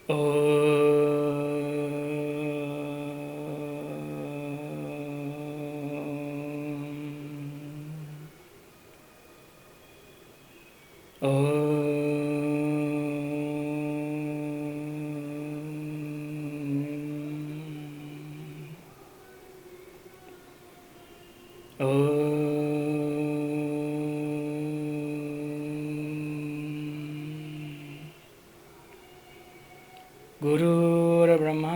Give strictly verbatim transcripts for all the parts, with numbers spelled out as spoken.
ॐ। ॐ। ॐ। गुरुर्ब्रह्मा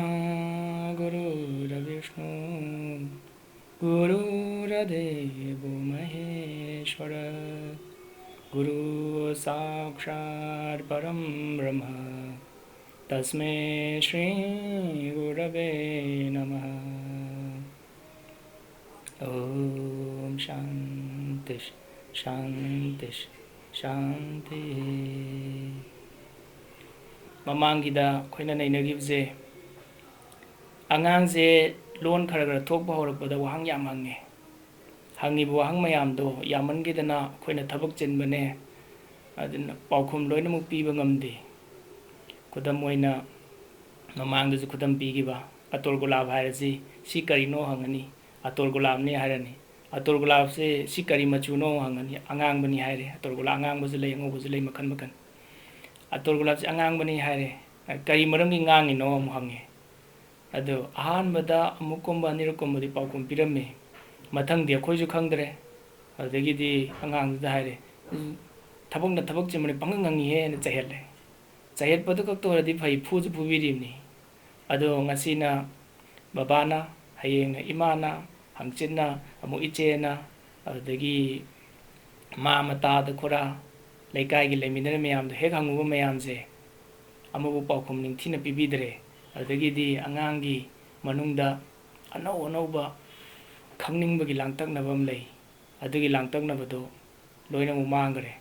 गुरुर्विष्णु गुरुर्देवो महेश्वर। गुरु साक्षात् परं ब्रह्म तस्मै श्री गुरवे नमः। ॐ शान्ति शान्ति शान्ति। ꯃꯃꯥꯡꯒꯤꯗ ꯑꯩꯈꯣꯏꯅ ꯅꯩꯅꯈꯤꯕꯁꯦ, ꯑꯉꯥꯡꯁꯦ ꯂꯣꯟ ꯈꯔ ꯈꯔ ꯊꯣꯛꯄ ꯍꯧꯔꯛꯄꯗ ꯋꯥꯍꯪ ꯌꯥꯝ ꯍꯪꯉꯦ꯫ ꯍꯪꯉꯤꯕ ꯋꯥꯍꯪ ꯃꯌꯥꯝꯗꯣ ꯌꯥꯝꯃꯟꯈꯤꯗꯅ ꯑꯩꯈꯣꯏꯅ ꯊꯕꯛ ꯆꯤꯟꯕꯅꯦ, ꯑꯗꯨꯅ ꯄꯥꯎꯈꯨꯝ ꯂꯣꯏꯅꯃꯛ ꯄꯤꯕ ꯉꯝꯗꯦ꯫ ꯈꯨꯗꯝ ꯑꯣꯏꯅ, ꯃꯃꯥꯡꯗꯁꯨ ꯈꯨꯗꯝ ꯄꯤꯈꯤꯕ, ꯑꯇꯣꯔ ꯒꯨꯂꯥꯞ ꯍꯥꯏꯔꯁꯤ, "ꯁꯤ ꯀꯔꯤꯅꯣ?" ꯍꯪꯉꯅꯤ꯫ "ꯑꯇꯣꯔ ꯒꯨꯂꯥꯞꯅꯤ" ꯍꯥꯏꯔꯅꯤ꯫ "ꯑꯇꯣꯔ ꯒꯨꯂꯥꯞꯁꯦ ꯁꯤ ꯀꯔꯤ ꯃꯆꯨꯅꯣ?" ꯍꯪꯉꯅꯤ꯫ "ꯑꯉꯥꯡꯕꯅꯤ" ꯍꯥꯏꯔꯦ꯫ ꯑꯇꯣꯔ ꯒꯨꯂꯥꯞ ꯑꯉꯥꯡꯕꯁꯨ ꯂꯩ, ꯑꯉꯧꯕꯁꯨ ꯂꯩ, ꯃꯈꯜ ꯃꯈꯜ꯫ "ꯑꯇꯣꯔ ꯒꯨꯂꯥꯞꯁꯦ ꯑꯉꯥꯡꯕꯅꯤ" ꯍꯥꯏꯔꯦ꯫ "ꯀꯔꯤ ꯃꯔꯝꯒꯤ ꯉꯥꯡꯉꯤꯅꯣ?" ꯑꯃꯨꯛ ꯍꯪꯉꯦ꯫ ꯑꯗꯣ ꯑꯍꯥꯟꯕꯗ ꯑꯃꯨꯛꯀꯨꯝꯕ ꯑꯅꯤꯔꯛꯀꯨꯝꯕꯗꯤ ꯄꯥꯎꯈꯨꯝ ꯄꯤꯔꯝꯃꯤ꯫ ꯃꯊꯪꯗꯤ ꯑꯩꯈꯣꯏꯁꯨ ꯈꯪꯗ꯭ꯔꯦ꯫ ꯑꯗꯨꯗꯒꯤꯗꯤ ꯑꯉꯥꯡꯗꯨꯗ ꯍꯥꯏꯔꯦ, "ꯊꯕꯛꯅ ꯊꯕꯛ ꯆꯤꯟꯕꯅꯤ, ꯄꯪꯉꯪ ꯉꯪꯉꯤꯍꯦꯅ" ꯆꯩꯍꯠꯂꯦ꯫ ꯆꯩꯍꯠꯄꯗꯨ ꯈꯛꯇ ꯑꯣꯏꯔꯗꯤ ꯐꯩ, ꯐꯨꯁꯨ ꯐꯨꯕꯤꯔꯤꯕꯅꯤ꯫ ꯑꯗꯣ ꯉꯁꯤꯅ ꯕꯕꯥꯅ, ꯍꯌꯦꯡꯅ ꯏꯃꯥꯅ, ꯍꯪꯆꯤꯠꯅ ꯑꯃꯨꯛ ꯏꯆꯦꯅ, ꯑꯗꯨꯗꯒꯤ ꯃꯥ ꯃꯇꯥꯗ ꯈꯨꯔꯥ, ꯂꯩꯀꯥꯏꯒꯤ ꯂꯩꯃꯤꯟꯅꯔꯤꯕ ꯃꯌꯥꯝꯗꯣ ꯍꯦꯛ ꯍꯪꯉꯨꯕ ꯃꯌꯥꯝꯁꯦ ꯑꯃꯕꯨ ꯄꯥꯎꯈꯨꯝ ꯅꯤꯡꯊꯤꯅ ꯄꯤꯕꯤꯗ꯭ꯔꯦ꯫ ꯑꯗꯨꯗꯒꯤꯗꯤ ꯑꯉꯥꯡꯒꯤ ꯃꯅꯨꯡꯗ ꯑꯅꯧ ꯑꯅꯧꯕ ꯈꯪꯅꯤꯡꯕꯒꯤ ꯂꯥꯡꯇꯛꯅꯕ ꯑꯃ ꯂꯩ꯫ ꯑꯗꯨꯒꯤ ꯂꯥꯡꯇꯛꯅꯕꯗꯣ ꯂꯣꯏꯅꯃꯛ ꯃꯥꯡꯈ꯭ꯔꯦ꯫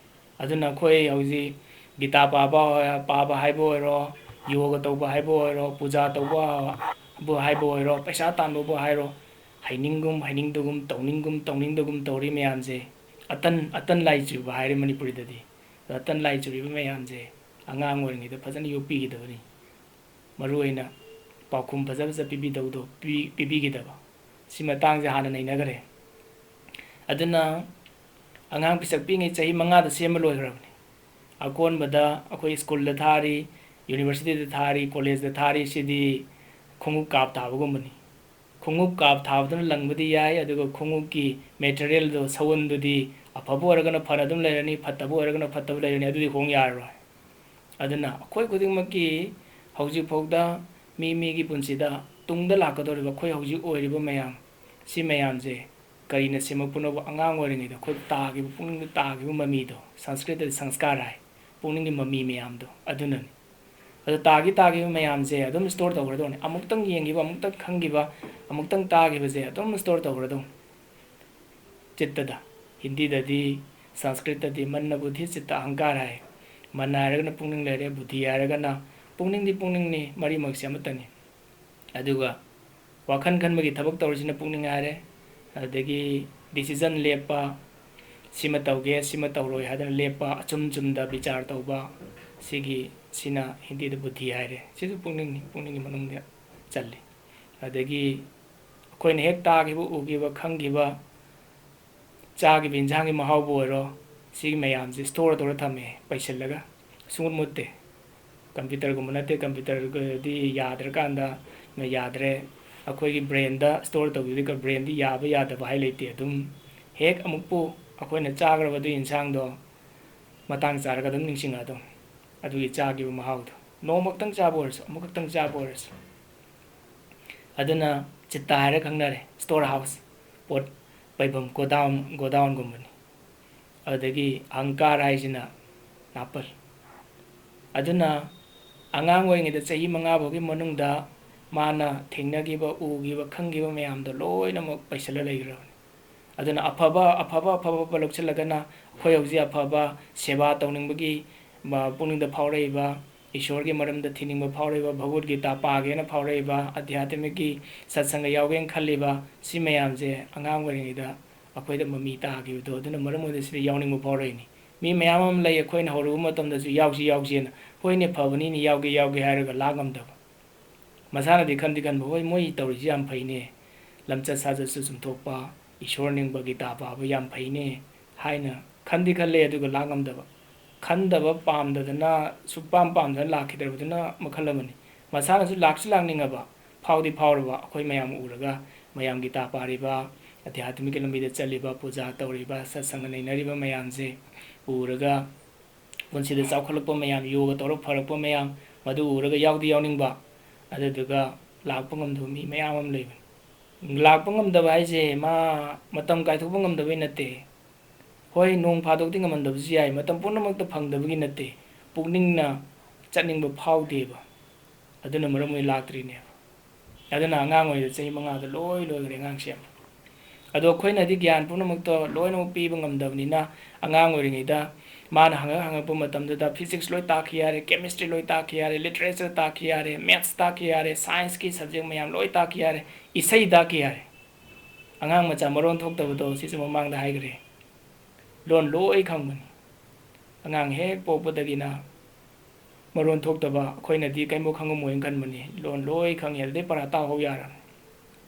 ꯑꯗꯨꯅ ꯑꯩꯈꯣꯏ ꯍꯧꯖꯤꯛ ꯒꯤꯇꯥ ꯄꯥꯕ, ꯄꯥꯕ ꯍꯥꯏꯕ ꯑꯣꯏꯔꯣ, ꯌꯣꯒ ꯇꯧꯕ ꯍꯥꯏꯕ ꯑꯣꯏꯔꯣ, ꯄꯨꯖꯥ ꯇꯧꯕꯕꯨ ꯍꯥꯏꯕ ꯑꯣꯏꯔꯣ, ꯄꯩꯁꯥ ꯇꯥꯟꯕꯕꯨ ꯍꯥꯏꯔꯣ, ꯍꯩꯅꯤꯡꯒꯨꯝ ꯍꯩꯅꯤꯡꯗꯒꯨꯝ, ꯇꯧꯅꯤꯡꯒꯨꯝ ꯇꯧꯅꯤꯡꯗꯒꯨꯝ ꯇꯧꯔꯤ ꯃꯌꯥꯝꯁꯦ꯫ ꯑꯇꯟ, ꯑꯇꯟ ꯂꯥꯏ ꯆꯨꯕ ꯍꯥꯏꯔꯦ ꯃꯅꯤꯄꯨꯔꯤꯗꯗꯤ꯫ ꯑꯗꯣ ꯑꯇꯟ ꯂꯥꯏ ꯆꯨꯔꯤꯕ ꯃꯌꯥꯝꯁꯦ ꯑꯉꯥꯡ ꯑꯣꯏꯔꯤꯉꯩꯗ ꯐꯖꯅ ꯌꯣꯛꯄꯤꯒꯗꯕꯅꯤ꯫ ꯃꯔꯨ ꯑꯣꯏꯅ ꯄꯥꯎꯈꯨꯝ ꯐꯖ ꯐꯖ ꯄꯤꯕꯤꯗꯧꯗꯣ ꯄꯤ-, ꯄꯤꯕꯤꯈꯤꯗꯕ꯫ ꯁꯤ ꯃꯇꯥꯡꯁꯦ ꯍꯥꯟꯅ ꯅꯩꯅꯈ꯭ꯔꯦ꯫ ꯑꯗꯨꯅ ꯑꯉꯥꯡ ꯄꯤꯁꯛ ꯄꯤꯛꯏꯉꯩ ꯆꯍꯤ ꯃꯉꯥꯗ ꯁꯦꯝꯕ ꯂꯣꯏꯈ꯭ꯔꯕꯅꯤ꯫ ꯑꯀꯣꯟꯕꯗ ꯑꯩꯈꯣꯏ ꯁ꯭ꯀꯨꯜꯗ ꯊꯥꯔꯤ, ꯌꯨꯅꯤꯚꯔꯁꯤꯇꯤꯗ ꯊꯥꯔꯤ, ꯀꯣꯂꯦꯖꯇ ꯊꯥꯔꯤ, ꯁꯤꯗꯤ ꯈꯣꯡꯎꯞ ꯀꯥꯞ ꯊꯥꯕꯒꯨꯝꯕꯅꯤ꯫ ꯈꯣꯡꯎꯞ ꯀꯥꯞ ꯊꯥꯕꯗꯨꯅ ꯂꯪꯕꯗꯤ ꯌꯥꯏ, ꯑꯗꯨꯒ ꯈꯣꯡꯎꯞꯀꯤ ꯃꯦꯇꯔꯤꯌꯦꯜꯗꯣ, ꯁꯎꯟꯗꯨꯗꯤ ꯑꯐꯕ ꯑꯣꯏꯔꯒꯅ ꯐꯅ ꯑꯗꯨꯝ ꯂꯩꯔꯅꯤ, ꯐꯠꯇꯕ ꯑꯣꯏꯔꯒꯅ ꯐꯠꯇꯕ ꯂꯩꯔꯅꯤ, ꯑꯗꯨꯗꯤ ꯍꯣꯡ ꯌꯥꯔꯔꯣꯏ꯫ ꯑꯗꯨꯅ ꯑꯩꯈꯣꯏ ꯈꯨꯗꯤꯡꯃꯛꯀꯤ ꯍꯧꯖꯤꯛꯐꯥꯎꯗ ꯃꯤ ꯃꯤꯒꯤ ꯄꯨꯟꯁꯤꯗ ꯇꯨꯡꯗ ꯂꯥꯛꯀꯗꯧꯔꯤꯕ ꯑꯩꯈꯣꯏ ꯍꯧꯖꯤꯛ ꯑꯣꯏꯔꯤꯕ ꯃꯌꯥꯝ, ꯁꯤ ꯃꯌꯥꯝꯁꯦ ꯀꯔꯤꯅ ꯁꯦꯝꯃꯛꯄꯅꯣꯕ? ꯑꯉꯥꯡ ꯑꯣꯏꯔꯤꯉꯩꯗ ꯑꯩꯈꯣꯏ ꯇꯥꯈꯤꯕ, ꯄꯨꯛꯅꯤꯡꯗ ꯇꯥꯈꯤꯕ ꯃꯃꯤꯗꯣ, ꯁꯪꯁꯀ꯭ꯔꯤꯠꯇꯗꯤ ꯁꯪꯁꯀꯥꯔ ꯍꯥꯏ, ꯄꯨꯛꯅꯤꯡꯒꯤ ꯃꯃꯤ ꯃꯌꯥꯝꯗꯣ ꯑꯗꯨꯅꯅꯤ꯫ ꯑꯗꯣ ꯇꯥꯈꯤ ꯇꯥꯈꯤꯕ ꯃꯌꯥꯝꯁꯦ ꯑꯗꯨꯝ ꯁ꯭ꯇꯣꯔ ꯇꯧꯈ꯭ꯔꯗꯧꯅꯤ꯫ ꯑꯃꯨꯛꯇꯪ ꯌꯦꯡꯈꯤꯕ, ꯑꯃꯨꯛꯇꯪ ꯈꯪꯈꯤꯕ, ꯑꯃꯨꯛꯇꯪ ꯇꯥꯈꯤꯕꯁꯦ ꯑꯗꯨꯝ ꯁ꯭ꯇꯣꯔ ꯇꯧꯈ꯭ꯔꯗꯧꯅꯤ꯫ ꯆꯤꯠꯇꯗ, ꯍꯤꯟꯗꯤꯗꯗꯤ, ꯁꯪꯁꯀ꯭ꯔꯤꯠꯇꯗꯤ ꯃꯟꯅ ꯕꯨꯗꯙꯤ ꯆꯤꯠꯇ ꯑꯍꯪꯀꯥꯔ ꯍꯥꯏ꯫ ꯃꯟꯅ ꯍꯥꯏꯔꯒꯅ ꯄꯨꯛꯅꯤꯡ ꯂꯩꯔꯦ, ꯕꯨꯗꯙꯤ ꯍꯥꯏꯔꯒꯅ, ꯄꯨꯛꯅꯤꯡꯗꯤ ꯄꯨꯛꯅꯤꯡꯅꯤ, ꯃꯔꯤꯃꯛꯁꯦ ꯑꯃꯠꯇꯅꯤ꯫ ꯑꯗꯨꯒ ꯋꯥꯈꯜ ꯈꯟꯕꯒꯤ ꯊꯕꯛ ꯇꯧꯔꯤꯁꯤꯅ ꯄꯨꯛꯅꯤꯡ ꯍꯥꯏꯔꯦ꯫ ꯑꯗꯒꯤ decision ꯂꯦꯞꯄ, ꯁꯤꯃ ꯇꯧꯒꯦ, ꯁꯤꯃ ꯇꯧꯔꯣꯏ ꯍꯥꯏꯗꯅ ꯂꯦꯞꯄ, ꯑꯆꯨꯝ ꯆꯨꯝꯗ ꯕꯤꯆꯥꯔ ꯇꯧꯕ, ꯁꯤꯒꯤ, ꯁꯤꯅ ꯍꯤꯟꯗꯤꯗ ꯕꯨꯗꯙꯤ ꯍꯥꯏꯔꯦ꯫ ꯁꯤꯁꯨ ꯄꯨꯛꯅꯤꯡꯅꯤ, ꯄꯨꯛꯅꯤꯡꯒꯤ ꯃꯅꯨꯡꯗ ꯆꯜꯂꯤ꯫ ꯑꯗꯒꯤ ꯑꯩꯈꯣꯏꯅ ꯍꯦꯛ ꯇꯥꯈꯤꯕ, ꯎꯈꯤꯕ, ꯈꯪꯈꯤꯕ, ꯆꯥꯈꯤꯕ ꯏꯟꯁꯥꯡꯒꯤ ꯃꯍꯥꯎꯕꯨ ꯑꯣꯏꯔꯣ, ꯁꯤꯒꯤ ꯃꯌꯥꯝꯁꯦ ꯁ꯭ꯇꯣꯔ ꯇꯧꯔ ꯊꯝꯃꯦ ꯄꯩꯁꯤꯜꯂꯒ꯫ ꯁꯨꯡꯃꯨꯠ ꯃꯨꯠꯇꯦ꯫ ꯀꯝꯄ꯭ꯌꯨꯇꯔꯒꯨꯝꯕ ꯅꯠꯇꯦ, ꯀꯝꯄ꯭ꯌꯨꯇꯔꯒꯗꯤ ꯌꯥꯗ꯭ꯔꯀꯥꯟꯗ ꯌꯥꯗ꯭ꯔꯦ꯫ ꯑꯩꯈꯣꯏꯒꯤ ꯕ꯭ꯔꯦꯟꯗ ꯁ꯭ꯇꯣꯔ ꯇꯧꯈꯤꯕꯗꯤ ꯕ꯭ꯔꯦꯟꯗꯤ ꯌꯥꯕ ꯌꯥꯗꯕ ꯍꯥꯏ ꯂꯩꯇꯦ꯫ ꯑꯗꯨꯝ ꯍꯦꯛ ꯑꯃꯨꯛꯄꯨ ꯑꯩꯈꯣꯏꯅ ꯆꯥꯈ꯭ꯔꯕ ꯑꯗꯨ ꯏꯟꯁꯥꯡꯗꯣ ꯃꯇꯥꯡ ꯆꯥꯔꯒ ꯑꯗꯨꯝ ꯅꯤꯡꯁꯤꯡꯉꯛꯑꯗꯧꯅꯤ꯫ ꯑꯗꯨꯒꯤ ꯆꯥꯈꯤꯕ ꯃꯍꯥꯎꯗꯣ꯫ ꯅꯣꯡꯃ ꯈꯛꯇꯪ ꯆꯥꯕ ꯑꯣꯏꯔꯁꯨ, ꯑꯃꯨꯛꯈꯛꯇꯪ ꯆꯥꯕ ꯑꯣꯏꯔꯁꯨ꯫ ꯑꯗꯨꯅ ꯆꯤꯠꯇ ꯍꯥꯏꯔ ꯈꯪꯅꯔꯦ, ꯁ꯭ꯇꯣꯔ ꯍꯥꯎꯁ, ꯄꯣꯠ ꯄꯩꯐꯝ, ꯒꯣꯗꯥꯎꯟ, ꯒꯣꯗꯥꯎꯟꯒꯨꯝꯕꯅꯤ꯫ ꯑꯗꯨꯗꯒꯤ ꯑꯍꯪꯀꯥꯔ ꯍꯥꯏꯁꯤꯅ ꯅꯥꯄꯜ꯫ ꯑꯗꯨꯅ ꯑꯉꯥꯡ ꯑꯣꯏꯔꯤꯉꯩꯗ ꯆꯍꯤ ꯃꯉꯥ ꯐꯥꯎꯒꯤ ꯃꯅꯨꯡꯗ ꯃꯥꯅ ꯊꯦꯡꯅꯈꯤꯕ, ꯎꯈꯤꯕ, ꯈꯪꯈꯤꯕ ꯃꯌꯥꯝꯗꯣ ꯂꯣꯏꯅꯃꯛ ꯄꯩꯁꯤꯜꯂ ꯂꯩꯈ꯭ꯔꯕꯅꯤ꯫ ꯑꯗꯨꯅ ꯑꯐꯕ, ꯑꯐꯕ, ꯑꯐꯕ, ꯑꯐꯕ ꯂꯧꯁꯤꯜꯂꯒꯅ ꯑꯩꯈꯣꯏ ꯍꯧꯖꯤꯛ ꯑꯐꯕ ꯁꯦꯕꯥ ꯇꯧꯅꯤꯡꯕꯒꯤ ꯃ-, ꯄꯨꯛꯅꯤꯡꯗ ꯐꯥꯎꯔꯛꯏꯕ, ꯏꯁꯣꯔꯒꯤ ꯃꯔꯝꯗ ꯊꯤꯅꯤꯡꯕ ꯐꯥꯎꯔꯛꯏꯕ, ꯚꯒꯋꯠ ꯒꯤꯇꯥ ꯄꯥꯒꯦꯅ ꯐꯥꯎꯔꯛꯏꯕ, ꯑꯙ꯭ꯌꯥꯠꯃꯤꯛꯀꯤ ꯁꯠꯁꯪꯒ ꯌꯥꯎꯒꯦꯅ ꯈꯜꯂꯤꯕ, ꯁꯤ ꯃꯌꯥꯝꯁꯦ ꯑꯉꯥꯡ ꯑꯣꯏꯔꯤꯉꯩꯗ ꯑꯩꯈꯣꯏꯗ ꯃꯃꯤ ꯇꯥꯈꯤꯕꯗꯣ, ꯑꯗꯨꯅ ꯃꯔꯝ ꯑꯣꯏꯔꯒ ꯁꯤꯗ ꯌꯥꯎꯅꯤꯡꯕ ꯐꯥꯎꯔꯛꯏꯅꯤ꯫ ꯃꯤ ꯃꯌꯥꯝ ꯑꯃ ꯂꯩ, ꯑꯩꯈꯣꯏꯅ ꯍꯧꯔꯨꯕ ꯃꯇꯝꯗꯁꯨ ꯌꯥꯎꯁꯤ ꯌꯥꯎꯁꯤꯅ, "ꯍꯣꯏꯅꯦ, ꯐꯕꯅꯤꯅꯦ, ꯌꯥꯎꯒꯦ ꯌꯥꯎꯒꯦ" ꯍꯥꯏꯔꯒ ꯂꯥꯛ ꯉꯝꯗꯕ꯫ ꯃꯁꯥꯅꯗꯤ ꯈꯟꯗꯤ ꯈꯟꯕ, "ꯍꯣꯏ, ꯃꯣꯏ ꯇꯧꯔꯤꯁꯤ ꯌꯥꯝ ꯐꯩꯅꯦ, ꯂꯝꯆꯠ ꯁꯥꯖꯠꯁꯨ ꯆꯨꯝꯊꯣꯛꯄ, ꯏꯁꯣꯔ ꯅꯤꯡꯕ, ꯒꯤꯇꯥ ꯄꯥꯕ ꯌꯥꯝ ꯐꯩꯅꯦ" ꯍꯥꯏꯅ ꯈꯟꯗꯤ ꯈꯜꯂꯦ꯫ ꯑꯗꯨꯒ ꯂꯥꯛ ꯉꯝꯗꯕ, ꯈꯟꯗꯕ, ꯄꯥꯝꯗꯗꯅ, ꯁꯨꯛꯄꯥꯝ ꯄꯥꯝꯗꯅ ꯂꯥꯛꯈꯤꯗ꯭ꯔꯕꯗꯨꯅ ꯃꯈꯜ ꯑꯃꯅꯤ꯫ ꯃꯁꯥꯅꯁꯨ ꯂꯥꯛꯁꯨ ꯂꯥꯛꯅꯤꯡꯉꯕ, ꯐꯥꯎꯗꯤ ꯐꯥꯎꯔꯕ, ꯑꯩꯈꯣꯏ ꯃꯌꯥꯝ ꯎꯔꯒ, ꯃꯌꯥꯝ ꯒꯤꯇꯥ ꯄꯥꯔꯤꯕ, ꯑꯙ꯭ꯌꯥꯠꯃꯤꯛꯀꯤ ꯂꯝꯕꯤꯗ ꯆꯠꯂꯤꯕ, ꯄꯨꯖꯥ ꯇꯧꯔꯤꯕ, ꯁꯠꯁꯪꯒ ꯅꯩꯅꯔꯤꯕ ꯃꯌꯥꯝꯁꯦ ꯎꯔꯒ, ꯄꯨꯟꯁꯤꯗ ꯆꯥꯎꯈꯠꯂꯛꯄ ꯃꯌꯥꯝ, ꯌꯣꯒ ꯇꯧꯔ ꯐꯔꯛꯄ ꯃꯌꯥꯝ, ꯃꯗꯨ ꯎꯔꯒ ꯌꯥꯎꯗꯤ ꯌꯥꯎꯅꯤꯡꯕ, ꯑꯗꯨꯗꯨꯒ ꯂꯥꯛꯄ ꯉꯝꯗꯕ ꯃꯤ ꯃꯌꯥꯝ ꯑꯃ ꯂꯩꯕꯅꯤ꯫ ꯂꯥꯛꯄ ꯉꯝꯗꯕ ꯍꯥꯏꯁꯦ ꯃꯥ ꯃꯇꯝ ꯀꯥꯏꯊꯣꯛꯄ ꯉꯝꯗꯕꯩ ꯅꯠꯇꯦ꯫ ꯍꯣꯏ, ꯅꯣꯡ ꯐꯥꯗꯣꯛꯇꯤ ꯉꯝꯍꯟꯗꯕꯁꯨ ꯌꯥꯏ, ꯃꯇꯝ ꯄꯨꯝꯅꯃꯛꯇ ꯐꯪꯗꯕꯒꯤ ꯅꯠꯇꯦ, ꯄꯨꯛꯅꯤꯡꯅ ꯆꯠꯅꯤꯡꯕ ꯐꯥꯎꯗꯦꯕ, ꯑꯗꯨꯅ ꯃꯔꯝ ꯑꯣꯏ ꯂꯥꯛꯇ꯭ꯔꯤꯅꯦꯕ꯫ ꯑꯗꯨꯅ ꯑꯉꯥꯡ ꯑꯣꯏꯔꯤꯗ ꯆꯍꯤ ꯃꯉꯥꯗ ꯂꯣꯏ ꯂꯣꯏꯈ꯭ꯔꯦ ꯑꯉꯥꯡꯁꯦ꯫ ꯑꯗꯣ ꯑꯩꯈꯣꯏꯅꯗꯤ ꯒ꯭ꯌꯥꯟ ꯄꯨꯝꯅꯃꯛꯇꯣ ꯂꯣꯏꯅꯃꯛ ꯄꯤꯕ ꯉꯝꯗꯕꯅꯤꯅ, ꯑꯉꯥꯡ ꯑꯣꯏꯔꯤꯉꯩꯗ ꯃꯥꯅ ꯍꯪꯉꯛ ꯍꯪꯉꯛꯄ ꯃꯇꯝꯗꯨꯗ physics ꯂꯣꯏ ꯇꯥꯛꯈꯤ ꯌꯥꯔꯦ, chemistry ꯂꯣꯏ ꯇꯥꯛꯈꯤ ꯌꯥꯔꯦ, literature ꯇꯥꯛꯈꯤ ꯌꯥꯔꯦ, maths ꯇꯥꯛꯈꯤ ꯌꯥꯔꯦ, scienceꯀꯤ subject ꯃꯌꯥꯝ ꯂꯣꯏ ꯇꯥꯛꯈꯤ ꯌꯥꯔꯦ, ꯏꯁꯩ ꯇꯥꯛꯈꯤ ꯌꯥꯔꯦ꯫ ꯑꯉꯥꯡ ꯃꯆꯥ ꯃꯔꯣꯟ ꯊꯣꯛꯇꯕꯗꯣ ꯁꯤꯁꯨ ꯃꯃꯥꯡꯗ ꯍꯥꯏꯈ꯭ꯔꯦ꯫ ꯂꯣꯟ ꯂꯣꯏ ꯈꯪꯕꯅꯤ꯫ ꯑꯉꯥꯡ ꯍꯦꯛ ꯄꯣꯛꯄꯗꯒꯤꯅ ꯃꯔꯣꯟ ꯊꯣꯛꯇꯕ ꯑꯩꯈꯣꯏꯅꯗꯤ ꯀꯩꯝꯕꯨ ꯈꯪꯉꯝꯃꯣꯏꯅ ꯈꯟꯕꯅꯤ꯫ ꯂꯣꯟ ꯂꯣꯏ ꯈꯪꯉꯤ꯫ ꯑꯗꯨꯗꯩ ꯄꯔꯥ ꯇꯥꯛꯍꯧ ꯌꯥꯔꯕꯅꯤ꯫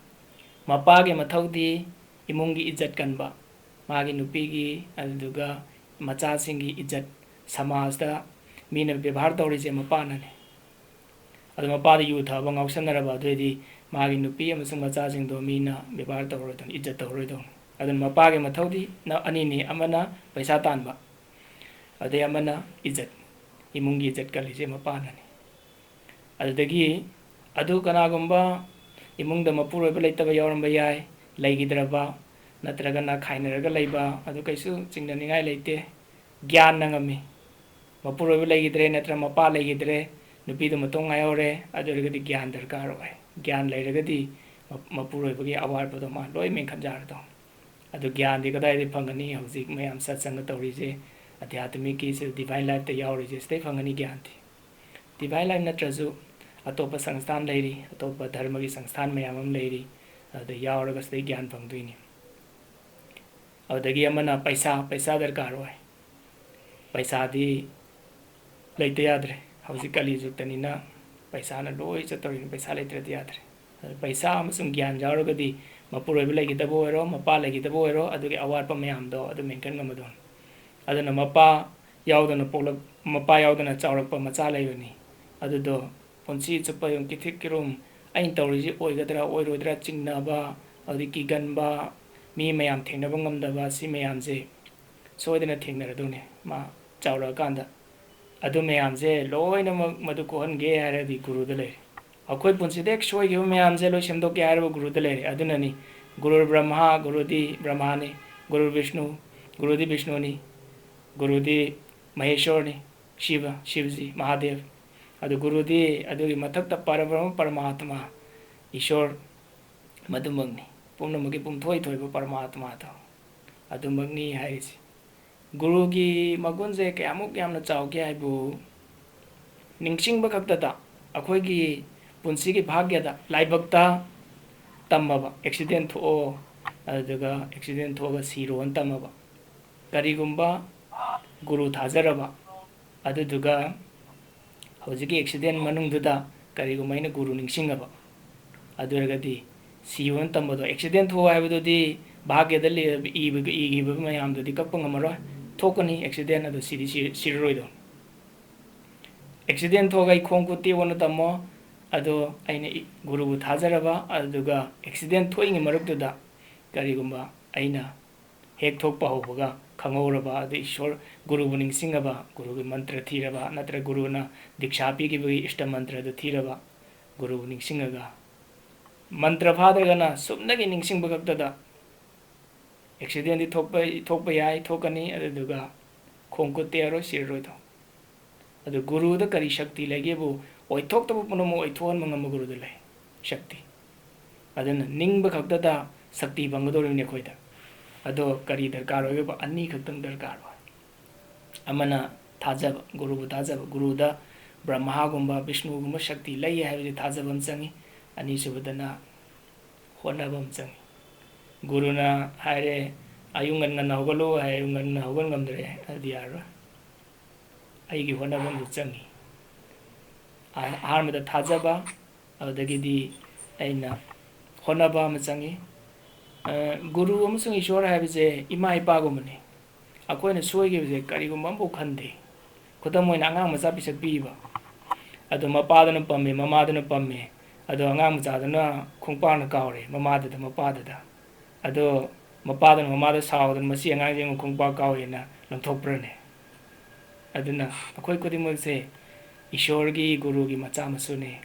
ꯃꯄꯥꯒꯤ ꯃꯊꯧꯗꯤ ꯏꯃꯨꯡꯒꯤ ꯏꯖꯠ ꯀꯟꯕ, ꯃꯥꯒꯤ ꯅꯨꯄꯤꯒꯤ, ꯑꯗꯨꯗꯨꯒ ꯃꯆꯥꯁꯤꯡꯒꯤ ꯏꯖꯠ, ꯁꯃꯥꯖꯇ ꯃꯤꯅ ꯕꯦꯕꯥꯔ ꯇꯧꯔꯤꯁꯦ ꯃꯄꯥꯅꯅꯤ꯫ ꯑꯗꯨ ꯃꯄꯥꯗ ꯌꯨ ꯊꯛꯑꯕ, ꯉꯥꯎꯁꯟꯅꯔꯕ, ꯑꯗꯨꯑꯣꯏꯗꯤ ꯃꯥꯒꯤ ꯅꯨꯄꯤ ꯑꯃꯁꯨꯡ ꯃꯆꯥꯁꯤꯡꯗꯣ ꯃꯤꯅ ꯕꯦꯕꯥꯔ ꯇꯧꯔꯣꯏꯗꯧꯅꯤ, ꯏꯖꯠ ꯇꯧꯔꯣꯏꯗꯧꯅꯤ꯫ ꯑꯗꯨꯅ ꯃꯄꯥꯒꯤ ꯃꯊꯧꯗꯤ ꯅ-, ꯑꯅꯤꯅꯤ, ꯑꯃꯅ ꯄꯩꯁꯥ ꯇꯥꯟꯕ, ꯑꯗꯩ ꯑꯃꯅ ꯏꯖꯠ, ꯏꯃꯨꯡꯒꯤ ꯏꯖꯠ ꯀꯜꯂꯤꯁꯦ ꯃꯄꯥꯅꯅꯤ꯫ ꯑꯗꯨꯗꯒꯤ ꯑꯗꯨ ꯀꯅꯥꯒꯨꯝꯕ ꯏꯃꯨꯡꯗ ꯃꯄꯨꯔꯣꯏꯕ ꯂꯩꯇꯕ ꯌꯥꯎꯔꯝꯕ ꯌꯥꯏ, ꯂꯩꯈꯤꯗ꯭ꯔꯕ ꯅꯠꯇ꯭ꯔꯒꯅ ꯈꯥꯏꯅꯔꯒ ꯂꯩꯕ, ꯑꯗꯨ ꯀꯩꯁꯨ ꯆꯤꯡꯅꯅꯤꯡꯉꯥꯏ ꯂꯩꯇꯦ꯫ ꯒ꯭ꯌꯥꯟꯅ ꯉꯝꯃꯤ꯫ ꯃꯄꯨꯔꯣꯏꯕ ꯂꯩꯈꯤꯗ꯭ꯔꯦ ꯅꯠꯇ꯭ꯔꯒ ꯃꯄꯥ ꯂꯩꯈꯤꯗ꯭ꯔꯦ, ꯅꯨꯄꯤꯗꯣ ꯃꯇꯣꯝ ꯉꯥꯏꯍꯧꯔꯦ, ꯑꯗꯨ ꯑꯣꯏꯔꯒꯗꯤ ꯒ꯭ꯌꯥꯟ ꯗꯔꯀꯥꯔ ꯑꯣꯏ꯫ ꯒ꯭ꯌꯥꯟ ꯂꯩꯔꯒꯗꯤ ꯃ-, ꯃꯄꯨꯔꯣꯏꯕꯒꯤ ꯑꯋꯥꯠꯄꯗꯣ ꯃꯥ ꯂꯣꯏ ꯃꯦꯟꯈꯠ ꯌꯥꯔꯗꯧꯅꯤ꯫ ꯑꯗꯨ ꯒ꯭ꯌꯥꯟꯗꯤ ꯀꯗꯥꯏꯗꯒꯤ ꯐꯪꯒꯅꯤ? ꯍꯧꯖꯤꯛ ꯃꯌꯥꯝ ꯁꯠꯁꯪꯒ ꯇꯧꯔꯤꯁꯦ, ꯑꯙ꯭ꯌꯥꯠꯃꯤꯛꯀꯤ, ꯁꯤ divine lifeꯇ ꯌꯥꯎꯔꯤꯁꯦ, ꯁꯤꯗꯩ ꯐꯪꯒꯅꯤ ꯒ꯭ꯌꯥꯟꯗꯤ꯫ Divine life ꯅꯠꯇ꯭ꯔꯁꯨ ꯑꯇꯣꯞꯄ ꯁꯪꯁꯊꯥꯟ ꯂꯩꯔꯤ, ꯑꯇꯣꯞꯄ ꯙꯔꯃꯒꯤ ꯁꯪꯁꯊꯥꯟ ꯃꯌꯥꯝ ꯑꯃ ꯂꯩꯔꯤ, ꯑꯗꯨꯗ ꯌꯥꯎꯔꯒ ꯁꯤꯗꯩ ꯒ꯭ꯌꯥꯟ ꯐꯪꯗꯣꯏꯅꯤ꯫ ꯑꯗꯨꯗꯒꯤ ꯑꯃꯅ ꯄꯩꯁꯥ, ꯄꯩꯁꯥ ꯗꯔꯀꯥꯔ ꯑꯣꯏ꯫ ꯄꯩꯁꯥꯗꯤ ꯂꯩꯇ ꯌꯥꯗ꯭ꯔꯦ꯫ ꯍꯧꯖꯤꯛ ꯀꯂꯤ ꯖꯨꯒꯇꯅꯤꯅ ꯄꯩꯁꯥꯅ ꯂꯣꯏ ꯆꯠꯇꯧꯔꯤꯅꯤ, ꯄꯩꯁꯥ ꯂꯩꯇ꯭ꯔꯗꯤ ꯌꯥꯗ꯭ꯔꯦ꯫ ꯑꯗꯨ ꯄꯩꯁꯥ ꯑꯃꯁꯨꯡ ꯒ꯭ꯌꯥꯟ ꯌꯥꯎꯔꯒꯗꯤ ꯃꯄꯨꯔꯣꯏꯕ ꯂꯩꯈꯤꯗꯕ ꯑꯣꯏꯔꯣ, ꯃꯄꯥ ꯂꯩꯈꯤꯗꯕ ꯑꯣꯏꯔꯣ, ꯑꯗꯨꯒꯤ ꯑꯋꯥꯠꯄ ꯃꯌꯥꯝꯗꯣ ꯑꯗꯨ ꯃꯦꯟꯈꯟ ꯉꯝꯃꯗꯧꯅꯤ꯫ ꯑꯗꯨꯅ ꯃꯄꯥ ꯌꯥꯎꯗꯅ ꯄꯣꯛꯂꯛ-, ꯃꯄꯥ ꯌꯥꯎꯗꯅ ꯆꯥꯎꯔꯛꯄ ꯃꯆꯥ ꯂꯩꯕꯅꯤ꯫ ꯑꯗꯨꯗꯣ ꯄꯨꯟꯁꯤ ꯆꯨꯞꯄ ꯑꯗꯨꯝ ꯀꯤꯊꯤꯛ ꯀꯤꯔꯨꯝ, "ꯑꯩꯅ ꯇꯧꯔꯤꯁꯤ ꯑꯣꯏꯒꯗ꯭ꯔꯥ ꯑꯣꯏꯔꯣꯏꯗ꯭ꯔꯥ?" ꯆꯤꯡꯅꯕ, ꯑꯗꯨꯗꯒꯤ ꯀꯤꯒꯟꯕ, ꯃꯤ ꯃꯌꯥꯝ ꯊꯦꯡꯅꯕ ꯉꯝꯗꯕ, ꯁꯤ ꯃꯌꯥꯝꯁꯦ ꯁꯣꯏꯗꯅ ꯊꯦꯡꯅꯔꯗꯧꯅꯦ ꯃꯥ ꯆꯥꯎꯔꯛꯑꯀꯥꯟꯗ꯫ ꯑꯗꯨ ꯃꯌꯥꯝꯁꯦ ꯂꯣꯏꯅꯃꯛ ꯃꯗꯨ ꯀꯣꯛꯍꯟꯒꯦ ꯍꯥꯏꯔꯗꯤ ꯒꯨꯔꯨꯗ ꯂꯩꯔꯦ꯫ ꯑꯩꯈꯣꯏ ꯄꯨꯟꯁꯤꯗ ꯍꯦꯛ ꯁꯣꯏꯈꯤꯕ ꯃꯌꯥꯝꯁꯦ ꯂꯣꯏ ꯁꯦꯝꯗꯣꯛꯀꯦ ꯍꯥꯏꯔꯕ ꯒꯨꯔꯨꯗ ꯂꯩꯔꯦ꯫ ꯑꯗꯨꯅꯅꯤ ꯒꯨꯔꯨ ꯕ꯭ꯔꯍꯃ, ꯒꯨꯔꯨꯗꯤ ꯕ꯭ꯔꯍꯃꯅꯤ, ꯒꯨꯔꯨ ꯕꯤꯁꯅꯨ, ꯒꯨꯔꯨꯗꯤ ꯕꯤꯁꯅꯨꯅꯤ, ꯒꯨꯔꯨꯗꯤ ꯃꯍꯦꯁꯣꯔꯅꯤ, ꯁꯤꯕ, ꯁꯤꯕꯖꯤ, ꯃꯍꯥꯗꯦꯕ꯫ ꯑꯗꯨ ꯒꯨꯔꯨꯗꯤ ꯑꯗꯨꯒꯤ ꯃꯊꯛꯇ ꯄꯔꯕ꯭ꯔꯍꯃ ꯄꯔꯃꯥꯇꯃꯥ, ꯏꯁꯣꯔ, ꯃꯗꯨꯃꯛꯅꯤ꯫ ꯄꯨꯝꯅꯃꯛꯀꯤ ꯄꯨꯝꯊꯣꯏ ꯊꯣꯏꯕ ꯄꯔꯃꯥꯇꯃꯥꯗꯣ ꯑꯗꯨꯃꯛꯅꯤ ꯍꯥꯏꯔꯤꯁꯤ꯫ ꯒꯨꯔꯨꯒꯤ ꯃꯒꯨꯟꯁꯦ ꯀꯌꯥꯃꯨꯛ ꯌꯥꯝꯅ ꯆꯥꯎꯒꯦ ꯍꯥꯏꯕꯨ, ꯅꯤꯡꯁꯤꯡꯕ ꯈꯛꯇꯗ ꯑꯩꯈꯣꯏꯒꯤ ꯄꯨꯟꯁꯤꯒꯤ ꯚꯥꯒ꯭ꯌꯗ ꯂꯥꯏꯕꯛꯇ ꯇꯝꯃꯕ, ꯑꯦꯛꯁꯤꯗꯦꯟ ꯊꯣꯛꯑꯣ, ꯑꯗꯨꯒ ꯑꯦꯛꯁꯤꯗꯦꯟ ꯊꯣꯛꯑꯒ ꯁꯤꯔꯣꯅ ꯇꯝꯃꯕ, ꯀꯔꯤꯒꯨꯝꯕ ꯒꯨꯔꯨ ꯊꯥꯖꯔꯕ, ꯑꯗꯨꯗꯨꯒ ꯍꯧꯖꯤꯛꯀꯤ ꯑꯦꯛꯁꯤꯗꯦꯟ ꯃꯅꯨꯡꯗꯨꯗ ꯀꯔꯤꯒꯨꯝꯕ ꯑꯩꯅ ꯒꯨꯔꯨ ꯅꯤꯡꯁꯤꯡꯉꯕ, ꯑꯗꯨ ꯑꯣꯏꯔꯒꯗꯤ ꯁꯤꯌꯣꯅ ꯇꯝꯕꯗꯣ, ꯑꯦꯛꯁꯤꯗꯦꯟ ꯊꯣꯛꯑꯣ ꯍꯥꯏꯕꯗꯨꯗꯤ ꯚꯥꯒ꯭ꯌꯗ ꯂꯩꯔꯕ ꯏꯕ-, ꯏꯈꯤꯕ ꯃꯌꯥꯝꯗꯨꯗꯤ ꯀꯛꯄ ꯉꯝꯃꯔꯣꯏ꯫ ꯊꯣꯛꯀꯅꯤ ꯑꯦꯛꯁꯤꯗꯦꯟ, ꯑꯗꯣ ꯁꯤꯗꯤ ꯁꯤ-, ꯁꯤꯔꯔꯣꯏꯗꯣ꯫ ꯑꯦꯛꯁꯤꯗꯦꯟ ꯊꯣꯛꯑꯒ ꯑꯩ ꯈꯣꯡ ꯈꯨꯠ ꯇꯦꯛꯑꯣꯅ ꯇꯝꯃꯣ, ꯑꯗꯣ ꯑꯩꯅ ꯏ-, ꯒꯨꯔꯨꯕꯨ ꯊꯥꯖꯔꯕ, ꯑꯗꯨꯒ ꯑꯦꯛꯁꯤꯗꯦꯟ ꯊꯣꯛꯏꯉꯩ ꯃꯔꯛꯇꯨꯗ ꯀꯔꯤꯒꯨꯝꯕ ꯑꯩꯅ ꯍꯦꯛ ꯊꯣꯛꯄ ꯍꯧꯕꯒ ꯈꯪꯍꯧꯔꯕ, ꯑꯗꯩ ꯏꯁꯣꯔ ꯒꯨꯔꯨꯕꯨ ꯅꯤꯡꯁꯤꯡꯉꯕ, ꯒꯨꯔꯨꯒꯤ ꯃꯟꯇ꯭ꯔ ꯊꯤꯔꯕ, ꯅꯠꯇ꯭ꯔ ꯒꯨꯔꯨꯅ ꯗꯤꯛꯁꯥ ꯄꯤꯈꯤꯕꯒꯤ ꯏꯁꯇ ꯃꯟꯇ꯭ꯔꯗꯨ ꯊꯤꯔꯕ, ꯒꯨꯔꯨꯕꯨ ꯅꯤꯡꯁꯤꯡꯉꯒ, ꯃꯟꯇ꯭ꯔ ꯐꯥꯗ꯭ꯔꯒꯅ ꯁꯨꯞꯅꯒꯤ ꯅꯤꯡꯁꯤꯡꯕ ꯈꯛꯇꯗ ꯑꯦꯛꯁꯤꯗꯦꯟꯗꯤ ꯊꯣꯛꯄ, ꯊꯣꯛꯄ ꯌꯥꯏ, ꯊꯣꯛꯀꯅꯤ, ꯑꯗꯨꯗꯨꯒ ꯈꯣꯡ ꯈꯨꯠ ꯇꯦꯛꯑꯔꯣꯏ, ꯁꯤꯔꯔꯣꯏꯗꯣ꯫ ꯑꯗꯨ ꯒꯨꯔꯨꯗ ꯀꯔꯤ ꯁꯛꯇꯤ ꯂꯩꯒꯦꯕꯨ, ꯑꯣꯏꯊꯣꯛꯇꯕ ꯄꯨꯝꯅꯃꯛ ꯑꯣꯏꯊꯣꯛꯍꯟꯕ ꯉꯝꯕ ꯒꯨꯔꯨꯗ ꯂꯩ ꯁꯛꯇꯤ꯫ ꯑꯗꯨꯅ ꯅꯤꯡꯕ ꯈꯛꯇꯗ ꯁꯛꯇꯤ ꯐꯪꯒꯗꯧꯔꯤꯕꯅꯤ ꯑꯩꯈꯣꯏꯗ꯫ ꯑꯗꯣ ꯀꯔꯤ ꯗꯔꯀꯥꯔ ꯑꯣꯏꯒꯦꯕ? ꯑꯅꯤ ꯈꯛꯇꯪ ꯗꯔꯀꯥꯔ ꯑꯣꯏ꯫ ꯑꯃꯅ ꯊꯥꯖꯕ, ꯒꯨꯔꯨꯕꯨ ꯊꯥꯖꯕ, ꯒꯨꯔꯨꯗ ꯕ꯭ꯔꯍꯃꯥꯒꯨꯝꯕ ꯕꯤꯁꯅꯨꯒꯨꯝꯕ ꯁꯛꯇꯤ ꯂꯩ ꯍꯥꯏꯕꯁꯤ ꯊꯥꯖꯕ ꯑꯃ ꯆꯪꯉꯤ꯫ ꯑꯅꯤꯁꯨꯕꯗꯅ ꯍꯣꯠꯅꯕ ꯑꯃ ꯆꯪꯉꯤ꯫ ꯒꯨꯔꯨꯅ ꯍꯥꯏꯔꯦ, "ꯑꯌꯨꯛ ꯉꯟ ꯉꯟꯅ ꯍꯧꯒꯠꯂꯨ" ꯍꯥꯏ, ꯑꯌꯨꯛ ꯉꯟꯅ ꯍꯧꯒꯠ ꯉꯝꯗ꯭ꯔꯦ, ꯑꯗꯨꯗꯤ ꯌꯥꯔꯔꯣꯏ꯫ ꯑꯩꯒꯤ ꯍꯣꯠꯅꯕ ꯑꯃꯁꯨ ꯆꯪꯉꯤ꯫ ꯑꯍꯥꯟꯕꯗ ꯊꯥꯖꯕ, ꯑꯗꯨꯗꯒꯤꯗꯤ ꯑꯩꯅ ꯍꯣꯠꯅꯕ ꯑꯃ ꯆꯪꯉꯤ꯫ ꯑ, ꯒꯨꯔꯨ ꯑꯃꯁꯨꯡ ꯏꯁꯣꯔ ꯍꯥꯏꯕꯁꯦ ꯏꯃꯥ ꯏꯄꯥꯒꯨꯝꯕꯅꯤ꯫ ꯑꯩꯈꯣꯏꯅ ꯁꯣꯏꯈꯤꯕꯁꯦ ꯀꯔꯤꯒꯨꯝꯕ ꯑꯃꯐꯥꯎ ꯈꯟꯗꯦ꯫ ꯈꯨꯗꯝ ꯑꯣꯏꯅ, ꯑꯉꯥꯡ ꯃꯆꯥ ꯄꯤꯁꯛ ꯄꯤꯕ, ꯑꯗꯣ ꯃꯄꯥꯗꯨꯅ ꯄꯝꯃꯦ, ꯃꯃꯥꯗꯨꯅ ꯄꯝꯃꯦ, ꯑꯗꯣ ꯑꯉꯥꯡ ꯃꯆꯥꯗꯨꯅ ꯈꯣꯡꯄꯥꯛꯅ ꯀꯥꯎꯔꯦ ꯃꯃꯥꯗꯨꯗ, ꯃꯄꯥꯗꯨꯗ꯫ ꯑꯗꯣ ꯃꯄꯥꯗꯨꯅ ꯃꯃꯥꯗ ꯁꯥꯎꯗꯅ, "ꯃꯁꯤ ꯑꯉꯥꯡꯁꯦ ꯌꯦꯡꯉꯨ, ꯈꯣꯡꯄꯥꯛ ꯀꯥꯎꯏꯅ" ꯂꯪꯊꯣꯛꯄ꯭ꯔꯅꯦ? ꯑꯗꯨꯅ ꯑꯩꯈꯣꯏ ꯈꯨꯗꯤꯡꯃꯛꯁꯦ ꯏꯁꯣꯔꯒꯤ, ꯒꯨꯔꯨꯒꯤ ꯃꯆꯥ ꯃꯁꯨꯅꯤ꯫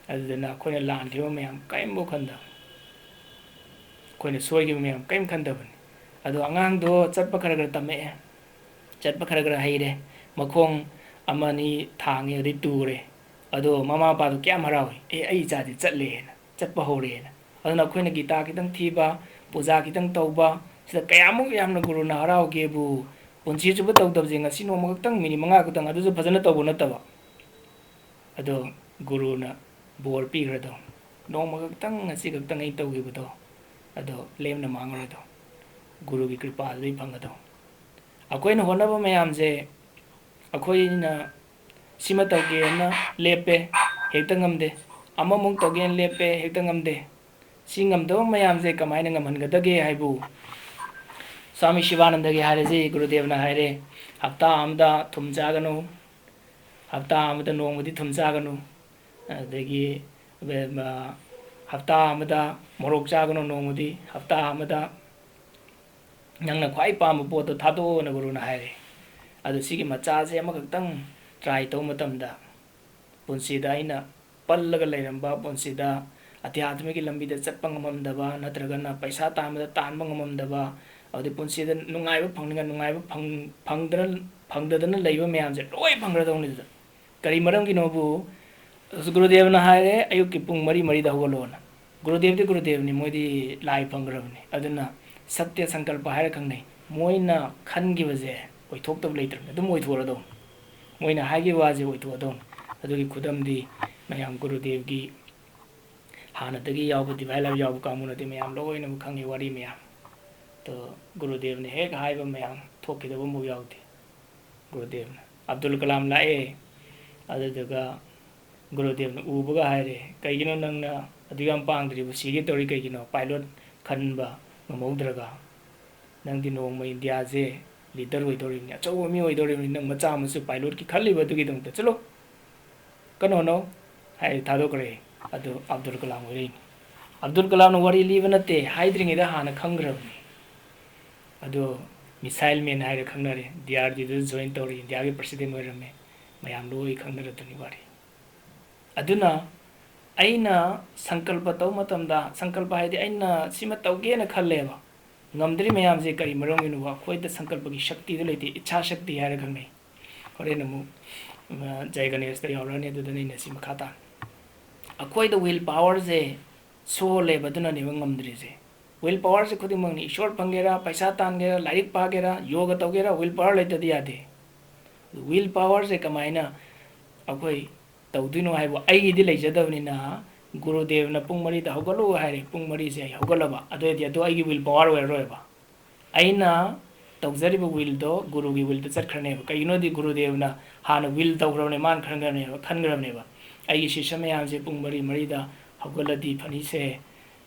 ꯑꯗꯨꯗꯨꯅ ꯑꯩꯈꯣꯏꯅ ꯂꯥꯟꯈꯤꯕ ꯃꯌꯥꯝ ꯀꯔꯤꯝꯐꯥꯎ ꯈꯟꯗꯕ, ꯑꯩꯈꯣꯏꯅ ꯁꯣꯏꯈꯤꯕ ꯃꯌꯥꯝ ꯀꯔꯤꯝ ꯈꯟꯗꯕꯅꯤ꯫ ꯑꯗꯣ ꯑꯉꯥꯡꯗꯣ ꯆꯠꯄ ꯈꯔ ꯈꯔ ꯇꯝꯃꯛꯑꯦ, ꯆꯠꯄ ꯈꯔ ꯈꯔ ꯍꯩꯔꯦ, ꯃꯈꯣꯡ ꯑꯃ ꯑꯅꯤ ꯊꯥꯡꯉꯦ, ꯑꯗꯩ ꯇꯨꯔꯦ꯫ ꯑꯗꯣ ꯃꯃꯥ ꯃꯄꯥꯗꯣ ꯀꯌꯥꯝ ꯍꯔꯥꯎꯏ, "ꯑꯦ, ꯑꯩ ꯏꯆꯥꯗꯤ ꯆꯠꯂꯦꯅ, ꯆꯠꯄ ꯍꯧꯔꯦꯅ"꯫ ꯑꯗꯨꯅ ꯑꯩꯈꯣꯏꯅ ꯒꯤꯇꯥ ꯈꯤꯇꯪ ꯊꯤꯕ, ꯄꯨꯖꯥ ꯈꯤꯇꯪ ꯇꯧꯕ, ꯁꯤꯗ ꯀꯌꯥꯃꯨꯛ ꯌꯥꯝꯅ ꯒꯨꯔꯨꯅ ꯍꯔꯥꯎꯒꯦꯕꯨ꯫ ꯄꯨꯟꯁꯤ ꯆꯨꯞꯄ ꯇꯧꯗꯕꯁꯦ ꯉꯁꯤ ꯅꯣꯡꯃ ꯈꯛꯇꯪ, ꯃꯤꯅꯤꯠ ꯃꯉꯥ ꯈꯛꯇꯪ, ꯑꯗꯨꯁꯨ ꯐꯖꯅ ꯇꯧꯕ ꯅꯠꯇꯕ꯫ ꯑꯗꯣ ꯒꯨꯔꯨꯅ ꯕꯣꯔ ꯄꯤꯈ꯭ꯔꯗꯧ, ꯅꯣꯡꯃ ꯈꯛꯇꯪ, ꯉꯁꯤ ꯈꯛꯇꯪ ꯑꯩ ꯇꯧꯈꯤꯕꯗꯣ, ꯑꯗꯣ ꯂꯦꯝꯅ ꯃꯥꯡꯉꯔꯣꯏꯗꯧ, ꯒꯨꯔꯨꯒꯤ ꯀ꯭ꯔꯤꯄꯥꯗꯨꯗꯩ ꯐꯪꯒꯗꯧ꯫ ꯑꯩꯈꯣꯏꯅ ꯍꯣꯠꯅꯕ ꯃꯌꯥꯝꯁꯦ, ꯑꯩꯈꯣꯏꯅ ꯁꯤꯃ ꯇꯧꯒꯦꯅ ꯂꯦꯞꯄꯦ, ꯍꯦꯛꯇ ꯉꯝꯗꯦ꯫ ꯑꯃꯃꯨꯛ ꯇꯧꯒꯦꯅ ꯂꯦꯞꯄꯦ, ꯍꯦꯛꯇ ꯉꯝꯗꯦ꯫ ꯁꯤ ꯉꯝꯗꯕ ꯃꯌꯥꯝꯁꯦ ꯀꯃꯥꯏꯅ ꯉꯝꯍꯟꯒꯗꯒꯦ ꯍꯥꯏꯕꯨ, ꯁ꯭ꯋꯥꯃꯤ ꯁꯤꯕꯥꯅꯟꯗꯒꯤ ꯍꯥꯏꯔꯁꯤ, ꯒꯨꯔꯨꯗꯦꯕꯅ ꯍꯥꯏꯔꯦ, "ꯍꯞꯇꯥ ꯑꯃꯗ ꯊꯨꯝ ꯆꯥꯒꯅꯨ, ꯍꯞꯇꯥ ꯑꯃꯗ ꯅꯣꯡꯃꯗꯤ ꯊꯨꯝ ꯆꯥꯒꯅꯨ", ꯑꯗꯒꯤ, ꯑ, ꯍꯞꯇꯥ ꯑꯃꯗ ꯃꯣꯔꯣꯛ ꯆꯥꯒꯅꯨ ꯅꯣꯡꯃꯗꯤ, ꯍꯞꯇꯥ ꯑꯃꯗ ꯅꯪꯅ ꯈ꯭ꯋꯥꯏ ꯄꯥꯝꯕ ꯄꯣꯠꯇꯣ ꯊꯥꯗꯣꯛꯑꯣꯅ ꯒꯨꯔꯨꯅ ꯍꯥꯏꯔꯦ꯫ ꯑꯗꯨ ꯁꯤꯒꯤ ꯃꯆꯥꯁꯦ ꯑꯃꯈꯛꯇꯪ try ꯇꯧꯕ ꯃꯇꯝꯗ, ꯄꯨꯟꯁꯤꯗ ꯑꯩꯅ ꯄꯜꯂꯒ ꯂꯩꯔꯝꯕ, ꯄꯨꯟꯁꯤꯗ ꯑꯙ꯭ꯌꯥꯠꯃꯒꯤ ꯂꯝꯕꯤꯗ ꯆꯠꯄ ꯉꯝꯃꯝꯗꯕ, ꯅꯠꯇ꯭ꯔꯒꯅ ꯄꯩꯁꯥ ꯇꯥꯟꯕꯗ ꯇꯥꯟꯕ ꯉꯝꯃꯝꯗꯕ, ꯑꯗꯩ ꯄꯨꯟꯁꯤꯗ ꯅꯨꯡꯉꯥꯏꯕ ꯐꯪꯅꯤꯡꯉꯥꯏ ꯅꯨꯡꯉꯥꯏꯕ ꯐꯪ-, ꯐꯪꯗꯅ, ꯐꯪꯗꯗꯅ ꯂꯩꯕ ꯃꯌꯥꯝꯁꯦ ꯂꯣꯏ ꯐꯪꯒꯗꯧꯅꯤ ꯑꯗꯨꯗ꯫ ꯀꯔꯤ ꯃꯔꯝꯒꯤꯅꯣꯕꯨ, ꯒꯨꯔꯨꯗꯦꯕꯅ ꯍꯥꯏꯔꯦ, "ꯑꯌꯨꯛꯀꯤ ꯄꯨꯡ ꯃꯔꯤ, ꯃꯔꯤꯗ ꯍꯧꯒꯠꯂꯣꯅ"꯫ ꯒꯨꯔꯨꯗꯦꯕꯗꯤ ꯒꯨꯔꯨꯗꯦꯕꯅꯤ, ꯃꯣꯏꯗꯤ ꯂꯥꯏ ꯐꯪꯈ꯭ꯔꯕꯅꯤ꯫ ꯑꯗꯨꯅ ꯁꯠꯇ꯭ꯌ ꯁꯪꯀꯜꯄ ꯍꯥꯏꯔ ꯈꯪꯅꯩ꯫ ꯃꯣꯏꯅ ꯈꯟꯈꯤꯕꯁꯦ ꯑꯣꯏꯊꯣꯛꯇꯕ ꯂꯩꯇ꯭ꯔꯕꯅꯤ, ꯑꯗꯨꯝ ꯑꯣꯏꯊꯣꯛꯑꯗꯧꯅꯤ꯫ ꯃꯣꯏꯅ ꯍꯥꯏꯈꯤꯕ ꯋꯥꯁꯦ ꯑꯣꯏꯊꯣꯛꯑꯗꯧꯅꯤ꯫ ꯑꯗꯨꯒꯤ ꯈꯨꯗꯝꯗꯤ ꯃꯌꯥꯝ ꯒꯨꯔꯨꯗꯦꯕꯒꯤ ꯍꯥꯟꯅꯗꯒꯤ ꯌꯥꯎꯕ, Divine Life ꯌꯥꯎꯕ ꯀꯥꯡꯕꯨꯅꯗꯤ ꯃꯌꯥꯝ ꯂꯣꯏꯅꯃꯛ ꯈꯪꯉꯤ ꯋꯥꯔꯤ ꯃꯌꯥꯝ꯫ ꯑꯗꯣ ꯒꯨꯔꯨꯗꯦꯕꯅ ꯍꯦꯛ ꯍꯥꯏꯕ ꯃꯌꯥꯝ ꯊꯣꯛꯈꯤꯗꯕ ꯑꯃꯐꯥꯎ ꯌꯥꯎꯗꯦ꯫ ꯒꯨꯔꯨꯗꯦꯕꯅ꯫ ꯑꯕꯗꯨꯜ ꯀꯂꯥꯝ ꯂꯥꯛꯑꯦ, ꯑꯗꯨꯗꯨꯒ ꯒꯨꯔꯨꯗꯦꯕꯅ ꯎꯕꯒ ꯍꯥꯏꯔꯦ, "ꯀꯩꯒꯤꯅꯣ ꯅꯪꯅ ꯑꯗꯨ ꯌꯥꯝ ꯄꯥꯡꯗ꯭ꯔꯤꯕ? ꯁꯤꯒꯦ ꯇꯧꯔꯤ ꯀꯩꯒꯤꯅꯣ? ꯄꯥꯏꯂꯣꯠ ꯈꯟꯕ ꯉꯝꯍꯧꯗ꯭ꯔꯒ? ꯅꯪꯗꯤ ꯅꯣꯡꯃ ꯏꯟꯗꯤꯌꯥꯁꯦ ꯂꯤꯗꯔ ꯑꯣꯏꯗꯧꯔꯤꯕꯅꯤ, ꯑꯆꯧꯕ ꯃꯤ ꯑꯣꯏꯗꯧꯔꯤꯕꯅꯤ, ꯅꯪ ꯃꯆꯥ ꯃꯁꯨ ꯄꯥꯏꯂꯣꯠꯀꯤ ꯈꯜꯂꯤꯕ ꯑꯗꯨꯒꯤꯗꯃꯛꯇ ꯆꯠꯂꯣ, ꯀꯩꯅꯣꯅꯣ" ꯍꯥꯏ ꯊꯥꯗꯣꯛꯈ꯭ꯔꯦ꯫ ꯑꯗꯨ ꯑꯕꯗꯨꯜ ꯀꯂꯥꯝ ꯑꯣꯏꯔꯛꯏꯅꯤ꯫ ꯑꯕꯗꯨꯜ ꯀꯂꯥꯝꯅ ꯋꯥꯔꯤ ꯂꯤꯕ ꯅꯠꯇꯦ, ꯍꯥꯏꯗ꯭ꯔꯤꯉꯩꯗ ꯍꯥꯟꯅ ꯈꯪꯈ꯭ꯔꯕꯅꯤ꯫ ꯑꯗꯣ ꯃꯤꯁꯥꯏꯜ ꯃꯦꯟ ꯍꯥꯏꯔ ꯈꯪꯅꯔꯦ, ꯗꯤ ꯑꯥꯔ ꯗꯤꯗꯁꯨ ꯖꯣꯏꯟ ꯇꯧꯔꯦ, ꯏꯟꯗꯤꯌꯥꯒꯤ ꯄ꯭ꯔꯁꯤꯗꯦꯟ ꯑꯣꯏꯔꯝꯃꯦ, ꯃꯌꯥꯝ ꯂꯣꯏ ꯈꯪꯅꯔꯗꯨꯅꯤ ꯋꯥꯔꯤ꯫ ꯑꯗꯨꯅ ꯑꯩꯅ ꯁꯪꯀꯜꯄ ꯇꯧꯕ ꯃꯇꯝꯗ, ꯁꯪꯀꯜꯄ ꯍꯥꯏꯗꯤ ꯑꯩꯅ ꯁꯤꯃ ꯇꯧꯒꯦꯅ ꯈꯜꯂꯦꯕ, ꯉꯝꯗ꯭ꯔꯤ ꯃꯌꯥꯝꯁꯦ ꯀꯔꯤ ꯃꯔꯝꯒꯤꯅꯣꯕ? ꯑꯩꯈꯣꯏꯗ ꯁꯪꯀꯜꯄꯒꯤ ꯁꯛꯇꯤꯗꯣ ꯂꯩꯇꯦ, ꯏꯆꯥ ꯁꯛꯇꯤ ꯍꯥꯏꯔ ꯈꯪꯅꯩ꯫ ꯍꯣꯔꯦꯟ ꯑꯃꯨꯛ, ꯑ, ꯖꯌ ꯒꯅꯦꯁꯇ ꯌꯥꯎꯔꯛꯑꯅꯤ, ꯑꯗꯨꯗꯅ ꯑꯩꯅ ꯁꯤ ꯃꯈꯥ ꯇꯥꯅ꯫ ꯑꯩꯈꯣꯏꯗ ꯋꯤꯜ ꯄꯥꯋꯔꯁꯦ ꯁꯣꯜꯂꯦꯕ, ꯑꯗꯨꯅꯅꯦꯕ ꯉꯝꯗ꯭ꯔꯤꯁꯦ꯫ ꯋꯤꯜ ꯄꯥꯋꯔꯁꯦ ꯈꯨꯗꯤꯡꯃꯛꯅꯤ, ꯏꯁꯣꯔ ꯐꯪꯒꯦꯔꯥ, ꯄꯩꯁꯥ ꯇꯥꯟꯒꯦꯔꯥ, ꯂꯥꯏꯔꯤꯛ ꯄꯥꯒꯦꯔꯥ, ꯌꯣꯒ ꯇꯧꯒꯦꯔꯥ, ꯋꯤꯜ ꯄꯥꯋꯔ ꯂꯩꯇꯗꯤ ꯌꯥꯗꯦ꯫ ꯋꯤꯜ ꯄꯥꯋꯔꯁꯦ ꯀꯃꯥꯏꯅ ꯑꯩꯈꯣꯏ ꯇꯧꯗꯣꯏꯅꯣ ꯍꯥꯏꯕꯨ, ꯑꯩꯒꯤꯗꯤ ꯂꯩꯖꯗꯕꯅꯤꯅ, ꯒꯨꯔꯨꯗꯦꯕꯅ ꯄꯨꯡ ꯃꯔꯤꯗ ꯍꯧꯒꯠꯂꯨ ꯍꯥꯏꯔꯦ, ꯄꯨꯡ ꯃꯔꯤꯁꯦ ꯑꯩ ꯍꯧꯒꯠꯂꯕ, ꯑꯗꯨ ꯑꯣꯏꯔꯗꯤ ꯑꯗꯨ ꯑꯩꯒꯤ ꯋꯤꯜ ꯄꯥꯋꯔ ꯑꯣꯏꯔꯔꯣꯏꯕ꯫ ꯑꯩꯅ ꯇꯧꯖꯔꯤꯕ ꯋꯤꯜꯗꯣ ꯒꯨꯔꯨꯒꯤ ꯋꯤꯜꯗ ꯆꯠꯈ꯭ꯔꯅꯦꯕ꯫ ꯀꯩꯒꯤꯅꯣꯗꯤ ꯒꯨꯔꯨꯗꯦꯕꯅ ꯍꯥꯟꯅ ꯋꯤꯜ ꯇꯧꯈ꯭ꯔꯕꯅꯦ, ꯃꯥꯅ ꯈꯟꯈ꯭ꯔꯕꯅꯦꯕ, ꯈꯟꯈ꯭ꯔꯕꯅꯦꯕ, "ꯑꯩꯒꯤ ꯁꯤꯁ꯭ꯌ ꯃꯌꯥꯝꯁꯦ ꯄꯨꯡ ꯃꯔꯤ, ꯃꯔꯤꯗ ꯍꯧꯒꯠꯂꯗꯤ ꯐꯅꯤꯁꯦ"꯫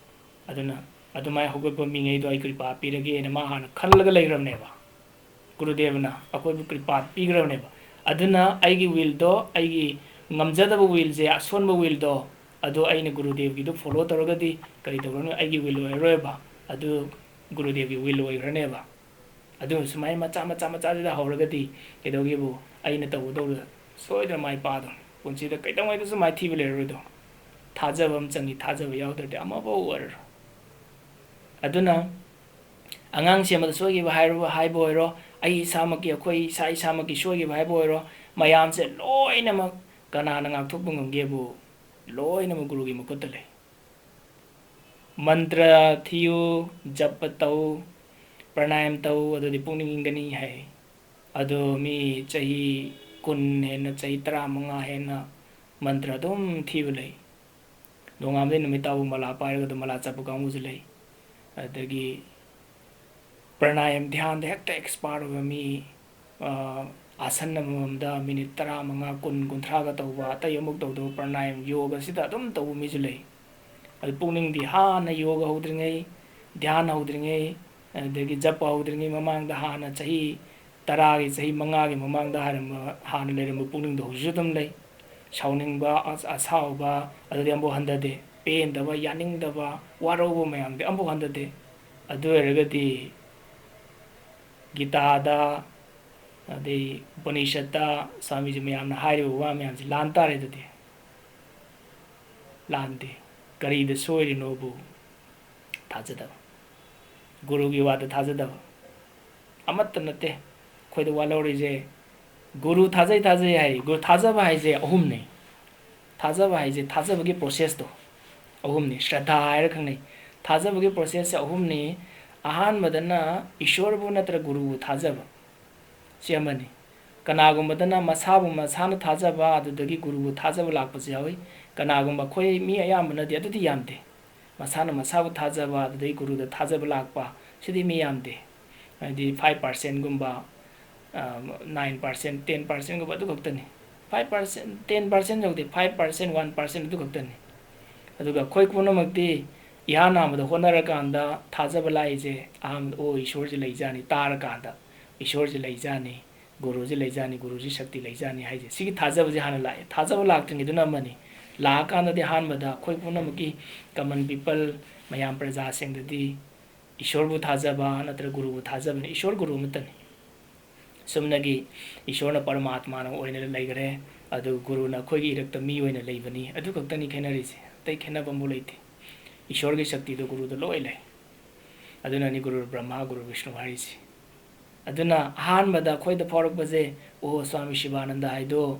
ꯑꯗꯨꯅ ꯑꯗꯨꯃꯥꯏꯅ ꯍꯧꯒꯠꯄ ꯃꯤꯉꯩꯗꯣ ꯑꯩ ꯀ꯭ꯔꯤꯄꯥ ꯄꯤꯔꯒꯦꯅ ꯃꯥ ꯍꯥꯟꯅ ꯈꯜꯂꯒ ꯂꯩꯈ꯭ꯔꯕꯅꯦꯕ꯫ ꯒꯨꯔꯨꯗꯦꯕꯅ ꯑꯩꯈꯣꯏꯕꯨ ꯀ꯭ꯔꯤꯄꯥ ꯄꯤꯈ꯭ꯔꯕꯅꯦꯕ꯫ ꯑꯗꯨꯅ ꯑꯩꯒꯤ ꯋꯤꯜꯗꯣ, ꯑꯩꯒꯤ ꯉꯝꯖꯗꯕ ꯋꯤꯜꯁꯦ, ꯑꯁꯣꯟꯕ ꯋꯤꯜꯗꯣ, ꯑꯗꯣ ꯑꯩꯅ ꯒꯨꯔꯨꯗꯦꯕꯒꯤꯗꯣ ꯐꯣꯂꯣ ꯇꯧꯔꯒꯗꯤ ꯀꯔꯤ ꯇꯧꯔꯅꯤ? ꯑꯩꯒꯤ ꯋꯤꯜ ꯑꯣꯏꯔꯔꯣꯏꯕ, ꯑꯗꯨ ꯒꯨꯔꯨꯗꯦꯕꯒꯤ ꯋꯤꯜ ꯑꯣꯏꯈ꯭ꯔꯅꯦꯕ꯫ ꯑꯗꯨ ꯁꯨꯃꯥꯏꯅ ꯃꯆꯥ ꯃꯆꯥ ꯃꯆꯥꯁꯤꯗ ꯍꯧꯔꯒꯗꯤ ꯀꯩꯗꯧꯒꯦꯕꯨ, ꯑꯩꯅ ꯇꯧꯒꯗꯧꯕꯗ ꯁꯣꯏꯗꯅ ꯃꯥꯏ ꯄꯥꯛꯑꯗꯧꯅꯤ꯫ ꯄꯨꯟꯁꯤꯗ ꯀꯩꯗꯧꯉꯩꯗꯁꯨ ꯃꯥꯏꯊꯤꯕ ꯂꯩꯔꯔꯣꯏꯗꯣ꯫ ꯊꯥꯖꯕ ꯑꯃ ꯆꯪꯉꯤ, ꯊꯥꯖꯕ ꯌꯥꯎꯗ꯭ꯔꯗꯤ ꯑꯃꯐꯥꯎ ꯑꯣꯏꯔꯔꯣꯏ꯫ ꯑꯗꯨꯅ ꯑꯉꯥꯡ ꯁꯦꯝꯕꯗ ꯁꯣꯏꯈꯤꯕ ꯍꯥꯏꯔꯨꯕ, ꯍꯥꯏꯕ ꯑꯣꯏꯔꯣ, ꯑꯩ ꯏꯁꯥꯃꯛꯀꯤ, ꯑꯩꯈꯣꯏ ꯏꯁꯥ ꯏꯁꯥꯃꯛꯀꯤ ꯁꯣꯏꯈꯤꯕ ꯍꯥꯏꯕ ꯑꯣꯏꯔꯣ, ꯃꯌꯥꯝꯁꯦ ꯂꯣꯏꯅꯃꯛ ꯀꯅꯥꯅ ꯉꯥꯛꯊꯣꯛꯄ ꯉꯝꯒꯦꯕꯨ? ꯂꯣꯏꯅꯃꯛ ꯒꯨꯔꯨꯒꯤ ꯃꯈꯨꯠꯇ ꯂꯩ꯫ ꯃꯟꯇ꯭ꯔ ꯊꯤꯌꯨ, ꯖꯄ ꯇꯧ, ꯄ꯭ꯔꯅꯥꯌꯝ ꯇꯧ, ꯑꯗꯨꯗꯤ ꯄꯨꯛꯅꯤꯡ ꯏꯪꯒꯅꯤ ꯍꯥꯏ꯫ ꯑꯗꯣ ꯃꯤ ꯆꯍꯤ ꯀꯨꯟ ꯍꯦꯟꯅ, ꯆꯍꯤ ꯇꯔꯥꯃꯉꯥ ꯍꯦꯟꯅ ꯃꯟꯇ꯭ꯔ ꯑꯗꯨꯝ ꯊꯤꯕ ꯂꯩ꯫ ꯅꯣꯡꯉꯥꯟꯕꯗꯩ ꯅꯨꯃꯤꯠ ꯇꯥꯕꯨ ꯃꯂꯥ ꯄꯥꯏꯔꯒ ꯑꯗꯨꯝ ꯃꯂꯥ ꯆꯠꯄ ꯀꯥꯡꯕꯨꯁꯨ ꯂꯩ꯫ ꯑꯗꯒꯤ ꯄ꯭ꯔꯅꯥꯌꯝ ꯙ꯭ꯌꯥꯟꯗ ꯍꯦꯛꯇ ꯑꯦꯛꯁꯄꯥꯔꯠ ꯑꯣꯏꯕ ꯃꯤ, ꯑ, ꯑꯥꯁꯟ ꯑꯃꯃꯝꯗ ꯃꯤꯅꯤꯠ ꯇꯔꯥꯃꯉꯥ, ꯀꯨꯟ, ꯀꯨꯟꯊ꯭ꯔꯥꯒ ꯇꯧꯕ, ꯑꯇꯩ ꯑꯃꯨꯛ ꯇꯧꯗꯕ ꯄ꯭ꯔꯅꯥꯌꯥꯝ ꯌꯣꯒꯁꯤꯗ ꯑꯗꯨꯝ ꯇꯧꯕ ꯃꯤꯁꯨ ꯂꯩ꯫ ꯑꯗꯨ ꯄꯨꯛꯅꯤꯡꯗꯤ ꯍꯥꯟꯅ ꯌꯣꯒ ꯍꯧꯗ꯭ꯔꯤꯉꯩ, ꯙ꯭ꯌꯥꯟ ꯍꯧꯗ꯭ꯔꯤꯉꯩ, ꯑꯗꯒꯤ ꯖꯄ ꯍꯧꯗ꯭ꯔꯤꯉꯩ ꯃꯃꯥꯡꯗ ꯍꯥꯟꯅ ꯆꯍꯤ ꯇꯔꯥꯒꯤ, ꯆꯍꯤ ꯃꯉꯥꯒꯤ ꯃꯃꯥꯡꯗ ꯍꯥꯏꯔꯝꯕ, ꯍꯥꯟꯅ ꯂꯩꯔꯝꯕ ꯄꯨꯛꯅꯤꯡꯗꯣ ꯍꯧꯖꯤꯛꯁꯨ ꯑꯗꯨꯝ ꯂꯩ꯫ ꯁꯥꯎꯅꯤꯡꯕ, ꯑꯁ-, ꯑꯁꯥꯎꯕ, ꯑꯗꯨꯗꯤ ꯑꯃꯐꯥꯎ ꯍꯟꯊꯗꯦ꯫ ꯄꯦꯟꯗꯕ, ꯌꯥꯅꯤꯡꯗꯕ, ꯋꯥꯔꯧꯕ ꯃꯌꯥꯝꯗꯤ ꯑꯃꯐꯥꯎ ꯍꯟꯊꯗꯦ꯫ ꯑꯗꯨ ꯑꯣꯏꯔꯒꯗꯤ ꯒꯤꯇꯥꯗ, ꯑꯗꯩ ꯎꯄꯅꯤꯁꯠꯇ ꯁ꯭ꯋꯥꯃꯤꯖꯤ ꯃꯌꯥꯝꯅ ꯍꯥꯏꯔꯤꯕ ꯋꯥ ꯃꯌꯥꯝꯁꯤ ꯂꯥꯟ ꯇꯥꯔꯦ ꯑꯗꯨꯗꯤ? ꯂꯥꯟꯗꯦ꯫ ꯀꯔꯤꯗ ꯁꯣꯏꯔꯤꯅꯣꯕꯨ? ꯊꯥꯖꯗꯕ꯫ ꯒꯨꯔꯨꯒꯤ ꯋꯥꯗ ꯊꯥꯖꯗꯕ꯫ ꯑꯃꯠꯇ ꯅꯠꯇꯦ ꯑꯩꯈꯣꯏꯗ ꯋꯥꯠꯍꯧꯔꯤꯁꯦ꯫ ꯒꯨꯔꯨ ꯊꯥꯖꯩ, ꯊꯥꯖꯩ ꯍꯥꯏ꯫ ꯒꯨꯔꯨ ꯊꯥꯖꯕ ꯍꯥꯏꯁꯦ ꯑꯍꯨꯝꯅꯤ꯫ ꯊꯥꯖꯕ ꯍꯥꯏꯁꯦ, ꯊꯥꯖꯕꯒꯤ ꯄ꯭ꯔꯣꯁꯦꯁꯇꯣ ꯑꯍꯨꯝꯅꯤ꯫ ꯁ꯭ꯔꯗꯥ ꯍꯥꯏꯔ ꯈꯪꯅꯩ꯫ ꯊꯥꯖꯕꯒꯤ ꯄ꯭ꯔꯣꯁꯦꯁꯁꯦ ꯑꯍꯨꯝꯅꯤ꯫ ꯑꯍꯥꯟꯕꯗꯅ ꯏꯁꯣꯔꯕꯨ ꯅꯠꯇ꯭ꯔ ꯒꯨꯔꯨꯕꯨ ꯊꯥꯖꯕ꯫ ꯁꯤ ꯑꯃꯅꯤ꯫ ꯀꯅꯥꯒꯨꯝꯕꯗꯅ ꯃꯁꯥꯕꯨ ꯃꯁꯥꯅ ꯊꯥꯖꯕ, ꯑꯗꯨꯗꯒꯤ ꯒꯨꯔꯨꯕꯨ ꯊꯥꯖꯕ ꯂꯥꯛꯄꯁꯨ ꯌꯥꯎꯏ꯫ ꯀꯅꯥꯒꯨꯝꯕ, ꯑꯩꯈꯣꯏ ꯃꯤ ꯑꯌꯥꯝꯕꯅꯗꯤ ꯑꯗꯨꯗꯤ ꯌꯥꯝꯗꯦ꯫ ꯃꯁꯥꯅ ꯃꯁꯥꯕꯨ ꯊꯥꯖꯕ, ꯑꯗꯨꯗꯒꯤ ꯒꯨꯔꯨꯗ ꯊꯥꯖꯕ ꯂꯥꯛꯄ, ꯁꯤꯗꯤ ꯃꯤ ꯌꯥꯝꯗꯦ꯫ ꯍꯥꯏꯗꯤ five percentꯒꯨꯝꯕ, ꯑ, nine percent, ten percentꯒꯨꯝꯕ ꯑꯗꯨ ꯈꯛꯇꯅꯤ꯫ Five percent, ten percent ꯌꯧꯗꯦ, five percent, one percent ꯑꯗꯨ ꯈꯛꯇꯅꯤ꯫ ꯑꯗꯨꯒ ꯑꯩꯈꯣꯏ ꯄꯨꯝꯅꯃꯛꯇꯤ ꯏꯍꯥꯟ ꯍꯥꯟꯕꯗ ꯍꯣꯠꯅꯔꯀꯥꯟꯗ ꯊꯥꯖꯕ ꯂꯥꯛꯏꯁꯦ, ꯑꯍꯥꯟꯕꯗ, "ꯑꯣ, ꯏꯁꯣꯔꯁꯦ ꯂꯩꯖꯥꯠꯅꯤ", ꯇꯥꯔꯀꯥꯟꯗ, "ꯏꯁꯣꯔꯁꯦ ꯂꯩꯖꯥꯠꯅꯤ, ꯒꯨꯔꯨꯁꯦ ꯂꯩꯖꯥꯠꯅꯤ, ꯒꯨꯔꯨꯁꯦ ꯁꯛꯇꯤ ꯂꯩꯖꯥꯠꯅꯤ" ꯍꯥꯏꯁꯦ, ꯁꯤꯒꯤ ꯊꯥꯖꯕꯁꯦ ꯍꯥꯟꯅ ꯂꯥꯛꯑꯦ꯫ ꯊꯥꯖꯕ ꯂꯥꯛꯇ꯭ꯔꯤꯉꯩꯗꯨꯅ ꯑꯃꯅꯤ꯫ ꯂꯥꯛꯑꯀꯥꯟꯗꯗꯤ ꯑꯍꯥꯟꯕꯗ ꯑꯩꯈꯣꯏ ꯄꯨꯝꯅꯃꯛꯀꯤ, common people, ꯃꯌꯥꯝ ꯄ꯭ꯔꯖꯥꯁꯤꯡꯗꯗꯤ ꯏꯁꯣꯔꯕꯨ ꯊꯥꯖꯕ ꯅꯠꯇ꯭ꯔꯒ ꯒꯨꯔꯨꯕꯨ ꯊꯥꯖꯕꯅꯤ꯫ ꯏꯁꯣꯔ ꯒꯨꯔꯨ ꯑꯃꯠꯇꯅꯤ꯫ ꯆꯨꯝꯅꯒꯤ ꯏꯁꯣꯔꯅ ꯄꯔꯃꯥꯠꯃꯥꯅ ꯑꯣꯏꯅ ꯂꯩꯈ꯭ꯔꯦ, ꯑꯗꯨ ꯒꯨꯔꯨꯅ ꯑꯩꯈꯣꯏꯒꯤ ꯏꯔꯛꯇ ꯃꯤ ꯑꯣꯏꯅ ꯂꯩꯕꯅꯤ, ꯑꯗꯨ ꯈꯛꯇꯅꯤ ꯈꯦꯠꯅꯔꯤꯁꯦ꯫ ꯑꯇꯩ ꯈꯦꯠꯅꯕ ꯑꯃꯐꯥꯎ ꯂꯩꯇꯦ꯫ ꯏꯁꯣꯔꯒꯤ ꯁꯛꯇꯤꯗꯣ ꯒꯨꯔꯨꯗ ꯂꯣꯏ ꯂꯩ꯫ ꯑꯗꯨꯅꯅꯤ ꯒꯨꯔꯨ ꯕ꯭ꯔꯍ꯭ꯃ, ꯒꯨꯔꯨ ꯕꯤꯁꯅꯨ ꯍꯥꯏꯔꯤꯁꯦ꯫ ꯑꯗꯨꯅ ꯑꯍꯥꯟꯕꯗ ꯑꯩꯈꯣꯏꯗ ꯐꯥꯎꯔꯛꯄꯁꯦ, "ꯑꯣ, ꯁ꯭ꯋꯥꯃꯤ ꯁꯤꯕꯥꯅꯟꯗ ꯍꯥꯏꯗꯣ,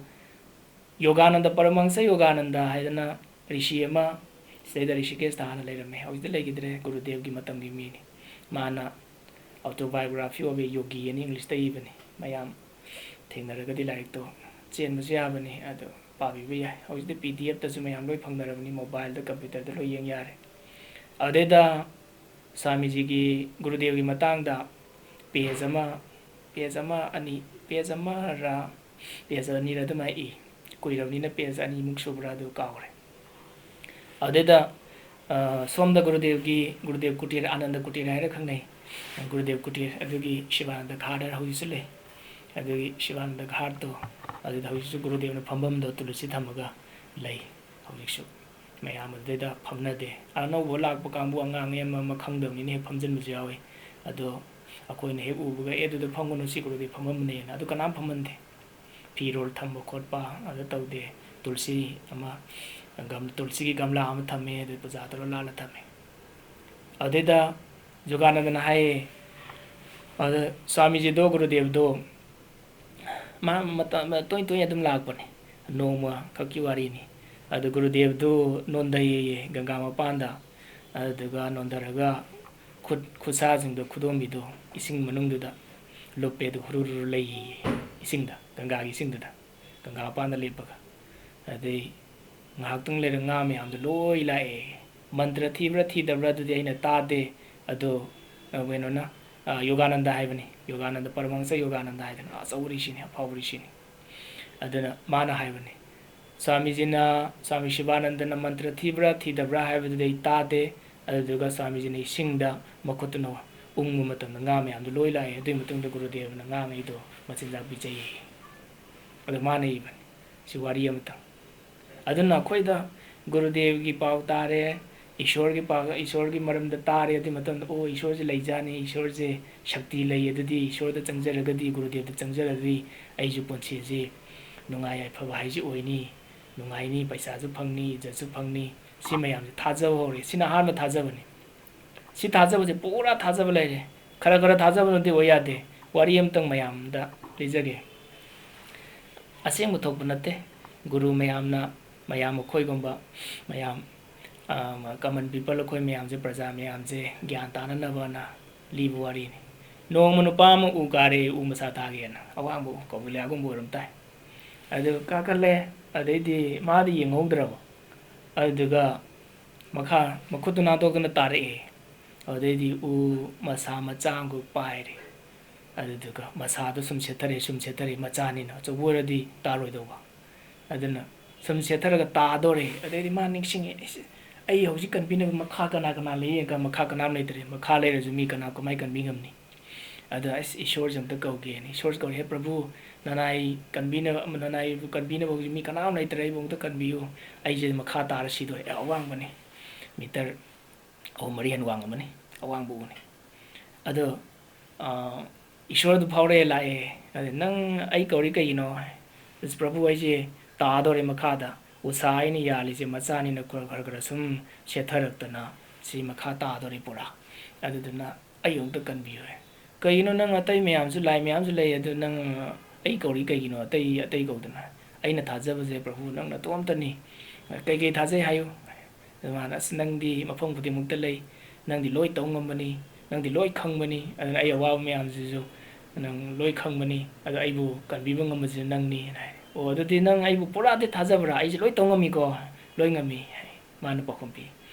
ꯌꯣꯒꯥꯅꯟꯗ, ꯄꯔꯃꯍꯪꯁ ꯌꯣꯒꯥꯅꯟꯗ ꯍꯥꯏꯗꯅ ꯔꯤꯁꯤ ꯑꯃ ꯁꯤꯗꯩꯗ ꯔꯤꯁꯤꯀꯦꯁꯇ ꯍꯥꯟꯅ ꯂꯩꯔꯝꯃꯦ, ꯍꯧꯖꯤꯛꯇꯤ ꯂꯩꯈꯤꯗ꯭ꯔꯦ, ꯒꯨꯔꯨꯗꯦꯕꯒꯤ ꯃꯇꯝꯒꯤ ꯃꯤꯅꯤ꯫ ꯃꯥꯅ Autobiography of a Yogi ꯑꯅ ꯏꯪꯂꯤꯁꯇ ꯏꯕꯅꯤ꯫ ꯃꯌꯥꯝ ꯊꯦꯡꯅꯔꯒꯗꯤ ꯂꯥꯏꯔꯤꯛꯇꯣ ꯆꯦꯟꯕꯁꯨ ꯌꯥꯕꯅꯤ, ꯑꯗꯣ ꯄꯥꯕꯤꯕ ꯌꯥꯏ꯫ ꯍꯧꯖꯤꯛꯇꯤ P D F ꯇꯁꯨ ꯃꯌꯥꯝ ꯂꯣꯏ ꯐꯪꯅꯔꯕꯅꯤ, mobileꯗ, computerꯗ ꯂꯣꯏ ꯌꯦꯡ ꯌꯥꯔꯦ꯫ ꯑꯗꯨꯗꯩꯗ ꯁ꯭ꯋꯥꯃꯤꯖꯤꯒꯤ, ꯒꯨꯔꯨꯗꯦꯕꯒꯤ ꯃꯇꯥꯡꯗ page ꯑꯃ, page ꯑꯃ ꯑꯅꯤ ꯄꯦꯖ ꯑꯃꯔ ꯄꯦꯖ ꯑꯅꯤꯔ ꯑꯗꯨꯃꯥꯏꯅ ꯏ꯫ ꯀꯨꯏꯔꯕꯅꯤꯅ ꯄꯦꯖ ꯑꯅꯤꯃꯨꯛ ꯁꯨꯕ꯭ꯔꯥ ꯑꯗꯨ ꯀꯥꯎꯔꯦ꯫ ꯑꯗꯨꯗꯩꯗ, ꯑ, ꯁꯣꯝꯗ ꯒꯨꯔꯨꯗꯦꯕꯒꯤ, ꯒꯨꯔꯨꯗꯦꯕ ꯀꯨꯇꯤꯔ, ꯑꯥꯅꯟꯗ ꯀꯨꯇꯤꯔ ꯍꯥꯏꯔ ꯈꯪꯅꯩ꯫ ꯒꯨꯔꯨꯗꯦꯕ ꯀꯨꯇꯤꯔ ꯑꯗꯨꯒꯤ ꯁꯤꯕꯥꯅꯟꯗ ꯘꯥꯠ ꯍꯥꯏꯔ ꯍꯧꯖꯤꯛꯁꯨ ꯂꯩ꯫ ꯑꯗꯨꯒꯤ ꯁꯤꯕꯥꯅꯟꯗ ꯘꯥꯠꯇꯣ ꯑꯗꯨꯗ ꯍꯧꯖꯤꯛꯁꯨ ꯒꯨꯔꯨꯗꯦꯕꯅ ꯐꯝꯐꯝꯗꯣ ꯇꯨꯂꯁꯤ ꯊꯝꯃꯒ ꯂꯩ ꯍꯧꯖꯤꯛꯁꯨ꯫ ꯃꯌꯥꯝ ꯑꯗꯨꯗꯩꯗ ꯐꯝꯅꯗꯦ꯫ ꯑꯅꯧꯕ ꯂꯥꯛꯄ ꯀꯥꯡꯕꯨ ꯑꯉꯥꯡꯅꯦ ꯑꯃ ꯑꯃ ꯈꯪꯗꯕꯅꯤꯅ ꯍꯦꯛ ꯐꯝꯖꯤꯟꯕꯁꯨ ꯌꯥꯎꯏ꯫ ꯑꯗꯣ ꯑꯩꯈꯣꯏꯅ ꯍꯦꯛ ꯎꯕꯒ "ꯑꯦ, ꯑꯗꯨꯗ ꯐꯝꯒꯅꯨ, ꯁꯤ ꯒꯨꯔꯨꯗꯦꯕ ꯐꯝꯐꯝꯅꯦꯅ", ꯑꯗꯨ ꯀꯅꯥꯝ ꯐꯝꯍꯟꯗꯦ꯫ ꯐꯤꯔꯣꯜ ꯊꯝꯕ ꯈꯣꯠꯄ ꯑꯗꯨ ꯇꯧꯗꯦ꯫ ꯇꯨꯜꯁꯤ ꯑꯃ, ꯒꯝ-, ꯇꯨꯜꯁꯤꯒꯤ ꯒꯝꯂꯥ ꯑꯃ ꯊꯝꯃꯦ, ꯑꯗꯨ ꯄꯨꯖꯥ ꯇꯧꯔ ꯂꯥꯠꯂ ꯊꯝꯃꯦ꯫ ꯑꯗꯨꯗꯩꯗ ꯌꯣꯒꯥꯅꯟꯗꯅ ꯍꯥꯏꯌꯦ, ꯑꯗ ꯁ꯭ꯋꯥꯃꯤꯖꯤꯗꯣ, ꯒꯨꯔꯨꯗꯦꯕꯗꯣ, ꯃꯥ ꯃꯇꯝ, ꯇꯣꯏ ꯇꯣꯏꯅ ꯑꯗꯨꯝ ꯂꯥꯛꯄꯅꯦ, ꯅꯣꯡꯃ ꯈꯛꯀꯤ ꯋꯥꯔꯤꯅꯤ꯫ ꯑꯗꯨ ꯒꯨꯔꯨꯗꯦꯕꯗꯨ ꯅꯣꯟꯊꯩꯌꯦꯌꯦ ꯒꯪꯒꯥ ꯃꯄꯥꯟꯗ꯫ ꯑꯗꯨꯗꯨꯒ ꯅꯣꯟꯊꯔꯒ ꯈꯨꯠ, ꯈꯨꯠꯁꯥꯁꯤꯡꯗꯣ, ꯈꯨꯗꯣꯝꯕꯤꯗꯣ ꯏꯁꯤꯡ ꯃꯅꯨꯡꯗꯨꯗ ꯂꯨꯞꯄꯦ, ꯑꯗꯨ ꯍꯨꯔꯨ ꯍꯨꯔꯨ ꯂꯩꯌꯦꯌꯦ ꯏꯁꯤꯡꯗ, ꯒꯪꯒꯥꯒꯤ ꯏꯁꯤꯡꯗꯨꯗ, ꯒꯪꯒꯥ ꯃꯄꯥꯟꯗ ꯂꯦꯞꯄꯒ꯫ ꯑꯗꯩ ꯉꯥꯏꯍꯥꯛꯇꯪ ꯂꯩꯔ ꯉꯥ ꯃꯌꯥꯝꯗꯣ ꯂꯣꯏ ꯂꯥꯛꯑꯦ꯫ ꯃꯟꯇ꯭ꯔ ꯊꯤꯕ꯭ꯔꯥ ꯊꯤꯗꯕ꯭ꯔꯥ ꯑꯗꯨꯗꯤ ꯑꯩꯅ ꯇꯥꯗꯦ꯫ ꯑꯗꯣ, ꯑ, ꯀꯩꯅꯣꯅ, ꯑ, ꯌꯣꯒꯥꯅꯟꯗ ꯍꯥꯏꯕꯅꯤ, ꯌꯣꯒꯥꯅꯟꯗ, ꯄꯔꯃꯍꯪꯁ ꯌꯣꯒꯥꯅꯟꯗ ꯍꯥꯏꯗꯅ ꯑꯆꯧꯕ ꯔꯤꯁꯤꯅꯤ, ꯑꯐꯥꯎꯕ ꯔꯤꯁꯤꯅꯤ꯫ ꯑꯗꯨꯅ ꯃꯥꯅ ꯍꯥꯏꯕꯅꯤ, ꯁ꯭ꯋꯥꯃꯤꯖꯤꯅ, ꯁ꯭ꯋꯥꯃꯤ ꯁꯤꯕꯥꯅꯟꯗꯅ ꯃꯟꯇ꯭ꯔ ꯊꯤꯕ꯭ꯔꯥ ꯊꯤꯗꯕ꯭ꯔꯥ ꯍꯥꯏꯕꯗꯨꯗꯤ ꯑꯩ ꯇꯥꯗꯦ꯫ ꯑꯗꯨꯗꯨꯒ ꯁ꯭ꯋꯥꯃꯤꯖꯤꯅ ꯏꯁꯤꯡꯗ ꯃꯈꯨꯠꯇꯨꯅ ꯎꯪꯕ ꯃꯇꯝꯗ ꯉꯥ ꯃꯌꯥꯝꯗꯣ ꯂꯣꯏ ꯂꯥꯛꯑꯦ꯫ ꯑꯗꯨꯒꯤ ꯃꯇꯨꯡꯗ ꯒꯨꯔꯨꯗꯦꯕꯅ ꯉꯥꯉꯩꯗꯣ ꯃꯆꯤꯟꯖꯥꯛ ꯄꯤꯖꯩꯌꯦ꯫ ꯑꯗꯣ ꯃꯥꯅ ꯏꯕꯅꯤ꯫ ꯁꯤ ꯋꯥꯔꯤ ꯑꯃꯇꯪ꯫ ꯑꯗꯨꯅ ꯑꯩꯈꯣꯏꯗ ꯒꯨꯔꯨꯗꯦꯕꯒꯤ ꯄꯥꯎ ꯇꯥꯔꯦ, ꯏꯁꯣꯔꯒꯤ ꯄꯥꯎ, ꯏꯁꯣꯔꯒꯤ ꯃꯔꯝꯗ ꯇꯥꯔꯦ꯫ ꯑꯗꯨꯒꯤ ꯃꯇꯝꯗ, "ꯑꯣ, ꯏꯁꯣꯔꯁꯦ ꯂꯩꯖꯥꯠꯅꯤ, ꯏꯁꯣꯔꯁꯦ ꯁꯛꯇꯤ ꯂꯩ, ꯑꯗꯨꯗꯤ ꯏꯁꯣꯔꯗ ꯆꯪꯖꯔꯒꯗꯤ, ꯒꯨꯔꯨꯗꯦꯕꯗ ꯆꯪꯖꯔꯒꯗꯤ ꯑꯩꯁꯨ ꯄꯨꯟꯁꯤꯁꯤ ꯅꯨꯡꯉꯥꯏ ꯌꯥꯏꯐꯕ ꯍꯥꯏꯁꯤ ꯑꯣꯏꯅꯤ, ꯅꯨꯡꯉꯥꯏꯅꯤ, ꯄꯩꯁꯥꯁꯨ ꯐꯪꯅꯤ, ꯏꯖꯠꯁꯨ ꯐꯪꯅꯤ", ꯁꯤ ꯃꯌꯥꯝꯁꯦ ꯊꯥꯖꯕ ꯍꯧꯔꯦ꯫ ꯁꯤꯅ ꯑꯍꯥꯟꯕ ꯊꯥꯖꯕꯅꯤ꯫ ꯁꯤ ꯊꯥꯖꯕꯁꯦ ꯄꯨꯔꯥ ꯊꯥꯖꯕ ꯂꯩꯔꯦ꯫ ꯈꯔ ꯈꯔ ꯊꯥꯖꯕꯅꯗꯤ ꯑꯣꯏ ꯌꯥꯗꯦ꯫ ꯋꯥꯔꯤ ꯑꯃꯇꯪ ꯃꯌꯥꯝꯗ ꯂꯤꯖꯒꯦ꯫ ꯑꯁꯦꯡꯕ ꯊꯣꯛꯄ ꯅꯠꯇꯦ꯫ ꯒꯨꯔꯨ ꯃꯌꯥꯝꯅ, ꯃꯌꯥꯝ ꯑꯩꯈꯣꯏꯒꯨꯝꯕ ꯃꯌꯥꯝ, ꯑ, common people ꯑꯩꯈꯣꯏ ꯃꯌꯥꯝꯁꯦ, ꯄ꯭ꯔꯖꯥ ꯃꯌꯥꯝꯁꯦ ꯒ꯭ꯌꯥꯟ ꯇꯥꯅꯅꯕꯅ ꯂꯤꯕ ꯋꯥꯔꯤꯅꯤ꯫ ꯅꯣꯡꯃ ꯅꯨꯄꯥ ꯑꯃ ꯎ ꯀꯥꯔꯦ, ꯎ ꯃꯁꯥ ꯊꯥꯒꯦꯅ꯫ ꯑꯋꯥꯡꯕ ꯎ, ꯀꯧꯕꯤꯂꯥꯒꯨꯝꯕ ꯑꯣꯏꯔꯝ ꯇꯥꯏ꯫ ꯑꯗꯨ ꯀꯥꯈꯠꯂꯦ, ꯑꯗꯩꯗꯤ ꯃꯥꯗꯤ ꯌꯦꯡꯍꯧꯗ꯭ꯔꯕ꯫ ꯑꯗꯨꯗꯨꯒ ꯃꯈꯥ ꯃꯈꯨꯠꯇꯨ ꯅꯥꯟꯊꯣꯛꯇꯨꯅ ꯇꯥꯔꯛꯑꯦ꯫ ꯑꯗꯨꯗꯩꯗꯤ ꯎ ꯃꯁꯥ ꯃꯆꯥ ꯑꯃꯈꯛ ꯄꯥꯏꯔꯦ꯫ ꯑꯗꯨꯗꯨꯒ ꯃꯁꯥꯗꯣ ꯁꯨꯝ ꯁꯦꯠꯊꯔꯦ, ꯁꯨꯝ ꯁꯦꯠꯊꯔꯦ, ꯃꯆꯥꯅꯤꯅ, ꯑꯆꯧꯕ ꯑꯣꯏꯔꯗꯤ ꯇꯥꯔꯣꯏꯗꯧꯕ꯫ ꯑꯗꯨꯅ ꯁꯨꯝ ꯁꯦꯠꯊꯔꯒ ꯇꯥꯗꯣꯔꯦ꯫ ꯑꯗꯩꯗꯤ ꯃꯥ ꯅꯤꯡꯁꯤꯡꯉꯦ, "ꯑꯩꯁꯦ, ꯑꯩ ꯍꯧꯖꯤꯛ ꯀꯟꯕꯤꯅꯕ ꯃꯈꯥ ꯀꯅꯥ ꯀꯅꯥ ꯂꯩ?" ꯌꯦꯡꯉꯒ ꯃꯈꯥ ꯀꯅꯥꯝ ꯂꯩꯇ꯭ꯔꯦ꯫ ꯃꯈꯥ ꯂꯩꯔꯁꯨ ꯃꯤ ꯀꯅꯥ ꯀꯃꯥꯏꯅ ꯀꯟꯕꯤ ꯉꯝꯅꯤ? ꯑꯗ ꯑꯁ, ꯏꯁꯣꯔꯁꯦ ꯑꯝꯇ ꯀꯧꯒꯦꯅ ꯏꯁꯣꯔꯁꯦ ꯀꯧꯔꯦ, "ꯍꯦ ꯄ꯭ꯔꯚꯨ, ꯅꯅꯥꯏ ꯀꯟꯕꯤꯅꯕ, ꯅꯅꯥꯏꯕꯨ ꯀꯟꯕꯤꯅꯕ ꯍꯧꯖꯤꯛ ꯃꯤ ꯀꯅꯥꯝ ꯂꯩꯇ꯭ꯔꯦ, ꯑꯩꯕꯨ ꯑꯝꯇ ꯀꯟꯕꯤꯌꯨ꯫ ꯑꯩꯁꯦ ꯃꯈꯥ ꯇꯥꯔ ꯁꯤꯗꯣꯔꯦ"꯫ ꯑꯦ, ꯑꯋꯥꯡꯕꯅꯤ, ꯃꯤꯇꯔ ꯑꯍꯨꯝ ꯃꯔꯤ ꯍꯦꯟꯅ ꯋꯥꯡꯉꯝꯃꯅꯤ, ꯑꯋꯥꯡꯕ ꯎꯅꯤ꯫ ꯑꯗꯣ, ꯑ, ꯏꯁꯣꯔꯗꯨ ꯐꯥꯎꯔꯛꯑꯦ, ꯂꯥꯛꯑꯦ꯫ ꯑꯗ, "ꯅꯪ ꯑꯩ ꯀꯧꯔꯤ ꯀꯩꯒꯤꯅꯣ?" ꯍꯥꯏ꯫ "ꯑꯁ, ꯄ꯭ꯔꯚꯨ, ꯑꯩꯁꯦ ꯇꯥꯗꯧꯔꯦ ꯃꯈꯥꯗ꯫ ꯎꯁꯥ ꯑꯩꯅ ꯌꯥꯜꯂꯤꯁꯦ ꯃꯆꯥꯅꯤꯅ ꯈꯔ, ꯈꯔ, ꯈꯔ ꯁꯨꯝ ꯁꯦꯠꯊꯔꯛꯇꯅ ꯁꯤ ꯃꯈꯥ ꯇꯥꯗꯧꯔꯦ ꯄꯨꯔꯥ꯫ ꯑꯗꯨꯗꯨꯅ ꯑꯩ ꯑꯃꯨꯛꯇ ꯀꯟꯕꯤꯌꯨ" ꯍꯥꯏ꯫ "ꯀꯩꯒꯤꯅꯣ ꯅꯪ, ꯑꯇꯩ ꯃꯌꯥꯝꯁꯨ, ꯂꯥꯏ ꯃꯌꯥꯝꯁꯨ ꯂꯩ, ꯑꯗꯨ ꯅꯪ ꯑꯩ ꯀꯧꯔꯤ ꯀꯩꯒꯤꯅꯣ? ꯑꯇꯩ, ꯑꯇꯩ ꯀꯧꯗꯅ?" "ꯑꯩꯅ ꯊꯥꯖꯕꯁꯦ ꯄ꯭ꯔꯚꯨ ꯅꯪ ꯅꯇꯣꯝꯇꯅꯤ꯫ ꯀꯩꯀꯩ ꯊꯥꯖꯩ ꯍꯥꯏꯌꯨ?" ꯑꯗꯨ ꯃꯥꯅ, "ꯑꯁ, ꯅꯪꯗꯤ ꯃꯐꯝ ꯈꯨꯗꯤꯡꯃꯛꯇ ꯂꯩ, ꯅꯪꯗꯤ ꯂꯣꯏ ꯇꯧ ꯉꯝꯕꯅꯤ, ꯅꯪꯗꯤ ꯂꯣꯏ ꯈꯪꯕꯅꯤ, ꯑꯗꯨꯅ ꯑꯩ ꯑꯋꯥꯕ ꯃꯌꯥꯝꯁꯤꯁꯨ ꯅꯪ ꯂꯣꯏ ꯈꯪꯕꯅꯤ, ꯑꯗꯣ ꯑꯩꯕꯨ ꯀꯟꯕꯤꯕ ꯉꯝꯕꯁꯤꯅ ꯅꯪꯅꯤ" ꯍꯥꯏ꯫ "ꯑꯣ, ꯑꯗꯨꯗꯤ ꯅꯪ ꯑꯩꯕꯨ ꯄꯨꯔꯥꯗꯤ ꯊꯥꯖꯕ꯭ꯔꯥ? ꯑꯩꯁꯦ ꯂꯣꯏ ꯇꯧ ꯉꯝꯃꯤꯀꯣ?" "ꯂꯣꯏ ꯉꯝꯃꯤ" ꯍꯥꯏ꯫ ꯃꯥꯅ ꯄꯥꯎꯈꯨꯝ ꯄꯤ꯫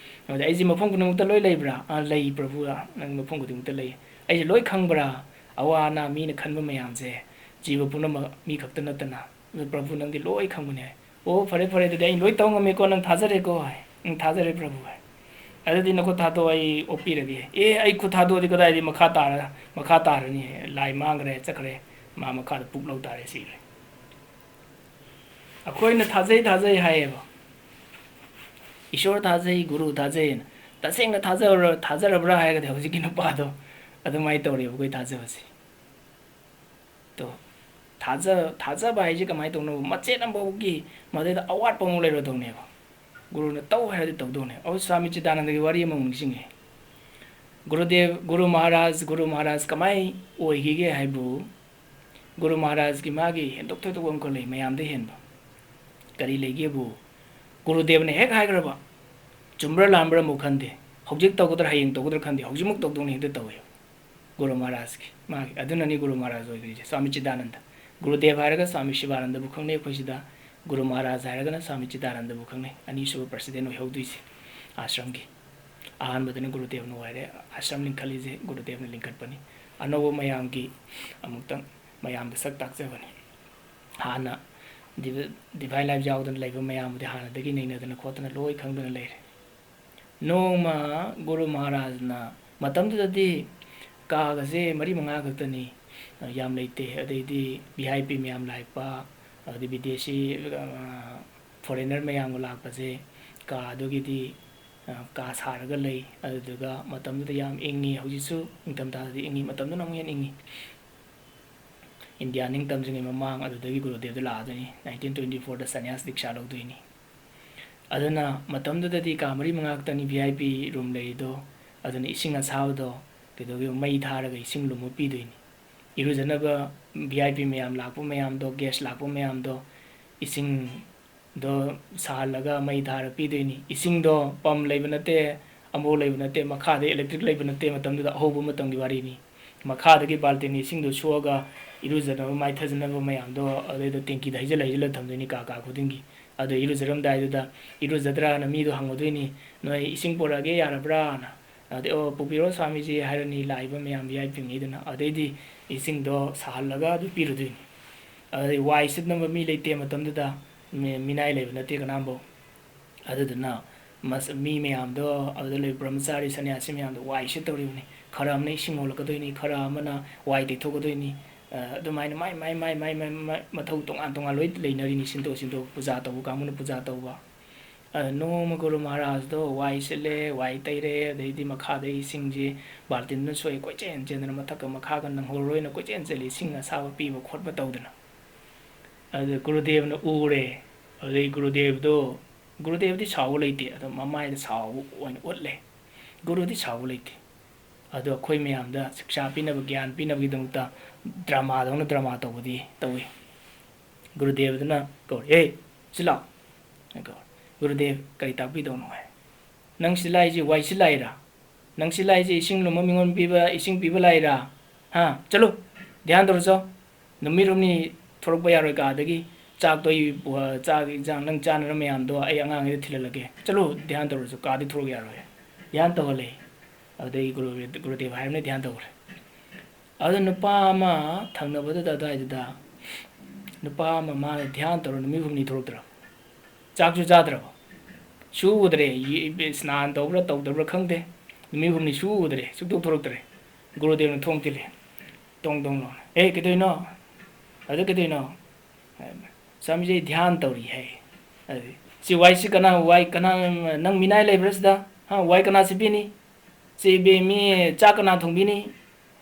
ꯑꯗꯨꯗ "ꯑꯩꯁꯦ ꯃꯐꯝ ꯈꯨꯗꯤꯡꯃꯛꯇ ꯂꯣꯏ ꯂꯩꯕ꯭ꯔꯥ?" "ꯑꯥ, ꯂꯩ ꯄ꯭ꯔꯚꯨ, ꯅꯪ ꯃꯐꯝ ꯈꯨꯗꯤꯡꯃꯛꯇ ꯂꯩ꯫ ꯑꯩꯁꯦ ꯂꯣꯏ ꯈꯪꯕ꯭ꯔꯥ? ꯑꯋꯥ ꯑꯅꯥ ꯃꯤꯅ ꯈꯟꯕ ꯃꯌꯥꯝꯁꯦ, ꯖꯤꯕ ꯄꯨꯝꯅꯃꯛ, ꯃꯤ ꯈꯛꯇ ꯅꯠꯇꯅ, ꯑꯗꯨ ꯄ꯭ꯔꯚꯨ ꯅꯪꯗꯤ ꯂꯣꯏ ꯈꯪꯕꯅꯦ ꯍꯥꯏ꯫ "ꯑꯣ, ꯐꯔꯦ, ꯐꯔꯦ, ꯑꯗꯨꯗꯤ ꯑꯩ ꯂꯣꯏ ꯇꯧ ꯉꯝꯃꯦꯀꯣ, ꯅꯪ ꯊꯥꯖꯔꯦꯀꯣ" ꯍꯥꯏ꯫ "ꯎꯝ, ꯊꯥꯖꯔꯦ ꯄ꯭ꯔꯚꯨ" ꯍꯥꯏ꯫ "ꯑꯗꯨꯗꯤ ꯅꯈꯨꯠ ꯊꯥꯗꯣꯛꯑꯣ, ꯑꯩ ꯑꯣꯛꯄꯤꯔꯒꯦ"꯫ "ꯑꯦ, ꯑꯩ ꯈꯨꯠ ꯊꯥꯗꯣꯛꯑꯗꯤ ꯀꯗꯥꯏꯗꯒꯤ ꯃꯈꯥ ꯇꯥꯔ-, ꯃꯈꯥ ꯇꯥꯔꯅꯤ? ꯂꯥꯏ ꯃꯥꯡꯈ꯭ꯔꯦ, ꯆꯠꯈ꯭ꯔꯦ, ꯃꯥ ꯃꯈꯥꯗ ꯄꯨꯛ ꯂꯧ ꯇꯥꯔꯦ, ꯁꯤꯈ꯭ꯔꯦ"꯫ ꯑꯩꯈꯣꯏꯅ ꯊꯥꯖꯩ, ꯊꯥꯖꯩ ꯍꯥꯏꯌꯦꯕ, "ꯏꯁꯣꯔ ꯊꯥꯖꯩ, ꯒꯨꯔꯨ ꯊꯥꯖꯩꯅ"꯫ ꯇꯁꯦꯡꯅ ꯊꯥꯖꯔ-, ꯊꯥꯖꯔꯕ꯭ꯔꯥ ꯍꯥꯏꯔꯒꯗꯤ ꯍꯧꯖꯤꯛꯀꯤ ꯅꯨꯄꯥꯗꯣ ꯑꯗꯨꯃꯥꯏꯅ ꯇꯧꯔꯦꯕ ꯑꯩꯈꯣꯏ ꯊꯥꯖꯕꯁꯦ꯫ ꯇꯣ, ꯊꯥꯖ-, ꯊꯥꯖꯕ ꯍꯥꯏꯁꯦ ꯀꯃꯥꯏꯅ ꯇꯧꯅꯣ? ꯃꯆꯦꯠ ꯑꯃꯐꯥꯎꯒꯤ ꯃꯗꯩꯗ ꯑꯋꯥꯠꯄ ꯑꯃꯨꯛ ꯂꯩꯔꯣꯏꯗꯧꯅꯦꯕ꯫ ꯒꯨꯔꯨꯅ ꯇꯧ ꯍꯥꯏꯔꯗꯤ ꯇꯧꯗꯧꯅꯦ꯫ ꯑꯩꯈꯣꯏ ꯁ꯭ꯋꯥꯃꯤ ꯆꯤꯗꯥꯅꯟꯗꯒꯤ ꯋꯥꯔꯤ ꯑꯃꯃꯨꯛ ꯅꯤꯡꯁꯤꯡꯉꯦ꯫ ꯒꯨꯔꯨꯗꯦꯕ, ꯒꯨꯔꯨ ꯃꯍꯥꯔꯥꯖ, ꯒꯨꯔꯨ ꯃꯍꯥꯔꯥꯖ ꯀꯃꯥꯏ ꯑꯣꯏꯈꯤꯒꯦ ꯍꯥꯏꯕꯨ, ꯒꯨꯔꯨ ꯃꯍꯥꯔꯥꯖꯀꯤ ꯃꯥꯒꯤ ꯍꯦꯟꯗꯣꯛ ꯊꯣꯏꯗꯣꯛꯄ ꯑꯃꯈꯛ ꯂꯩ, ꯃꯌꯥꯝꯗꯩ ꯍꯦꯟꯕ꯫ ꯀꯔꯤ ꯂꯩꯒꯦꯕꯨ, ꯒꯨꯔꯨꯗꯦꯕꯅ ꯍꯦꯛ ꯍꯥꯏꯈ꯭ꯔꯕ, ꯆꯨꯝꯕ꯭ꯔꯥ ꯂꯥꯟꯕ꯭ꯔꯥ ꯑꯃꯨꯛ ꯈꯟꯗꯦ, ꯍꯧꯖꯤꯛ ꯇꯧꯒꯗ꯭ꯔꯥ ꯍꯌꯦꯡ ꯇꯧꯒꯗ꯭ꯔꯥ ꯈꯟꯗꯦ, ꯍꯧꯖꯤꯛꯃꯛ ꯇꯧꯗꯧꯅꯤ ꯍꯦꯛꯇ ꯇꯧꯋꯦꯕ꯫ ꯒꯨꯔꯨ ꯃꯍꯥꯔꯥꯖꯀꯤ, ꯃꯥꯒꯤ, ꯑꯗꯨꯅꯅꯤ ꯒꯨꯔꯨ ꯃꯍꯥꯔꯥꯖ ꯑꯣꯏꯈ꯭ꯔꯤꯁꯦ, ꯁ꯭ꯋꯥꯃꯤ ꯆꯤꯗꯥꯅꯟꯗ꯫ ꯒꯨꯔꯨꯗꯦꯕ ꯍꯥꯏꯔꯒ ꯁ꯭ꯋꯥꯃꯤ ꯁꯤꯕꯥꯅꯟꯗꯕꯨ ꯈꯪꯅꯩ ꯑꯩꯈꯣꯏ ꯁꯤꯗ, ꯒꯨꯔꯨ ꯃꯍꯥꯔꯥꯖ ꯍꯥꯏꯔꯒꯅ ꯁ꯭ꯋꯥꯃꯤ ꯆꯤꯗꯥꯅꯟꯗꯕꯨ ꯈꯪꯅꯩ, ꯑꯅꯤꯁꯨꯕ ꯄ꯭ꯔꯁꯤꯗꯦꯟ ꯑꯣꯏꯍꯧꯗꯣꯏꯁꯦ ꯑꯥꯁ꯭ꯔꯝꯒꯤ꯫ ꯑꯍꯥꯟꯕꯗꯅ ꯒꯨꯔꯨꯗꯦꯕꯅ ꯑꯣꯏꯔꯦ, ꯑꯥꯁ꯭ꯔꯝ ꯂꯤꯡꯈꯠꯂꯤꯁꯦ ꯒꯨꯔꯨꯗꯦꯕꯅ ꯂꯤꯡꯈꯠꯄꯅꯤ꯫ ꯑꯅꯧꯕ ꯃꯌꯥꯝꯒꯤ ꯑꯃꯨꯛꯇꯪ ꯃꯌꯥꯝꯗ ꯁꯛ ꯇꯥꯛꯆꯕꯅꯤ꯫ ꯍꯥꯟꯅ ꯗꯤꯚ-, ꯗꯤꯚꯥꯏꯟ ꯂꯥꯏꯐ ꯌꯥꯎꯗꯅ ꯂꯩꯕ ꯃꯌꯥꯝꯕꯨꯗꯤ ꯍꯥꯟꯅꯗꯒꯤ ꯅꯩꯅꯗꯅ ꯈꯣꯠꯇꯅ ꯂꯣꯏ ꯈꯪꯗꯅ ꯂꯩꯔꯦ꯫ ꯅꯣꯡꯃ ꯒꯨꯔꯨ ꯃꯍꯥꯔꯥꯖꯅ, ꯃꯇꯝꯗꯨꯗꯗꯤ ꯀꯥꯒꯁꯦ ꯃꯔꯤ ꯃꯉꯥ ꯈꯛꯇꯅꯤ, ꯌꯥꯝ ꯂꯩꯇꯦ꯫ ꯑꯗꯩꯗꯤ ꯚꯤ ꯑꯥꯏ ꯄꯤ ꯃꯌꯥꯝ ꯂꯥꯛꯄ, ꯑꯗꯩ ꯕꯤꯗꯦꯁꯤ, ꯑ, ꯐꯣꯔꯦꯟꯅꯔ ꯃꯌꯥꯝꯒ ꯂꯥꯛꯄꯁꯦ ꯀꯥ ꯑꯗꯨꯒꯤꯗꯤ, ꯑ, ꯀꯥ ꯁꯥꯔꯒ ꯂꯩ꯫ ꯑꯗꯨꯗꯨꯒ ꯃꯇꯝꯗꯨꯗ ꯌꯥꯝ ꯏꯪꯉꯤ꯫ ꯍꯧꯖꯤꯛꯁꯨ ꯅꯤꯡꯊꯝꯊꯥꯗꯗꯤ ꯏꯪꯉꯤ, ꯃꯇꯝꯗꯨꯅ ꯑꯃꯨꯛ ꯍꯦꯟꯅ ꯏꯪꯉꯤ꯫ ꯏꯟꯗꯤꯌꯥ ꯅꯤꯡꯇꯝꯗ꯭ꯔꯤꯉꯩ ꯃꯃꯥꯡ ꯑꯗꯨꯗꯒꯤ ꯒꯨꯔꯨꯗꯦꯕꯗꯨ ꯂꯥꯛꯑꯗꯣꯏꯅꯤ꯫ ꯅꯥꯏꯟꯇꯤꯟ ꯇ꯭ꯋꯦꯟꯇꯤ ꯐꯣꯔꯗ ꯁꯟꯌꯥꯁ ꯗꯤꯛꯁꯥ ꯂꯧꯗꯣꯏꯅꯤ꯫ ꯑꯗꯨꯅ ꯃꯇꯝꯗꯨꯗꯗꯤ ꯀꯥ ꯃꯔꯤ ꯃꯉꯥ ꯈꯛꯇꯅꯤ ꯚꯤ ꯑꯥꯏ ꯄꯤ ꯔꯨꯝ ꯂꯩꯔꯤꯗꯣ꯫ ꯑꯗꯨꯅ ꯏꯁꯤꯡ ꯑꯁꯥꯕꯗꯣ ꯀꯩꯗꯧꯒꯦ, ꯃꯩ ꯊꯥꯔꯒ ꯏꯁꯤꯡ ꯂꯨꯝꯃ ꯄꯤꯗꯣꯏꯅꯤ꯫ ꯏꯔꯨꯖꯅꯕ ꯚꯤ ꯑꯥꯏ ꯄꯤ ꯃꯌꯥꯝ ꯂꯥꯛꯄ ꯃꯌꯥꯝꯗꯣ, ꯒꯦꯁ ꯂꯥꯛꯄ ꯃꯌꯥꯝꯗꯣ, ꯏꯁꯤꯡꯗꯣ ꯁꯥꯍꯜꯂꯒ ꯃꯩ ꯊꯥꯔ ꯄꯤꯗꯣꯏꯅꯤ꯫ ꯏꯁꯤꯡꯗꯣ ꯄꯝ ꯂꯩꯕ ꯅꯠꯇꯦ, ꯑꯃꯕꯧ ꯂꯩꯕ ꯅꯠꯇꯦ, ꯃꯈꯥꯗ ꯏꯂꯦꯛꯇ꯭ꯔꯤꯛ ꯂꯩꯕ ꯅꯠꯇꯦ꯫ ꯃꯇꯝꯗꯨꯗ ꯑꯍꯧꯕ ꯃꯇꯝꯒꯤ ꯋꯥꯔꯤꯅꯤ꯫ ꯃꯈꯥꯗꯒꯤ ꯕꯥꯜꯇꯤꯟ ꯏꯁꯤꯡꯗꯣ ꯁꯣꯛꯑꯒ ꯏꯔꯨꯖꯅꯕ ꯃꯥꯏꯊꯖꯅꯕ ꯃꯌꯥꯝꯗꯣ ꯑꯗꯩꯗ ꯇꯦꯡꯀꯤꯗ ꯍꯩꯖꯤꯜꯂ ꯍꯩꯖꯤꯜꯂ ꯊꯝꯗꯣꯏꯅꯤ ꯀꯥ ꯀꯥ ꯈꯨꯗꯤꯡꯒꯤ꯫ ꯑꯗꯣ ꯏꯔꯨꯖꯔꯝꯗꯥꯏꯗꯨꯗ ꯏꯔꯨꯖꯗ꯭ꯔꯥꯅ ꯃꯤꯗꯣ ꯍꯪꯉꯨꯗꯣꯏꯅꯤ, "ꯅꯣꯏ ꯏꯁꯤꯡ ꯄꯨꯔꯛꯑꯒꯦ ꯌꯥꯔꯕ꯭ꯔꯥꯅ?" ꯑꯗꯩ, "ꯑꯣ, ꯄꯨꯕꯤꯔꯣ ꯁ꯭ꯋꯥꯃꯤꯖꯤ" ꯍꯥꯏꯔꯅꯤ ꯂꯥꯛꯏꯕ ꯃꯌꯥꯝ ꯚꯤ ꯑꯥꯏ ꯄꯤꯉꯩꯗꯨꯅ꯫ ꯑꯗꯩꯗꯤ ꯏꯁꯤꯡꯗꯣ ꯁꯥꯍꯜꯂꯒ ꯑꯗꯨ ꯄꯤꯔꯨꯗꯣꯏꯅꯤ꯫ ꯑꯗꯩ ꯋꯥꯏ ꯁꯤꯠꯅꯕ ꯃꯤ ꯂꯩꯇꯦ ꯃꯇꯝꯗꯨꯗ, ꯃꯤ-, ꯃꯤꯅꯥꯏ ꯂꯩꯕ ꯅꯠꯇꯦ ꯀꯅꯥꯝꯐꯧ꯫ ꯑꯗꯨꯗꯨꯅ ꯃꯁ-, ꯃꯤ ꯃꯌꯥꯝꯗꯣ, ꯑꯗꯨꯗ ꯂꯩꯕ ꯕ꯭ꯔꯍꯃꯆꯥꯔꯤ ꯁꯟꯌꯥꯁꯤ ꯃꯌꯥꯝꯗꯣ ꯋꯥꯏ ꯁꯤꯠꯇꯧꯔꯤꯕꯅꯤ꯫ ꯈꯔ ꯑꯃꯅ ꯏꯁꯤꯡ ꯍꯣꯜꯂꯛꯀꯗꯣꯏꯅꯤ, ꯈꯔ ꯑꯃꯅ ꯋꯥꯏ ꯇꯩꯊꯣꯛꯀꯗꯣꯏꯅꯤ꯫ ꯑ, ꯑꯗꯨꯃꯥꯏꯅ ꯃꯥꯏ, ꯃꯥꯏ, ꯃꯥꯏ ꯃꯊꯧ ꯇꯣꯉꯥꯟ ꯇꯣꯉꯥꯟ ꯂꯣꯏ ꯂꯩꯅꯔꯤꯅꯤ, ꯁꯤꯟꯗꯣꯛ ꯁꯤꯟꯗꯣꯛ, ꯄꯨꯖꯥ ꯇꯧꯕ ꯀꯥꯡꯕꯨꯅ ꯄꯨꯖꯥ ꯇꯧꯕ꯫ ꯑ, ꯅꯣꯡꯃ ꯒꯨꯔꯨ ꯃꯍꯥꯔꯥꯖꯗꯣ ꯋꯥꯏ ꯁꯤꯠꯂꯦ, ꯋꯥꯏ ꯇꯩꯔꯦ, ꯑꯗꯩꯗꯤ ꯃꯈꯥꯗꯩ ꯏꯁꯤꯡꯁꯤ ꯕꯥꯜꯇꯤꯟꯗꯨꯅ ꯁꯣꯛꯑꯦ, ꯀꯣꯏꯆꯦꯟ ꯆꯦꯟꯗꯅ ꯃꯊꯛꯀ ꯃꯈꯥꯒ ꯅꯪꯍꯧꯔꯔꯣꯏꯅ ꯀꯣꯏꯆꯦꯟ ꯆꯦꯜꯂꯤ, ꯏꯁꯤꯡ ꯑꯁꯥꯕ ꯄꯤꯕ ꯈꯣꯠꯄ ꯇꯧꯗꯅ꯫ ꯑꯗꯨ ꯒꯨꯔꯨꯗꯦꯕꯅ ꯎꯔꯦ꯫ ꯑꯗꯨꯗꯩ ꯒꯨꯔꯨꯗꯦꯕꯗꯣ, ꯒꯨꯔꯨꯗꯦꯕꯗꯤ ꯁꯥꯎꯕ ꯂꯩꯇꯦ, ꯑꯗꯣ ꯃꯃꯥꯏꯗ ꯁꯥꯎꯕ ꯑꯣꯏꯅ ꯎꯠꯂꯦ꯫ ꯒꯨꯔꯨꯗꯤ ꯁꯥꯎꯕ ꯂꯩꯇꯦ꯫ ꯑꯗꯣ ꯑꯩꯈꯣꯏ ꯃꯌꯥꯝꯗ ꯁꯤꯛꯁꯥ ꯄꯤꯅꯕ, ꯒ꯭ꯌꯥꯟ ꯄꯤꯅꯕꯒꯤꯗꯃꯛꯇ ꯗ꯭ꯔꯃꯥꯗꯧꯅ ꯗ꯭ꯔꯃꯥ ꯇꯧꯕꯗꯤ ꯇꯧꯏ꯫ ꯒꯨꯔꯨꯗꯦꯕꯗꯨꯅ ꯀꯧꯔꯦ, "ꯑꯦ, ꯁꯤ ꯂꯥꯛꯑꯣ"꯫ ꯀꯧꯔꯦ꯫ "ꯒꯨꯔꯨꯗꯦꯕ, ꯀꯔꯤ ꯇꯥꯛꯄꯤꯗꯧꯅꯣ?" ꯍꯥꯏ꯫ "ꯅꯪ ꯁꯤ ꯂꯥꯛꯏꯁꯦ ꯋꯥꯏ ꯁꯤꯠ ꯂꯥꯛꯏꯔꯥ? ꯅꯪ ꯁꯤ ꯂꯥꯛꯏꯁꯦ ꯏꯁꯤꯡ ꯂꯨꯝꯕ ꯃꯤꯉꯣꯟ ꯄꯤꯕ, ꯏꯁꯤꯡ ꯄꯤꯕ ꯂꯥꯛꯏꯔꯥ? ꯍꯥ? ꯆꯠꯂꯨ, ꯙ꯭ꯌꯥꯟ ꯇꯧꯔꯨꯆꯣ꯫ ꯅꯨꯃꯤꯠ ꯍꯨꯝꯅꯤ ꯊꯣꯛꯂꯛꯄ ꯌꯥꯔꯣꯏ ꯀꯥꯗꯒꯤ꯫ ꯆꯥꯛꯇꯣ ꯑꯩ, ꯑ, ꯆꯥꯛ ꯏꯟꯖꯥꯡ ꯅꯪ ꯆꯥꯅꯅꯕ ꯃꯌꯥꯝꯗꯣ ꯑꯩ ꯑꯉꯥꯡꯈꯩꯗ ꯊꯤꯜꯍꯜꯂꯒꯦ꯫ ꯆꯠꯂꯨ, ꯙ꯭ꯌꯥꯟ ꯇꯧꯔꯨꯆꯣ, ꯀꯥꯗꯒꯤ ꯊꯣꯛꯂꯛ ꯌꯥꯔꯣꯏ"꯫ ꯙ꯭ꯌꯥꯟ ꯇꯧꯍꯜꯂꯦ꯫ ꯑꯗꯨꯗꯩ ꯒꯨꯔꯨ-, ꯒꯨꯔꯨꯗꯦꯕ ꯍꯥꯏꯕꯅ ꯙ꯭ꯌꯥꯟ ꯇꯧꯈ꯭ꯔꯦ꯫ ꯑꯗꯨ ꯅꯨꯄꯥ ꯑꯃ ꯊꯪꯅꯕꯗꯨꯗ, ꯑꯗꯨꯋꯥꯏꯗꯨꯗ ꯅꯨꯄꯥ ꯑꯃ, ꯃꯥꯅ ꯙ꯭ꯌꯥꯟ ꯇꯧꯔ ꯅꯨꯃꯤꯠ ꯍꯨꯝꯅꯤ ꯊꯣꯛꯂꯛꯇ꯭ꯔꯕ, ꯆꯥꯛꯁꯨ ꯆꯥꯗ꯭ꯔꯕ, ꯁꯨ ꯎꯗ꯭ꯔꯦ, ꯏ-, ꯏ-, ꯁ꯭ꯅꯥꯟ ꯇꯧꯕ꯭ꯔꯥ ꯇꯧꯗꯕ꯭ꯔꯥ ꯈꯪꯗꯦ, ꯅꯨꯃꯤꯠ ꯍꯨꯝꯅꯤ ꯁꯨ ꯎꯗ꯭ꯔꯦ, ꯁꯨꯛꯊꯣꯛ ꯊꯣꯛꯂꯛꯇ꯭ꯔꯦ꯫ ꯒꯨꯔꯨꯗꯦꯕꯅ ꯊꯣꯡ ꯊꯤꯜꯂꯦ, ꯇꯣꯡ ꯇꯣꯡ ꯂꯥꯎꯅ, "ꯑꯦ, ꯀꯩꯗꯧꯔꯤꯅꯣ? ꯑꯗꯨ ꯀꯩꯗꯧꯔꯤꯅꯣ?" "ꯁ꯭ꯋꯥꯃꯤꯖꯤ, ꯑꯩ ꯙ꯭ꯌꯥꯟ ꯇꯧꯔꯤ" ꯍꯥꯏ꯫ ꯑꯗꯨꯗꯤ, "ꯁꯤ ꯋꯥꯏꯁꯤ ꯀꯅꯥ, ꯋꯥꯏ ꯀꯅꯥ, ꯅꯪ ꯃꯤꯅꯥꯏ ꯂꯩꯕ꯭ꯔꯥ ꯁꯤꯗ? ꯍꯥ, ꯋꯥꯏ ꯀꯅꯥ ꯁꯤꯠꯄꯤꯅꯤ? ꯁꯤ ꯕꯤ-, ꯃꯤ ꯆꯥꯛ ꯀꯅꯥ ꯊꯣꯡꯕꯤꯅꯤ?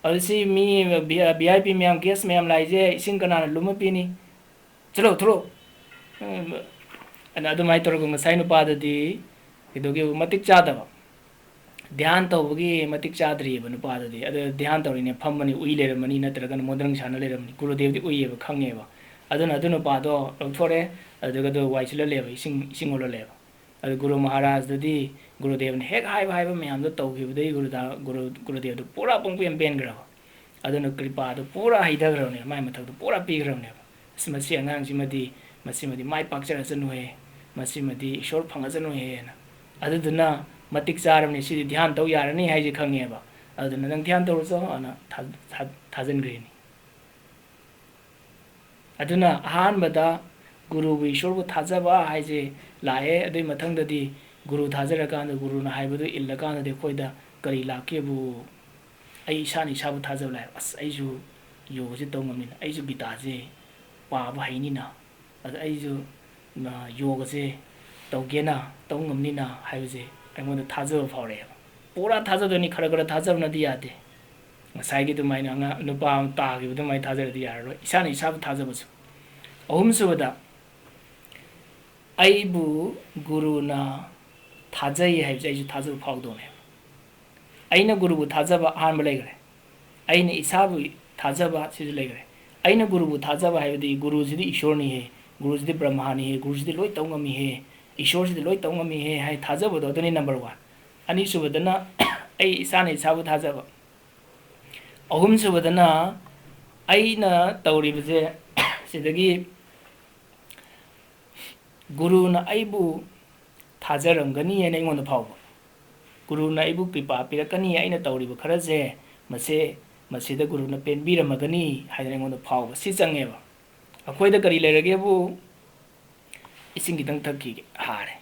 ꯑꯗꯨ ꯁꯤ ꯃꯤ ꯚꯤ-, ꯚꯤ ꯑꯥꯏ ꯄꯤ ꯃꯌꯥꯝ, ꯒꯦꯁ ꯃꯌꯥꯝ ꯂꯥꯛꯏꯁꯦ ꯏꯁꯤꯡ ꯀꯅꯥꯅ ꯂꯨꯝꯃ ꯄꯤꯅꯤ? ꯆꯠꯂꯣ, ꯊꯣꯛꯂꯛꯑꯣ!" ꯎꯝ, ꯑꯗꯨꯃꯥꯏꯅ ꯇꯧꯔꯒ ꯉꯁꯥꯏ ꯅꯨꯄꯥꯗꯨꯗꯤ ꯀꯩꯗꯧꯒꯦꯕꯨ, ꯃꯇꯤꯛ ꯆꯥꯗꯕ꯫ ꯙ꯭ꯌꯥꯟ ꯇꯧꯕꯒꯤ ꯃꯇꯤꯛ ꯆꯥꯗ꯭ꯔꯤꯑꯕ ꯅꯨꯄꯥꯗꯨꯗꯤ꯫ ꯑꯗꯨ ꯙ꯭ꯌꯥꯟ ꯇꯧꯔꯤꯅꯦ, ꯐꯝꯃꯅꯤ, ꯎꯏ ꯂꯩꯔꯝꯃꯅꯤ, ꯅꯠꯇ꯭ꯔꯒꯅ ꯃꯣꯗꯔꯟ ꯁꯥꯟꯅ ꯂꯩꯔꯝꯃꯅꯤ꯫ ꯒꯨꯔꯨꯗꯦꯕꯗꯤ ꯎꯏꯌꯦꯕ, ꯈꯪꯉꯦꯕ꯫ ꯑꯗꯨꯅ ꯑꯗꯨ ꯅꯨꯄꯥꯗꯣ ꯂꯧꯊꯣꯔꯛꯑꯦ, ꯑꯗꯨꯒ ꯑꯗꯨ ꯋꯥꯏ ꯁꯤꯠꯍꯜꯂꯦꯕ, ꯏꯁꯤꯡ, ꯏꯁꯤꯡ ꯑꯣꯜꯍꯜꯂꯦꯕ꯫ ꯑꯗꯨ ꯒꯨꯔꯨ ꯃꯍꯥꯔꯥꯖꯇꯗꯤ ꯒꯨꯔꯨꯗꯦꯕꯅ ꯍꯦꯛ ꯍꯥꯏꯕ ꯍꯥꯏꯕ ꯃꯌꯥꯝꯗꯣ ꯇꯧꯈꯤꯕꯗꯒꯤ ꯒꯨꯔꯨꯗ-, ꯒꯨꯔꯨ, ꯒꯨꯔꯨꯗꯦꯕꯗꯨ ꯄꯨꯔꯥ ꯄꯨꯡꯄꯦꯟ ꯄꯦꯟꯈ꯭ꯔꯕ꯫ ꯑꯗꯨꯅ ꯀ꯭ꯔꯤꯄꯥꯗꯨ ꯄꯨꯔꯥ ꯍꯩꯊꯈ꯭ꯔꯕꯅꯦꯕ, ꯃꯥꯏ ꯃꯊꯛꯇ ꯄꯨꯔꯥ ꯄꯤꯈ꯭ꯔꯕꯅꯦꯕ꯫ "ꯑꯁ, ꯃꯁꯤ ꯑꯉꯥꯡꯁꯤꯃꯗꯤ, ꯃꯁꯤꯃꯗꯤ ꯃꯥꯏ ꯄꯥꯛꯆꯔꯁꯅꯨꯍꯦ, ꯃꯁꯤꯃꯗꯤ ꯏꯁꯣꯔ ꯐꯪꯉꯁꯅꯨꯍꯦꯅ"꯫ ꯑꯗꯨꯗꯨꯅ ꯃꯇꯤꯛ ꯆꯥꯔꯕꯅꯤ, ꯁꯤꯗꯤ ꯙ꯭ꯌꯥꯟ ꯇꯧ ꯌꯥꯔꯅꯤ ꯍꯥꯏꯁꯦ ꯈꯪꯉꯦꯕ꯫ ꯑꯗꯨꯗꯨꯅ "ꯅꯪ ꯙ꯭ꯌꯥꯟ ꯇꯧꯔꯨꯆꯣ" ꯑꯅ ꯊꯥ-, ꯊꯥ-, ꯊꯥꯖꯤꯟꯈ꯭ꯔꯤꯅꯤ꯫ ꯑꯗꯨꯅ ꯑꯍꯥꯟꯕꯗ ꯒꯨꯔꯨꯕꯨ, ꯏꯁꯣꯔꯕꯨ ꯊꯥꯖꯕ ꯍꯥꯏꯁꯦ ꯂꯥꯛꯑꯦ꯫ ꯑꯗꯨꯏ ꯃꯊꯪꯗꯗꯤ ꯒꯨꯔꯨ ꯊꯥꯖꯔꯀꯥꯟꯗ, ꯒꯨꯔꯨꯅ ꯍꯥꯏꯕꯗꯨ ꯏꯜꯂꯀꯥꯟꯗꯗꯤ ꯑꯩꯈꯣꯏꯗ ꯀꯔꯤ ꯂꯥꯛꯀꯦꯕꯨ, ꯑꯩ ꯏꯁꯥꯅ ꯏꯁꯥꯕꯨ ꯊꯥꯖꯕ ꯂꯥꯛꯑꯦ꯫ "ꯑꯁ, ꯑꯩꯁꯨ ꯌꯣꯒꯁꯦ ꯇꯧ ꯉꯝꯅꯤꯅ, ꯑꯩꯁꯨ ꯒꯤꯇꯥꯁꯦ ꯄꯥꯕ ꯍꯩꯅꯤꯅ, ꯑꯗ ꯑꯩꯁꯨ, ꯑ, ꯌꯣꯒꯁꯦ ꯇꯧꯒꯦꯅ, ꯇꯧ ꯉꯝꯅꯤꯅ" ꯍꯥꯏꯕꯁꯦ ꯑꯩꯉꯣꯟꯗ ꯊꯥꯖꯕ ꯐꯥꯎꯔꯛꯑꯦꯕ꯫ ꯄꯨꯔꯥ ꯊꯥꯖꯗꯣꯏꯅꯤ, ꯈꯔ ꯈꯔ ꯊꯥꯖꯕꯅꯗꯤ ꯌꯥꯗꯦ꯫ ꯉꯁꯥꯏꯒꯤ ꯑꯗꯨꯃꯥꯏꯅ ꯑꯉꯥꯡ ꯅꯨꯄꯥ ꯑꯃ ꯇꯥꯈꯤꯕ ꯑꯗꯨꯃꯥꯏꯅ ꯊꯥꯖꯔꯗꯤ ꯌꯥꯔꯔꯣꯏ꯫ ꯏꯁꯥꯅ ꯏꯁꯥꯕꯨ ꯊꯥꯖꯕꯁꯨ꯫ ꯑꯍꯨꯝꯁꯨꯕꯗ, ꯑꯩꯕꯨ ꯒꯨꯔꯨꯅ ꯊꯥꯖꯩ ꯍꯥꯏꯕꯁꯦ ꯑꯩꯁꯨ ꯊꯥꯖꯕ ꯐꯥꯎꯗꯧꯅꯦꯕ꯫ ꯑꯩꯅ ꯒꯨꯔꯨꯕꯨ ꯊꯥꯖꯕ ꯑꯍꯥꯟꯕ ꯂꯩꯈ꯭ꯔꯦ꯫ ꯑꯩꯅ ꯏꯁꯥꯕꯨ ꯊꯥꯖꯕ ꯁꯤꯁꯨ ꯂꯩꯈ꯭ꯔꯦ꯫ ꯑꯩꯅ ꯒꯨꯔꯨꯕꯨ ꯊꯥꯖꯕ ꯍꯥꯏꯕꯗꯤ ꯒꯨꯔꯨꯁꯤꯗꯤ ꯏꯁꯣꯔꯅꯤꯍꯦ, ꯒꯨꯔꯨꯁꯤꯗꯤ ꯕ꯭ꯔꯍꯃꯥꯅꯤꯍꯦ, ꯒꯨꯔꯨꯁꯤꯗꯤ ꯂꯣꯏ ꯇꯧ ꯉꯝꯃꯤꯍꯦ, ꯏꯁꯣꯔꯁꯤꯗꯤ ꯂꯣꯏ ꯇꯧ ꯉꯝꯃꯤꯍꯦ ꯍꯥꯏ ꯊꯥꯖꯕꯗꯣ, ꯑꯗꯨꯅꯤ number one꯫ ꯑꯅꯤꯁꯨꯕꯗꯅ ꯑꯩ ꯏꯁꯥꯅ ꯏꯁꯥꯕꯨ ꯊꯥꯖꯕ꯫ ꯑꯍꯨꯝꯁꯨꯕꯗꯅ ꯑꯩꯅ ꯇꯧꯔꯤꯕꯁꯦ ꯁꯤꯗꯒꯤ ꯒꯨꯔꯨꯅ ꯑꯩꯕꯨ ꯊꯥꯖꯔꯝꯒꯅꯤ ꯍꯥꯏꯅ ꯑꯩꯉꯣꯟꯗ ꯐꯥꯎꯕ꯫ ꯒꯨꯔꯨꯅ ꯑꯩꯕꯨ ꯀ꯭ꯔꯤꯄꯥ ꯄꯤꯔꯛꯀꯅꯤ, ꯑꯩꯅ ꯇꯧꯔꯤꯕ ꯈꯔꯁꯦ ꯃꯁꯦ ꯃꯁꯤꯗ ꯒꯨꯔꯨꯅ ꯄꯦꯟꯕꯤꯔꯝꯃꯒꯅꯤ ꯍꯥꯏꯗꯅ ꯑꯩꯉꯣꯟꯗ ꯐꯥꯎꯕ ꯁꯤ ꯆꯪꯉꯦꯕ꯫ ꯑꯩꯈꯣꯏꯗ ꯀꯔꯤ ꯂꯩꯔꯒꯦꯕꯨ? ꯏꯁꯤꯡ ꯈꯤꯇꯪ ꯊꯛꯈꯤꯒꯦ, ꯍꯥꯔꯦ꯫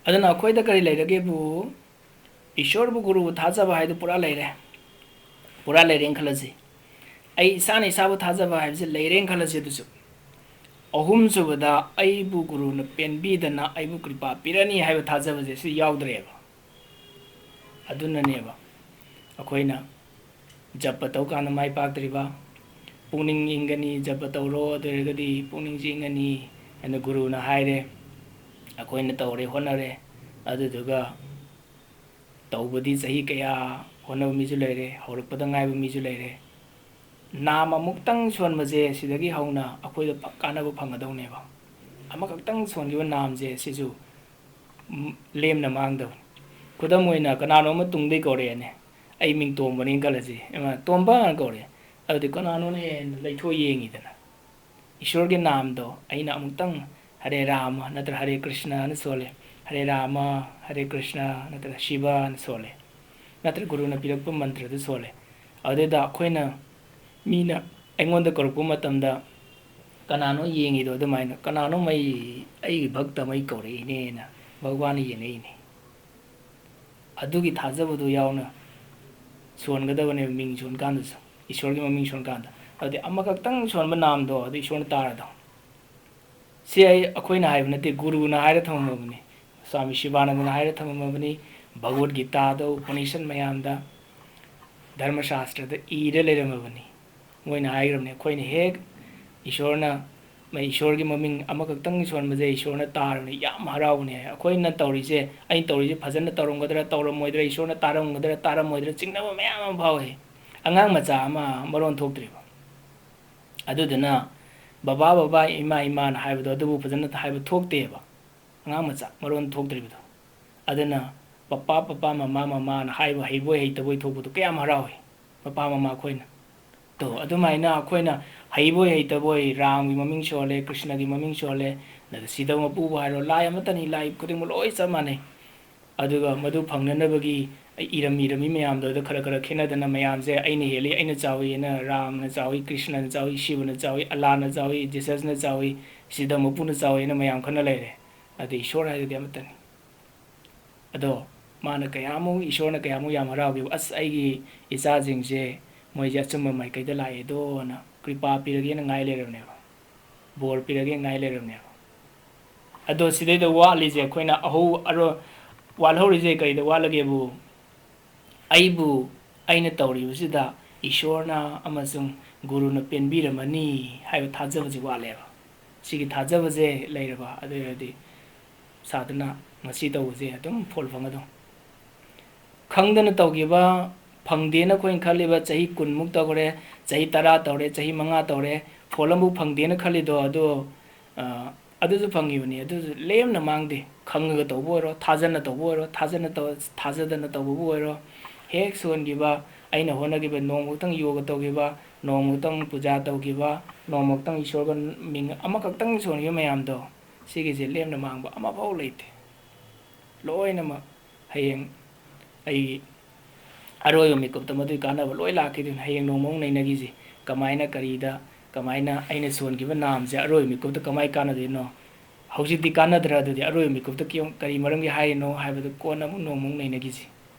ꯑꯗꯨꯅ ꯑꯩꯈꯣꯏꯗ ꯀꯔꯤ ꯂꯩꯔꯒꯦꯕꯨ? ꯏꯁꯣꯔꯕꯨ, ꯒꯨꯔꯨꯕꯨ ꯊꯥꯖꯕ ꯍꯥꯏꯗꯨ ꯄꯨꯔꯥ ꯂꯩꯔꯦ꯫ ꯄꯨꯔꯥ ꯂꯩꯔꯦꯅ ꯈꯜꯂꯁꯤ꯫ ꯑꯩ ꯏꯁꯥꯅ ꯏꯁꯥꯕꯨ ꯊꯥꯖꯕ ꯍꯥꯏꯕꯁꯤ ꯂꯩꯔꯦꯅ ꯈꯜꯂꯁꯤ꯫ ꯑꯗꯨꯁꯨ ꯑꯍꯨꯝꯁꯨꯕꯗ ꯑꯩꯕꯨ ꯒꯨꯔꯨꯅ ꯄꯦꯟꯕꯤꯗꯅ ꯑꯩꯕꯨ ꯀ꯭ꯔꯤꯄꯥ ꯄꯤꯔꯅꯤ ꯍꯥꯏꯕ ꯊꯥꯖꯕꯁꯦ ꯁꯤ ꯌꯥꯎꯗ꯭ꯔꯦꯕ꯫ ꯑꯗꯨꯅꯅꯦꯕ ꯑꯩꯈꯣꯏꯅ ꯖꯄ ꯇꯧ ꯀꯥꯟꯗ ꯃꯥꯏ ꯄꯥꯛꯇ꯭ꯔꯤꯕ꯫ ꯄꯨꯛꯅꯤꯡ ꯏꯪꯒꯅꯤ, ꯖꯄ ꯇꯧꯔꯣ, ꯑꯗꯨ ꯑꯣꯏꯔꯒꯗꯤ ꯄꯨꯛꯅꯤꯡꯁꯤ ꯏꯪꯒꯅꯤ ꯍꯥꯏꯅ ꯒꯨꯔꯨꯅ ꯍꯥꯏꯔꯦ꯫ ꯑꯩꯈꯣꯏꯅ ꯇꯧꯔꯦ, ꯍꯣꯠꯅꯔꯦ꯫ ꯑꯗꯨꯗꯨꯒ ꯇꯧꯕꯗꯤ ꯆꯍꯤ ꯀꯌꯥ ꯍꯣꯠꯅꯕ ꯃꯤꯁꯨ ꯂꯩꯔꯦ, ꯍꯧꯔꯛꯄꯗ ꯉꯥꯏꯕ ꯃꯤꯁꯨ ꯂꯩꯔꯦ꯫ ꯅꯥꯝ ꯑꯃꯨꯛꯇꯪ ꯁꯣꯟꯕꯁꯦ ꯁꯤꯗꯒꯤ ꯍꯧꯅ ꯑꯩꯈꯣꯏꯗ ꯐ-, ꯀꯥꯟꯅꯕ ꯐꯪꯒꯗꯧꯅꯦꯕ꯫ ꯑꯃꯈꯛꯇꯪ ꯁꯣꯟꯈꯤꯕ ꯅꯥꯝꯁꯦ ꯁꯤꯁꯨ, ꯎꯝ, ꯂꯦꯝꯅ ꯃꯥꯡꯗꯕꯅꯤ꯫ ꯈꯨꯗꯝ ꯑꯣꯏꯅ ꯀꯅꯥꯅꯣ ꯑꯃ ꯇꯨꯡꯗꯩ ꯀꯧꯔꯛꯑꯦꯅꯦ, ꯑꯩ ꯃꯤꯡ ꯇꯣꯝꯕꯅꯦꯅ ꯈꯜꯂꯁꯤ, "ꯏꯃꯥ, ꯇꯣꯝꯕ" ꯀꯧꯔꯛꯑꯦ꯫ ꯑꯗꯨꯗꯤ ꯀꯅꯥꯅꯣꯅꯦꯅ ꯂꯩꯊꯣꯛ ꯌꯦꯡꯉꯤꯗꯅ꯫ ꯏꯁꯣꯔꯒꯤ ꯅꯥꯝꯗꯣ ꯑꯩꯅ ꯑꯃꯨꯛꯇꯪ ꯍꯔꯦ ꯔꯥꯃ ꯅꯠꯇ꯭ꯔ ꯍꯔꯦ ꯀ꯭ꯔꯤꯁꯅꯅ ꯁꯣꯜꯂꯦ, ꯍꯔꯦ ꯔꯥꯃ, ꯍꯔꯦ ꯀ꯭ꯔꯤꯁꯅ ꯅꯠꯇ꯭ꯔ ꯁꯤꯕꯅ ꯁꯣꯜꯂꯦ, ꯅꯠꯇ꯭ꯔ ꯒꯨꯔꯨꯅ ꯄꯤꯔꯛꯄ ꯃꯟꯇ꯭ꯔꯗꯨ ꯁꯣꯜꯂꯦ꯫ ꯑꯗꯨꯗ ꯑꯩꯈꯣꯏꯅ, ꯃꯤꯅ ꯑꯩꯉꯣꯟꯗ ꯀꯧꯔꯛꯄ ꯃꯇꯝꯗ ꯀꯅꯥꯅꯣ ꯌꯦꯡꯉꯤꯗꯣ, ꯑꯗꯨꯃꯥꯏꯅ ꯀꯅꯥꯅꯣ ꯃꯩ, ꯑꯩꯒꯤ ꯚꯛꯇ ꯃꯩ ꯀꯧꯔꯛꯏꯅꯦꯅ ꯚꯒꯋꯥꯟꯅ ꯌꯦꯡꯉꯛꯏꯅꯦ꯫ ꯑꯗꯨꯒꯤ ꯊꯥꯖꯕꯗꯨ ꯌꯥꯎꯅ ꯁꯣꯟꯒꯗꯕꯅꯦꯕ, ꯃꯤꯡ ꯁꯣꯟꯀꯥꯟꯗꯁꯨ, ꯏꯁꯣꯔꯒꯤ ꯃꯃꯤꯡ ꯁꯣꯟꯀꯥꯟꯗ꯫ ꯑꯗꯨꯗꯤ ꯑꯃꯈꯛꯇꯪ ꯁꯣꯟꯕ ꯅꯥꯝꯗꯣ ꯑꯗꯨ ꯏꯁꯣꯔꯅ ꯇꯥꯔꯗꯧ꯫ ꯁꯤ ꯑꯩ, ꯑꯩꯈꯣꯏꯅ ꯍꯥꯏꯕ ꯅꯠꯇꯦ, ꯒꯨꯔꯨꯅ ꯍꯥꯏꯔ ꯊꯝꯃꯝꯃꯕꯅꯤ, ꯁ꯭ꯋꯥꯃꯤ ꯁꯤꯕꯥꯅꯟꯗꯅ ꯍꯥꯏꯔ ꯊꯝꯃꯝꯃꯕꯅꯤ, ꯚꯒꯋꯠ ꯒꯤꯇꯥꯗ, ꯎꯄꯅꯤꯁꯟ ꯃꯌꯥꯝꯗ, ꯙꯔꯃꯁꯥꯁꯇ꯭ꯔꯗ ꯏꯔ ꯂꯩꯔꯝꯃꯕꯅꯤ꯫ ꯃꯣꯏꯅ ꯍꯥꯏꯈ꯭ꯔꯕꯅꯤ, ꯑꯩꯈꯣꯏꯅ ꯍꯦꯛ ꯏꯁꯣꯔꯅ, ꯃ-, ꯏꯁꯣꯔꯒꯤ ꯃꯃꯤꯡ ꯑꯃꯈꯛꯇꯪ ꯁꯣꯟꯕꯁꯦ ꯏꯁꯣꯔꯅ ꯇꯥꯔꯕꯅꯤ, ꯌꯥꯝ ꯍꯔꯥꯎꯕꯅꯤ ꯍꯥꯏ꯫ ꯑꯩꯈꯣꯏꯅ ꯇꯧꯔꯤꯁꯦ, ꯑꯩꯅ ꯇꯧꯔꯤꯁꯦ ꯐꯖꯅ ꯇꯧꯔꯝꯒꯗ꯭ꯔꯥ, ꯇꯧꯔꯝꯃꯣꯏꯗ꯭ꯔꯥ, ꯏꯁꯣꯔꯅ ꯇꯥꯔꯝꯒꯗ꯭ꯔꯥ, ꯇꯥꯔꯝꯃꯣꯏꯗ꯭ꯔꯥ, ꯆꯤꯡꯅꯕ ꯃꯌꯥꯝ ꯑꯃ ꯐꯥꯎꯏ꯫ ꯑꯉꯥꯡ ꯃꯆꯥ ꯑꯃ ꯃꯔꯣꯟ ꯊꯣꯛꯇ꯭ꯔꯤꯕ꯫ ꯑꯗꯨꯗꯨꯅ "ꯕꯕꯥ, ꯕꯕꯥ, ꯏꯃꯥ, ꯏꯃꯥꯅ" ꯍꯥꯏꯕꯗꯣ ꯑꯗꯨꯕꯨ ꯐꯖꯅ ꯍꯥꯏꯕ ꯊꯣꯛꯇꯦꯕ꯫ ꯑꯉꯥꯡ ꯃꯆꯥ ꯃꯔꯣꯟ ꯊꯣꯛꯇ꯭ꯔꯤꯕꯗꯣ꯫ ꯑꯗꯨꯅ "ꯄꯄꯥ, ꯄꯄꯥ, ꯃꯃꯥ, ꯃꯃꯥꯅ" ꯍꯥꯏꯕ ꯍꯩꯕꯣꯏ ꯍꯩꯇꯕꯣꯏ ꯊꯣꯛꯄꯗꯣ ꯀꯌꯥꯝ ꯍꯔꯥꯎꯏ ꯃꯄꯥ ꯃꯃꯥ ꯑꯩꯈꯣꯏꯅ꯫ ꯇꯣ, ꯑꯗꯨꯃꯥꯏꯅ ꯑꯩꯈꯣꯏꯅ ꯍꯩꯕꯣꯏ ꯍꯩꯇꯕꯣꯏ ꯔꯥꯝꯒꯤ ꯃꯃꯤꯡ ꯁꯣꯜꯂꯦ, ꯀ꯭ꯔꯤꯁꯅꯒꯤ ꯃꯃꯤꯡ ꯁꯣꯜꯂꯦ, ꯑꯗꯨꯒ ꯁꯤꯗ ꯃꯄꯨꯕꯨ ꯍꯥꯏꯔꯣ, ꯂꯥꯏ ꯑꯃꯠꯇꯅꯤ, ꯂꯥꯏ ꯈꯨꯗꯤꯡꯃꯛ ꯂꯣꯏ ꯆꯞ ꯃꯥꯟꯅꯩ꯫ ꯑꯗꯨꯒ ꯃꯗꯨ ꯐꯪꯅꯅꯕꯒꯤ ꯏꯔꯝ ꯏꯔꯝꯃꯤ ꯃꯌꯥꯝꯗꯣ ꯑꯗꯨ ꯈꯔ ꯈꯔ ꯈꯦꯠꯅꯗꯅ ꯃꯌꯥꯝꯁꯦ ꯑꯩꯅ ꯍꯦꯜꯂꯤ, ꯑꯩꯅ ꯆꯥꯎꯏ ꯍꯥꯏꯅ ꯔꯥꯝꯅ ꯆꯥꯎꯏ, ꯀ꯭ꯔꯤꯁꯅꯅ ꯆꯥꯎꯏ, ꯁꯤꯕꯅ ꯆꯥꯎꯏ, ꯑꯜꯂꯥꯅ ꯆꯥꯎꯏ, ꯖꯤꯁꯁꯅ ꯆꯥꯎꯏ, ꯁꯤꯗ ꯃꯄꯨꯅ ꯆꯥꯎꯏ ꯍꯥꯏꯅ ꯃꯌꯥꯝ ꯈꯟꯅ ꯂꯩꯔꯦ꯫ ꯑꯗꯨ ꯏꯁꯣꯔ ꯍꯥꯏꯗꯨꯗꯤ ꯑꯃꯠꯇꯅꯤ꯫ ꯑꯗꯣ ꯃꯥꯅ ꯀꯌꯥꯃꯨꯛ, ꯏꯁꯣꯔꯅ ꯀꯌꯥꯃꯨꯛ ꯌꯥꯝ ꯍꯔꯥꯎꯈꯤꯕ, "ꯑꯁ, ꯑꯩꯒꯤ ꯏꯆꯥꯁꯤꯡꯁꯦ ꯃꯣꯏꯁꯦ ꯑꯆꯨꯝꯕ ꯃꯥꯏꯀꯩꯗ ꯂꯥꯛꯑꯦꯗꯣꯅ ꯀ꯭ꯔꯤꯄꯥ ꯄꯤꯔꯒꯦꯅ ꯉꯥꯏ ꯂꯩꯔꯕꯅꯦꯕ, ꯕꯣꯔ ꯄꯤꯔꯒꯦ ꯉꯥꯏ ꯂꯩꯔꯕꯅꯦꯕ"꯫ ꯑꯗꯣ ꯁꯤꯗꯩꯗ ꯋꯥꯠꯂꯤꯁꯦ ꯑꯩꯈꯣꯏꯅ ꯑꯍꯧ-, ꯑꯔꯣ-, ꯋꯥꯠꯍꯧꯔꯤꯁꯦ ꯀꯩꯗ ꯋꯥꯠꯂꯒꯦꯕꯨ, ꯑꯩꯕꯨ, ꯑꯩꯅ ꯇꯧꯔꯤꯕꯁꯤꯗ ꯏꯁꯣꯔꯅ ꯑꯃꯁꯨꯡ ꯒꯨꯔꯨꯅ ꯄꯦꯟꯕꯤꯔꯝꯃꯅꯤ ꯍꯥꯏꯕ ꯊꯥꯖꯕꯁꯤ ꯋꯥꯠꯂꯦꯕ꯫ ꯁꯤꯒꯤ ꯊꯥꯖꯕꯁꯦ ꯂꯩꯔꯕ ꯑꯗꯨ ꯑꯣꯏꯔꯗꯤ ꯁꯥꯗꯅ ꯉꯁꯤ ꯇꯧꯕꯁꯦ ꯑꯗꯨꯝ ꯐꯣꯜ ꯐꯪꯒꯗꯧ꯫ ꯈꯪꯗꯅ ꯇꯧꯈꯤꯕ, ꯐꯪꯗꯦꯅ ꯑꯩꯈꯣꯏꯅ ꯈꯜꯂꯤꯕ ꯆꯍꯤ ꯀꯨꯟꯃꯨꯛ ꯇꯧꯔꯦ, ꯆꯍꯤ ꯇꯔꯥ ꯇꯧꯔꯦ, ꯆꯍꯤ ꯃꯉꯥ ꯇꯧꯔꯦ, ꯐꯣꯜ ꯑꯃꯐꯥꯎ ꯐꯪꯗꯦꯅ ꯈꯜꯂꯤꯗꯣ ꯑꯗꯣ, ꯑ, ꯑꯗꯨꯁꯨ ꯐꯪꯉꯤꯕꯅꯤ꯫ ꯑꯗꯨꯁꯨ ꯂꯦꯝꯅ ꯃꯥꯡꯗꯦ꯫ ꯈꯪꯉꯒ ꯇꯧꯕ ꯑꯣꯏꯔꯣ, ꯊꯥꯖꯅ ꯇꯧꯕ ꯑꯣꯏꯔꯣ, ꯊꯥꯖꯅ ꯇꯧ-, ꯊꯥꯖꯗꯅ ꯇꯧꯕꯕꯨ ꯑꯣꯏꯔꯣ, ꯍꯦꯛ ꯁꯣꯟꯈꯤꯕ, ꯑꯩꯅ ꯍꯣꯠꯅꯈꯤꯕ, ꯅꯣꯡꯃ ꯈꯛꯇꯪ ꯌꯣꯒ ꯇꯧꯈꯤꯕ, ꯅꯣꯡꯃ ꯈꯛꯇꯪ ꯄꯨꯖꯥ ꯇꯧꯈꯤꯕ, ꯅꯣꯡꯃ ꯈꯛꯇꯪ ꯏꯁꯣꯔꯒ ꯃꯤꯡ ꯑꯃꯈꯛꯇꯪ ꯁꯣꯟꯈꯤꯕ ꯃꯌꯥꯝꯗꯣ, ꯁꯤꯒꯤꯁꯦ ꯂꯦꯝꯅ ꯃꯥꯡꯕ ꯑꯃꯐꯥꯎ ꯂꯩꯇꯦ꯫ ꯂꯣꯏꯅꯃꯛ ꯍꯌꯦꯡ ꯑꯩꯒꯤ ꯑꯔꯣꯏꯕ ꯃꯤꯀꯨꯞꯇ ꯃꯗꯨꯒꯤ ꯀꯥꯟꯅꯕ ꯂꯣꯏ ꯂꯥꯛꯈꯤꯗꯣꯏꯅꯤ꯫ ꯍꯌꯦꯡ ꯅꯣꯡꯃ ꯑꯃꯨꯛ ꯅꯩꯅꯈꯤꯁꯤ꯫ ꯀꯃꯥꯏꯅ, ꯀꯔꯤꯗ, ꯀꯃꯥꯏꯅ ꯑꯩꯅ ꯁꯣꯟꯈꯤꯕ ꯅꯥꯝꯁꯦ ꯑꯔꯣꯏꯕ ꯃꯤꯀꯨꯞꯇ ꯀꯃꯥꯏꯅ ꯀꯥꯟꯅꯗꯣꯏꯅꯣ? ꯍꯧꯖꯤꯛꯇꯤ ꯀꯥꯟꯅꯗ꯭ꯔꯥ? ꯑꯗꯨꯗꯤ ꯑꯔꯣꯏꯕ ꯃꯤꯀꯨꯞꯇ ꯀꯤ-, ꯀꯔꯤ ꯃꯔꯝꯒꯤ ꯍꯥꯏꯔꯤꯅꯣ ꯍꯥꯏꯕꯗꯨ ꯀꯣꯟꯅ ꯑꯃꯨꯛ ꯅꯣꯡꯃ ꯑꯃꯨꯛ ꯅꯩꯅꯈꯤꯁꯤ꯫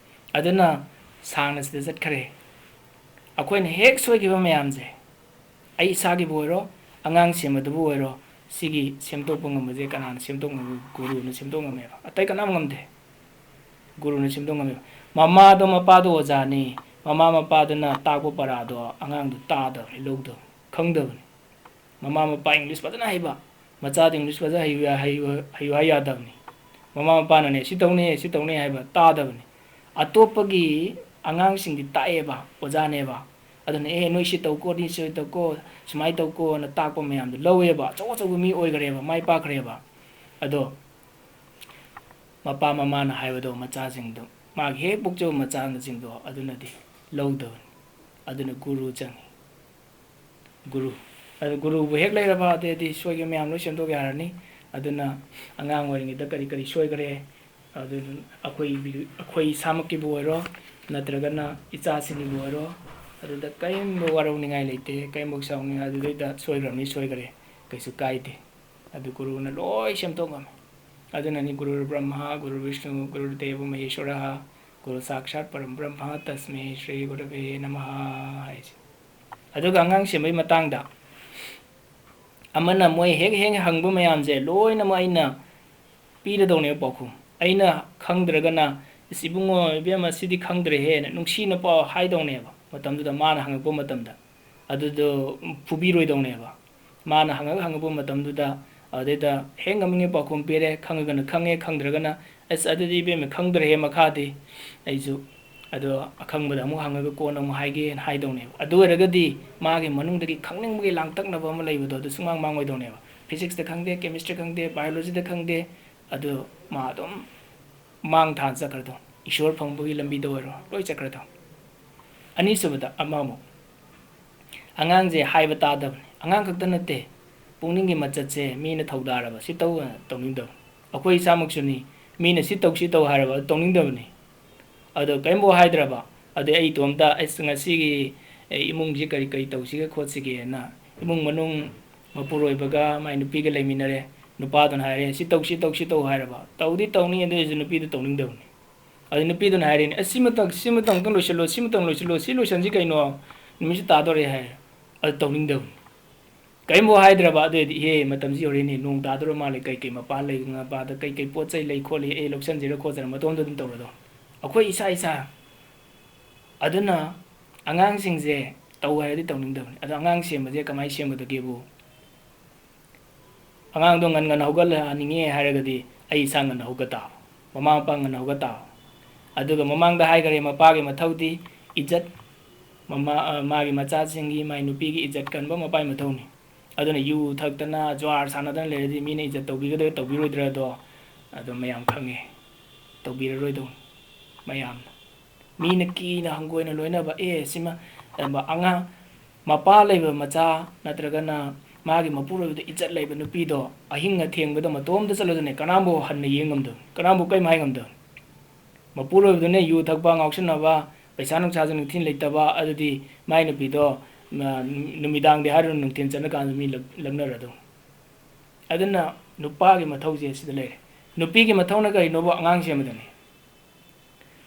ꯑꯗꯨꯅ ꯁꯥꯡꯅ ꯁꯤꯗ ꯆꯠꯈ꯭ꯔꯦ꯫ ꯑꯩꯈꯣꯏꯅ ꯍꯦꯛ ꯁꯣꯏꯈꯤꯕ ꯃꯌꯥꯝꯁꯦ, ꯑꯩ ꯏꯁꯥꯒꯤꯕꯨ ꯑꯣꯏꯔꯣ, ꯑꯉꯥꯡ ꯁꯦꯝꯕꯗꯨꯕꯨ ꯑꯣꯏꯔꯣ, ꯁꯤꯒꯤ ꯁꯦꯝꯗꯣꯛꯄ ꯉꯝꯕꯁꯦ ꯀꯅꯥꯅ ꯁꯦꯝꯗꯣꯛ ꯉꯝꯃꯤ? ꯒꯨꯔꯨꯅ ꯁꯦꯝꯗꯣꯛ ꯉꯝꯃꯦꯕ꯫ ꯑꯇꯩ ꯀꯅꯥꯝ ꯉꯝꯗꯦ꯫ ꯒꯨꯔꯨꯅ ꯁꯦꯝꯗꯣꯛ ꯉꯝꯃꯦꯕ꯫ ꯃꯃꯥꯗꯣ, ꯃꯄꯥꯗꯣ ꯑꯣꯖꯥꯅꯤ, ꯃꯃꯥ ꯃꯄꯥꯗꯨꯅ ꯇꯥꯛꯄ ꯄꯔꯥꯗꯣ ꯑꯉꯥꯡꯗꯣ ꯇꯥꯗꯕꯅꯤ, ꯂꯧꯗꯕꯅꯤ, ꯈꯪꯗꯕꯅꯤ꯫ ꯃꯃꯥ ꯃꯄꯥ English ꯐꯖꯅ ꯍꯩꯕ, ꯃꯆꯥꯗ English ꯐꯖꯅ ꯍꯩꯌꯨ, ꯍꯩꯌꯨ, ꯍꯩꯌꯨ ꯍꯥꯏ ꯌꯥꯗꯕꯅꯤ꯫ ꯃꯃꯥ ꯃꯄꯥꯅꯅꯦ, "ꯁꯤ ꯇꯧꯅꯤ, ꯁꯤ ꯇꯧꯅꯤ" ꯍꯥꯏꯕ ꯇꯥꯗꯕꯅꯤ꯫ ꯑꯇꯣꯞꯄꯒꯤ ꯑꯉꯥꯡꯁꯤꯡꯗꯤ ꯇꯥꯛꯑꯦꯕ, ꯑꯣꯖꯥꯅꯦꯕ꯫ ꯑꯗꯨꯅ, "ꯑꯦ, ꯅꯣꯏ ꯁꯤ ꯇꯧꯀꯣ, ꯅꯣꯏ ꯁꯤ ꯇꯧꯀꯣ, ꯁꯨꯃꯥꯏꯅ ꯇꯧꯀꯣꯅ" ꯇꯥꯛꯄ ꯃꯌꯥꯝꯗꯣ ꯂꯧꯋꯦꯕ꯫ ꯑꯆꯧ ꯑꯆꯧꯕ ꯃꯤ ꯑꯣꯏꯈ꯭ꯔꯦꯕ, ꯃꯥꯏ ꯄꯥꯛꯈ꯭ꯔꯦꯕ꯫ ꯑꯗꯣ ꯃꯄꯥ ꯃꯃꯥꯅ ꯍꯥꯏꯕꯗꯣ ꯃꯆꯥꯁꯤꯡꯗꯣ, ꯃꯥꯒꯤ ꯍꯦꯛ ꯄꯣꯛꯆꯕ ꯃꯆꯥꯁꯤꯡꯗꯣ ꯑꯗꯨꯅꯗꯤ ꯂꯧꯗꯕꯅꯤ꯫ ꯑꯗꯨꯅ ꯒꯨꯔꯨ ꯆꯪꯉꯤ꯫ ꯒꯨꯔꯨ꯫ ꯑꯗꯨ ꯒꯨꯔꯨꯕꯨ ꯍꯦꯛ ꯂꯩꯔꯕ, ꯑꯗꯩꯗꯤ ꯁꯣꯏꯈꯤꯕ ꯃꯌꯥꯝ ꯂꯣꯏ ꯁꯦꯝꯗꯣꯛ ꯌꯥꯔꯅꯤ꯫ ꯑꯗꯨꯅ ꯑꯉꯥꯡ ꯑꯣꯏꯔꯤꯉꯩꯗ ꯀꯔꯤ ꯀꯔꯤ ꯁꯣꯏꯈꯔꯦ, ꯑꯗꯨ ꯑꯩꯈꯣꯏ, ꯑꯩꯈꯣꯏ ꯏꯁꯥꯃꯛꯀꯤꯕꯨ ꯑꯣꯏꯔꯣ, ꯅꯠꯇ꯭ꯔꯒꯅ ꯏꯆꯥꯁꯤꯡꯒꯤꯕꯨ ꯑꯣꯏꯔꯣ, ꯑꯗꯨꯗ ꯀꯔꯤꯝꯕ ꯋꯥꯔꯧꯅꯤꯡꯉꯥꯏ ꯂꯩꯇꯦ, ꯀꯔꯤꯝꯕ ꯁꯥꯎꯅꯤꯡꯉꯥꯏ, ꯑꯗꯨꯗꯩꯗ ꯁꯣꯏꯈ꯭ꯔꯕꯅꯤ, ꯁꯣꯏꯈꯔꯦ, ꯀꯩꯁꯨ ꯀꯥꯏꯗꯦ꯫ ꯑꯗꯨ ꯒꯨꯔꯨꯅ ꯂꯣꯏ ꯁꯦꯝꯗꯣꯛ ꯉꯝꯃꯤ꯫ ꯑꯗꯨꯅꯅꯤ ꯒꯨꯔꯨ ꯕ꯭ꯔꯍ꯭ꯃ, ꯒꯨꯔꯨ ꯕꯤꯁꯅꯨ, ꯒꯨꯔꯨ ꯗꯦꯕ ꯃꯍꯦꯁ꯭ꯋꯔ, ꯒꯨꯔꯨ ꯁꯥꯛꯁꯥꯠ ꯄꯔꯝ ꯕ꯭ꯔꯍ꯭ꯃ, ꯇꯁꯃꯦ ꯁ꯭ꯔꯤ ꯒꯨꯔꯨꯚꯦ ꯅꯃꯍ ꯍꯥꯏꯁꯦ꯫ ꯑꯗꯨꯒ ꯑꯉꯥꯡ ꯁꯦꯝꯕꯒꯤ ꯃꯇꯥꯡꯗ ꯑꯃꯅ ꯃꯣꯏ ꯍꯦꯛ ꯍꯦꯛ ꯍꯪꯕ ꯃꯌꯥꯝꯁꯦ ꯂꯣꯏꯅꯃꯛ ꯑꯩꯅ ꯄꯤꯔꯗꯧꯅꯦꯕ ꯄꯥꯎꯈꯨꯝ꯫ ꯑꯩꯅ ꯈꯪꯗ꯭ꯔꯒꯅ, "ꯏꯁ, ꯏꯕꯨꯡꯉꯣ, ꯏꯕꯦꯝꯃ, ꯁꯤꯗꯤ ꯈꯪꯗ꯭ꯔꯦꯍꯦꯅ" ꯅꯨꯡꯁꯤꯅ ꯄꯥꯎ ꯍꯥꯏꯗꯧꯅꯦꯕ꯫ ꯃꯇꯝꯗꯨꯗ ꯃꯥꯅ ꯍꯪꯉꯛꯄ ꯃꯇꯝꯗ ꯑꯗꯨꯗꯣ ꯐꯨꯕꯤꯔꯣꯏꯗꯧꯅꯦꯕ꯫ ꯃꯥꯅ ꯍꯪꯉꯛ ꯍꯪꯉꯛꯄ ꯃꯇꯝꯗꯨꯗ, ꯑꯗꯨꯗꯩꯗ ꯍꯦꯛ ꯉꯝꯃꯤꯉꯩ ꯄꯥꯎꯈꯨꯝ ꯄꯤꯔꯦ, ꯈꯪꯉꯒꯅ ꯈꯪꯉꯦ, ꯈꯪꯗ꯭ꯔꯒꯅ, "ꯑꯁ, ꯑꯗꯨꯗꯤ ꯏꯕꯦꯝꯃ, ꯈꯪꯗ꯭ꯔꯦꯍꯦ, ꯃꯈꯥꯗꯤ ꯑꯩꯁꯨ ꯑꯗꯣ ꯑꯈꯪꯕꯗ ꯑꯃꯨꯛ ꯍꯪꯉꯒ ꯀꯣꯟꯅ ꯑꯃꯨꯛ ꯍꯥꯏꯒꯦꯅ" ꯍꯥꯏꯗꯧꯅꯦꯕ꯫ ꯑꯗꯨ ꯑꯣꯏꯔꯒꯗꯤ ꯃꯥꯒꯤ ꯃꯅꯨꯡꯗꯒꯤ ꯈꯪꯅꯤꯡꯕꯒꯤ ꯂꯥꯡꯇꯛꯅꯕ ꯑꯃ ꯂꯩꯕꯗꯣ, ꯑꯗꯨ ꯁꯨꯡꯃꯥꯡ ꯃꯥꯡꯉꯣꯏꯗꯧꯅꯦꯕ꯫ Physicsꯇ ꯈꯪꯗꯦ, Chemistryꯗ ꯈꯪꯗꯦ, Biologyꯗ ꯈꯪꯗꯦ, ꯑꯗꯨ ꯃꯥ ꯑꯗꯨꯝ ꯃꯥꯡ ꯊꯥꯅ ꯆꯠꯈ꯭ꯔꯗꯧꯅꯤ꯫ ꯏꯁꯣꯔ ꯐꯪꯕꯒꯤ ꯂꯝꯕꯤꯗ ꯑꯣꯏꯔꯣ, ꯂꯣꯏ ꯆꯠꯈ꯭ꯔꯗꯧꯅꯤ꯫ ꯑꯅꯤꯁꯨꯕꯗ ꯑꯃꯃꯨꯛ, ꯑꯉꯥꯡꯁꯦ ꯍꯥꯏꯕ ꯇꯥꯗꯕꯅꯤ꯫ ꯑꯉꯥꯡ ꯈꯛꯇ ꯅꯠꯇꯦ, ꯄꯨꯛꯅꯤꯡꯒꯤ ꯃꯆꯠꯁꯦ ꯃꯤꯅ ꯊꯧꯗꯥꯔꯕ, "ꯁꯤ ꯇꯧ" ꯍꯥꯏꯅ ꯇꯧꯅꯤꯡꯗꯕ꯫ ꯑꯩꯈꯣꯏ ꯏꯁꯥꯃꯛꯁꯨꯅꯤ, ꯃꯤꯅ "ꯁꯤ ꯇꯧ, ꯁꯤ ꯇꯧ" ꯍꯥꯏꯔꯕ, ꯑꯗꯨ ꯇꯧꯅꯤꯡꯗꯕꯅꯤ꯫ ꯑꯗꯣ ꯀꯔꯤꯝꯐꯥꯎ ꯍꯥꯏꯗ꯭ꯔꯕ, ꯑꯗꯩ ꯑꯩ ꯏꯇꯣꯝꯇ, "ꯑꯁ, ꯉꯁꯤꯒꯤ, ꯑꯦ, ꯏꯃꯨꯡꯁꯤ ꯀꯔꯤ ꯀꯔꯤ ꯇꯧꯁꯤꯒꯦ ꯈꯣꯠꯁꯤꯒꯦꯅ", ꯏꯃꯨꯡ ꯃꯅꯨꯡ, ꯃꯄꯨꯔꯣꯏꯕꯒ ꯃꯥꯏ ꯅꯨꯄꯤꯒ ꯂꯩꯃꯤꯟꯅꯔꯦ꯫ ꯅꯨꯄꯥꯗꯨꯅ ꯍꯥꯏꯔꯦ, "ꯁꯤ ꯇꯧꯁꯤ, ꯇꯧꯁꯤ, ꯇꯧ" ꯍꯥꯏꯔꯕ, ꯇꯧꯗꯤ ꯇꯧꯅꯤ, ꯑꯗꯨ ꯑꯣꯏꯔꯁꯨ ꯅꯨꯄꯤꯗꯨ ꯇꯧꯅꯤꯡꯗꯕꯅꯤ꯫ ꯑꯗꯨ ꯅꯨꯄꯤꯗꯨꯅ ꯍꯥꯏꯔꯤꯅꯦ, "ꯑꯁ, ꯁꯤꯃꯇꯪ, ꯁꯤꯃꯇꯪ ꯑꯝꯇꯪ ꯂꯣꯏꯁꯤꯜꯂꯣ, ꯁꯤꯃꯇꯪ ꯂꯣꯏꯁꯤꯜꯂꯣ, ꯁꯤ ꯂꯣꯏꯁꯤꯟꯁꯤ ꯀꯩꯅꯣ, ꯅꯨꯃꯤꯠꯁꯨ ꯇꯥꯗꯣꯔꯦ" ꯍꯥꯏꯔꯦ꯫ ꯑꯗꯨ ꯇꯧꯅꯤꯡꯗꯕꯅꯤ꯫ ꯀꯔꯤꯝꯐꯥꯎ ꯍꯥꯏꯗ꯭ꯔꯕ, ꯑꯗꯨꯑꯣꯏꯗꯤ, "ꯏꯍꯦ, ꯃꯇꯝꯁꯤ ꯌꯧꯔꯦꯅꯦ, ꯅꯣꯡ ꯇꯥꯗꯣꯔ ꯃꯥꯜꯂꯦ, ꯀꯩ ꯀꯩ ꯃꯄꯥꯟ ꯂꯩ, ꯃꯄꯥꯗ ꯀꯩ ꯀꯩ ꯄꯣꯠ ꯆꯩ ꯂꯩ ꯈꯣꯠꯂꯤ, ꯑꯩ ꯂꯧꯁꯟꯁꯤꯔ ꯈꯣꯠꯁꯤꯔ", ꯃꯇꯣꯝꯗ ꯑꯗꯨꯝ ꯇꯧꯔꯗꯧꯅꯤ꯫ ꯑꯩꯈꯣꯏ ꯏꯁꯥ ꯏꯁꯥ꯫ ꯑꯗꯨꯅ ꯑꯉꯥꯡꯁꯤꯡꯁꯦ ꯇꯧ ꯍꯥꯏꯔꯗꯤ ꯇꯧꯅꯤꯡꯗꯕꯅꯤ꯫ ꯑꯗꯣ ꯑꯉꯥꯡ ꯁꯦꯝꯕꯁꯦ ꯀꯃꯥꯏꯅ ꯁꯦꯝꯒꯗꯒꯦꯕꯨ? ꯑꯉꯥꯡꯗꯣ ꯉꯟ ꯉꯟꯅ ꯍꯧꯒꯠꯍꯟꯅꯤꯡꯉꯦ ꯍꯥꯏꯔꯒꯗꯤ ꯑꯩ ꯏꯁꯥ ꯉꯟꯅ ꯍꯧꯒꯠ ꯇꯥꯕ, ꯃꯃꯥ ꯃꯄꯥ ꯉꯟꯅ ꯍꯧꯒꯠ ꯇꯥꯕ꯫ ꯑꯗꯨꯒ ꯃꯃꯥꯡꯗ ꯍꯥꯏꯈꯔꯦ, ꯃꯄꯥꯒꯤ ꯃꯊꯧꯗꯤ ꯏꯖꯠ, ꯃꯃꯥ, ꯑ, ꯃꯥꯒꯤ ꯃꯆꯥꯁꯤꯡꯒꯤ, ꯃꯥꯏ ꯅꯨꯄꯤꯒꯤ ꯏꯖꯠ ꯀꯟꯕ ꯃꯄꯥꯒꯤ ꯃꯊꯧꯅꯤ꯫ ꯑꯗꯨꯅ ꯌꯨ ꯊꯛꯇꯅ, ꯖꯨꯋꯥꯔ ꯁꯥꯟꯅꯗꯅ ꯂꯩꯔꯗꯤ ꯃꯤꯅ ꯏꯖꯠ ꯇꯧꯕꯤꯒꯗ꯭ꯔꯥ, ꯇꯧꯕꯤꯔꯣꯏꯗ꯭ꯔꯥꯗꯣ ꯑꯗꯨꯝ ꯃꯌꯥꯝ ꯈꯪꯉꯦ꯫ ꯇꯧꯕꯤꯔꯔꯣꯏꯗꯧꯅꯤ ꯃꯌꯥꯝꯅ꯫ ꯃꯤꯅ ꯀꯤꯅ ꯍꯪꯒꯣꯏꯅ ꯂꯣꯏꯅꯕ, "ꯑꯦ, ꯁꯤꯃ," ꯑꯗꯨꯝꯕ ꯑꯉꯥꯡ, ꯃꯄꯥ ꯂꯩꯕ ꯃꯆꯥ ꯅꯠꯇ꯭ꯔꯒꯅ ꯃꯥꯒꯤ ꯃꯄꯨꯔꯣꯏꯕꯗ ꯏꯖꯠ ꯂꯩꯕ ꯅꯨꯄꯤꯗꯣ ꯑꯍꯤꯡ ꯑꯊꯦꯡꯕꯗ ꯃꯇꯣꯝꯇ ꯆꯠꯂꯗꯅꯦ, ꯀꯅꯥꯝꯕꯨ ꯍꯟꯅ ꯌꯦꯡ ꯉꯝꯗꯕꯅꯤ, ꯀꯅꯥꯝꯕꯨ ꯀꯔꯤꯝ ꯍꯥꯏ ꯉꯝꯗꯕꯅꯤ꯫ ꯃꯄꯨꯔꯣꯏꯕꯗꯨꯅ ꯌꯨ ꯊꯛꯄ, ꯉꯥꯎꯁꯤꯟꯅꯕ, ꯄꯩꯁꯥ ꯅꯨꯡꯁꯥꯁꯨ ꯅꯤꯡꯊꯤꯅ ꯂꯩꯇꯕ, ꯑꯗꯨꯗꯤ ꯃꯥꯏ ꯅꯨꯄꯤꯗꯣ, ꯃ-, ꯅꯨꯃꯤꯗꯥꯡꯗꯤ ꯍꯥꯏꯔꯨꯅꯨ, ꯅꯨꯡꯊꯤꯜ ꯆꯠꯂꯀꯥꯟꯗ ꯃꯤ ꯂꯛ-, ꯂꯛꯅꯔꯗꯧꯅꯤ꯫ ꯑꯗꯨꯅ ꯅꯨꯄꯥꯒꯤ ꯃꯊꯧꯁꯦ ꯁꯤꯗ ꯂꯩꯔꯦ꯫ ꯅꯨꯄꯤꯒꯤ ꯃꯊꯧꯅ ꯀꯔꯤꯅꯣꯕ? ꯑꯉꯥꯡ ꯁꯦꯝꯕꯗꯅꯤ꯫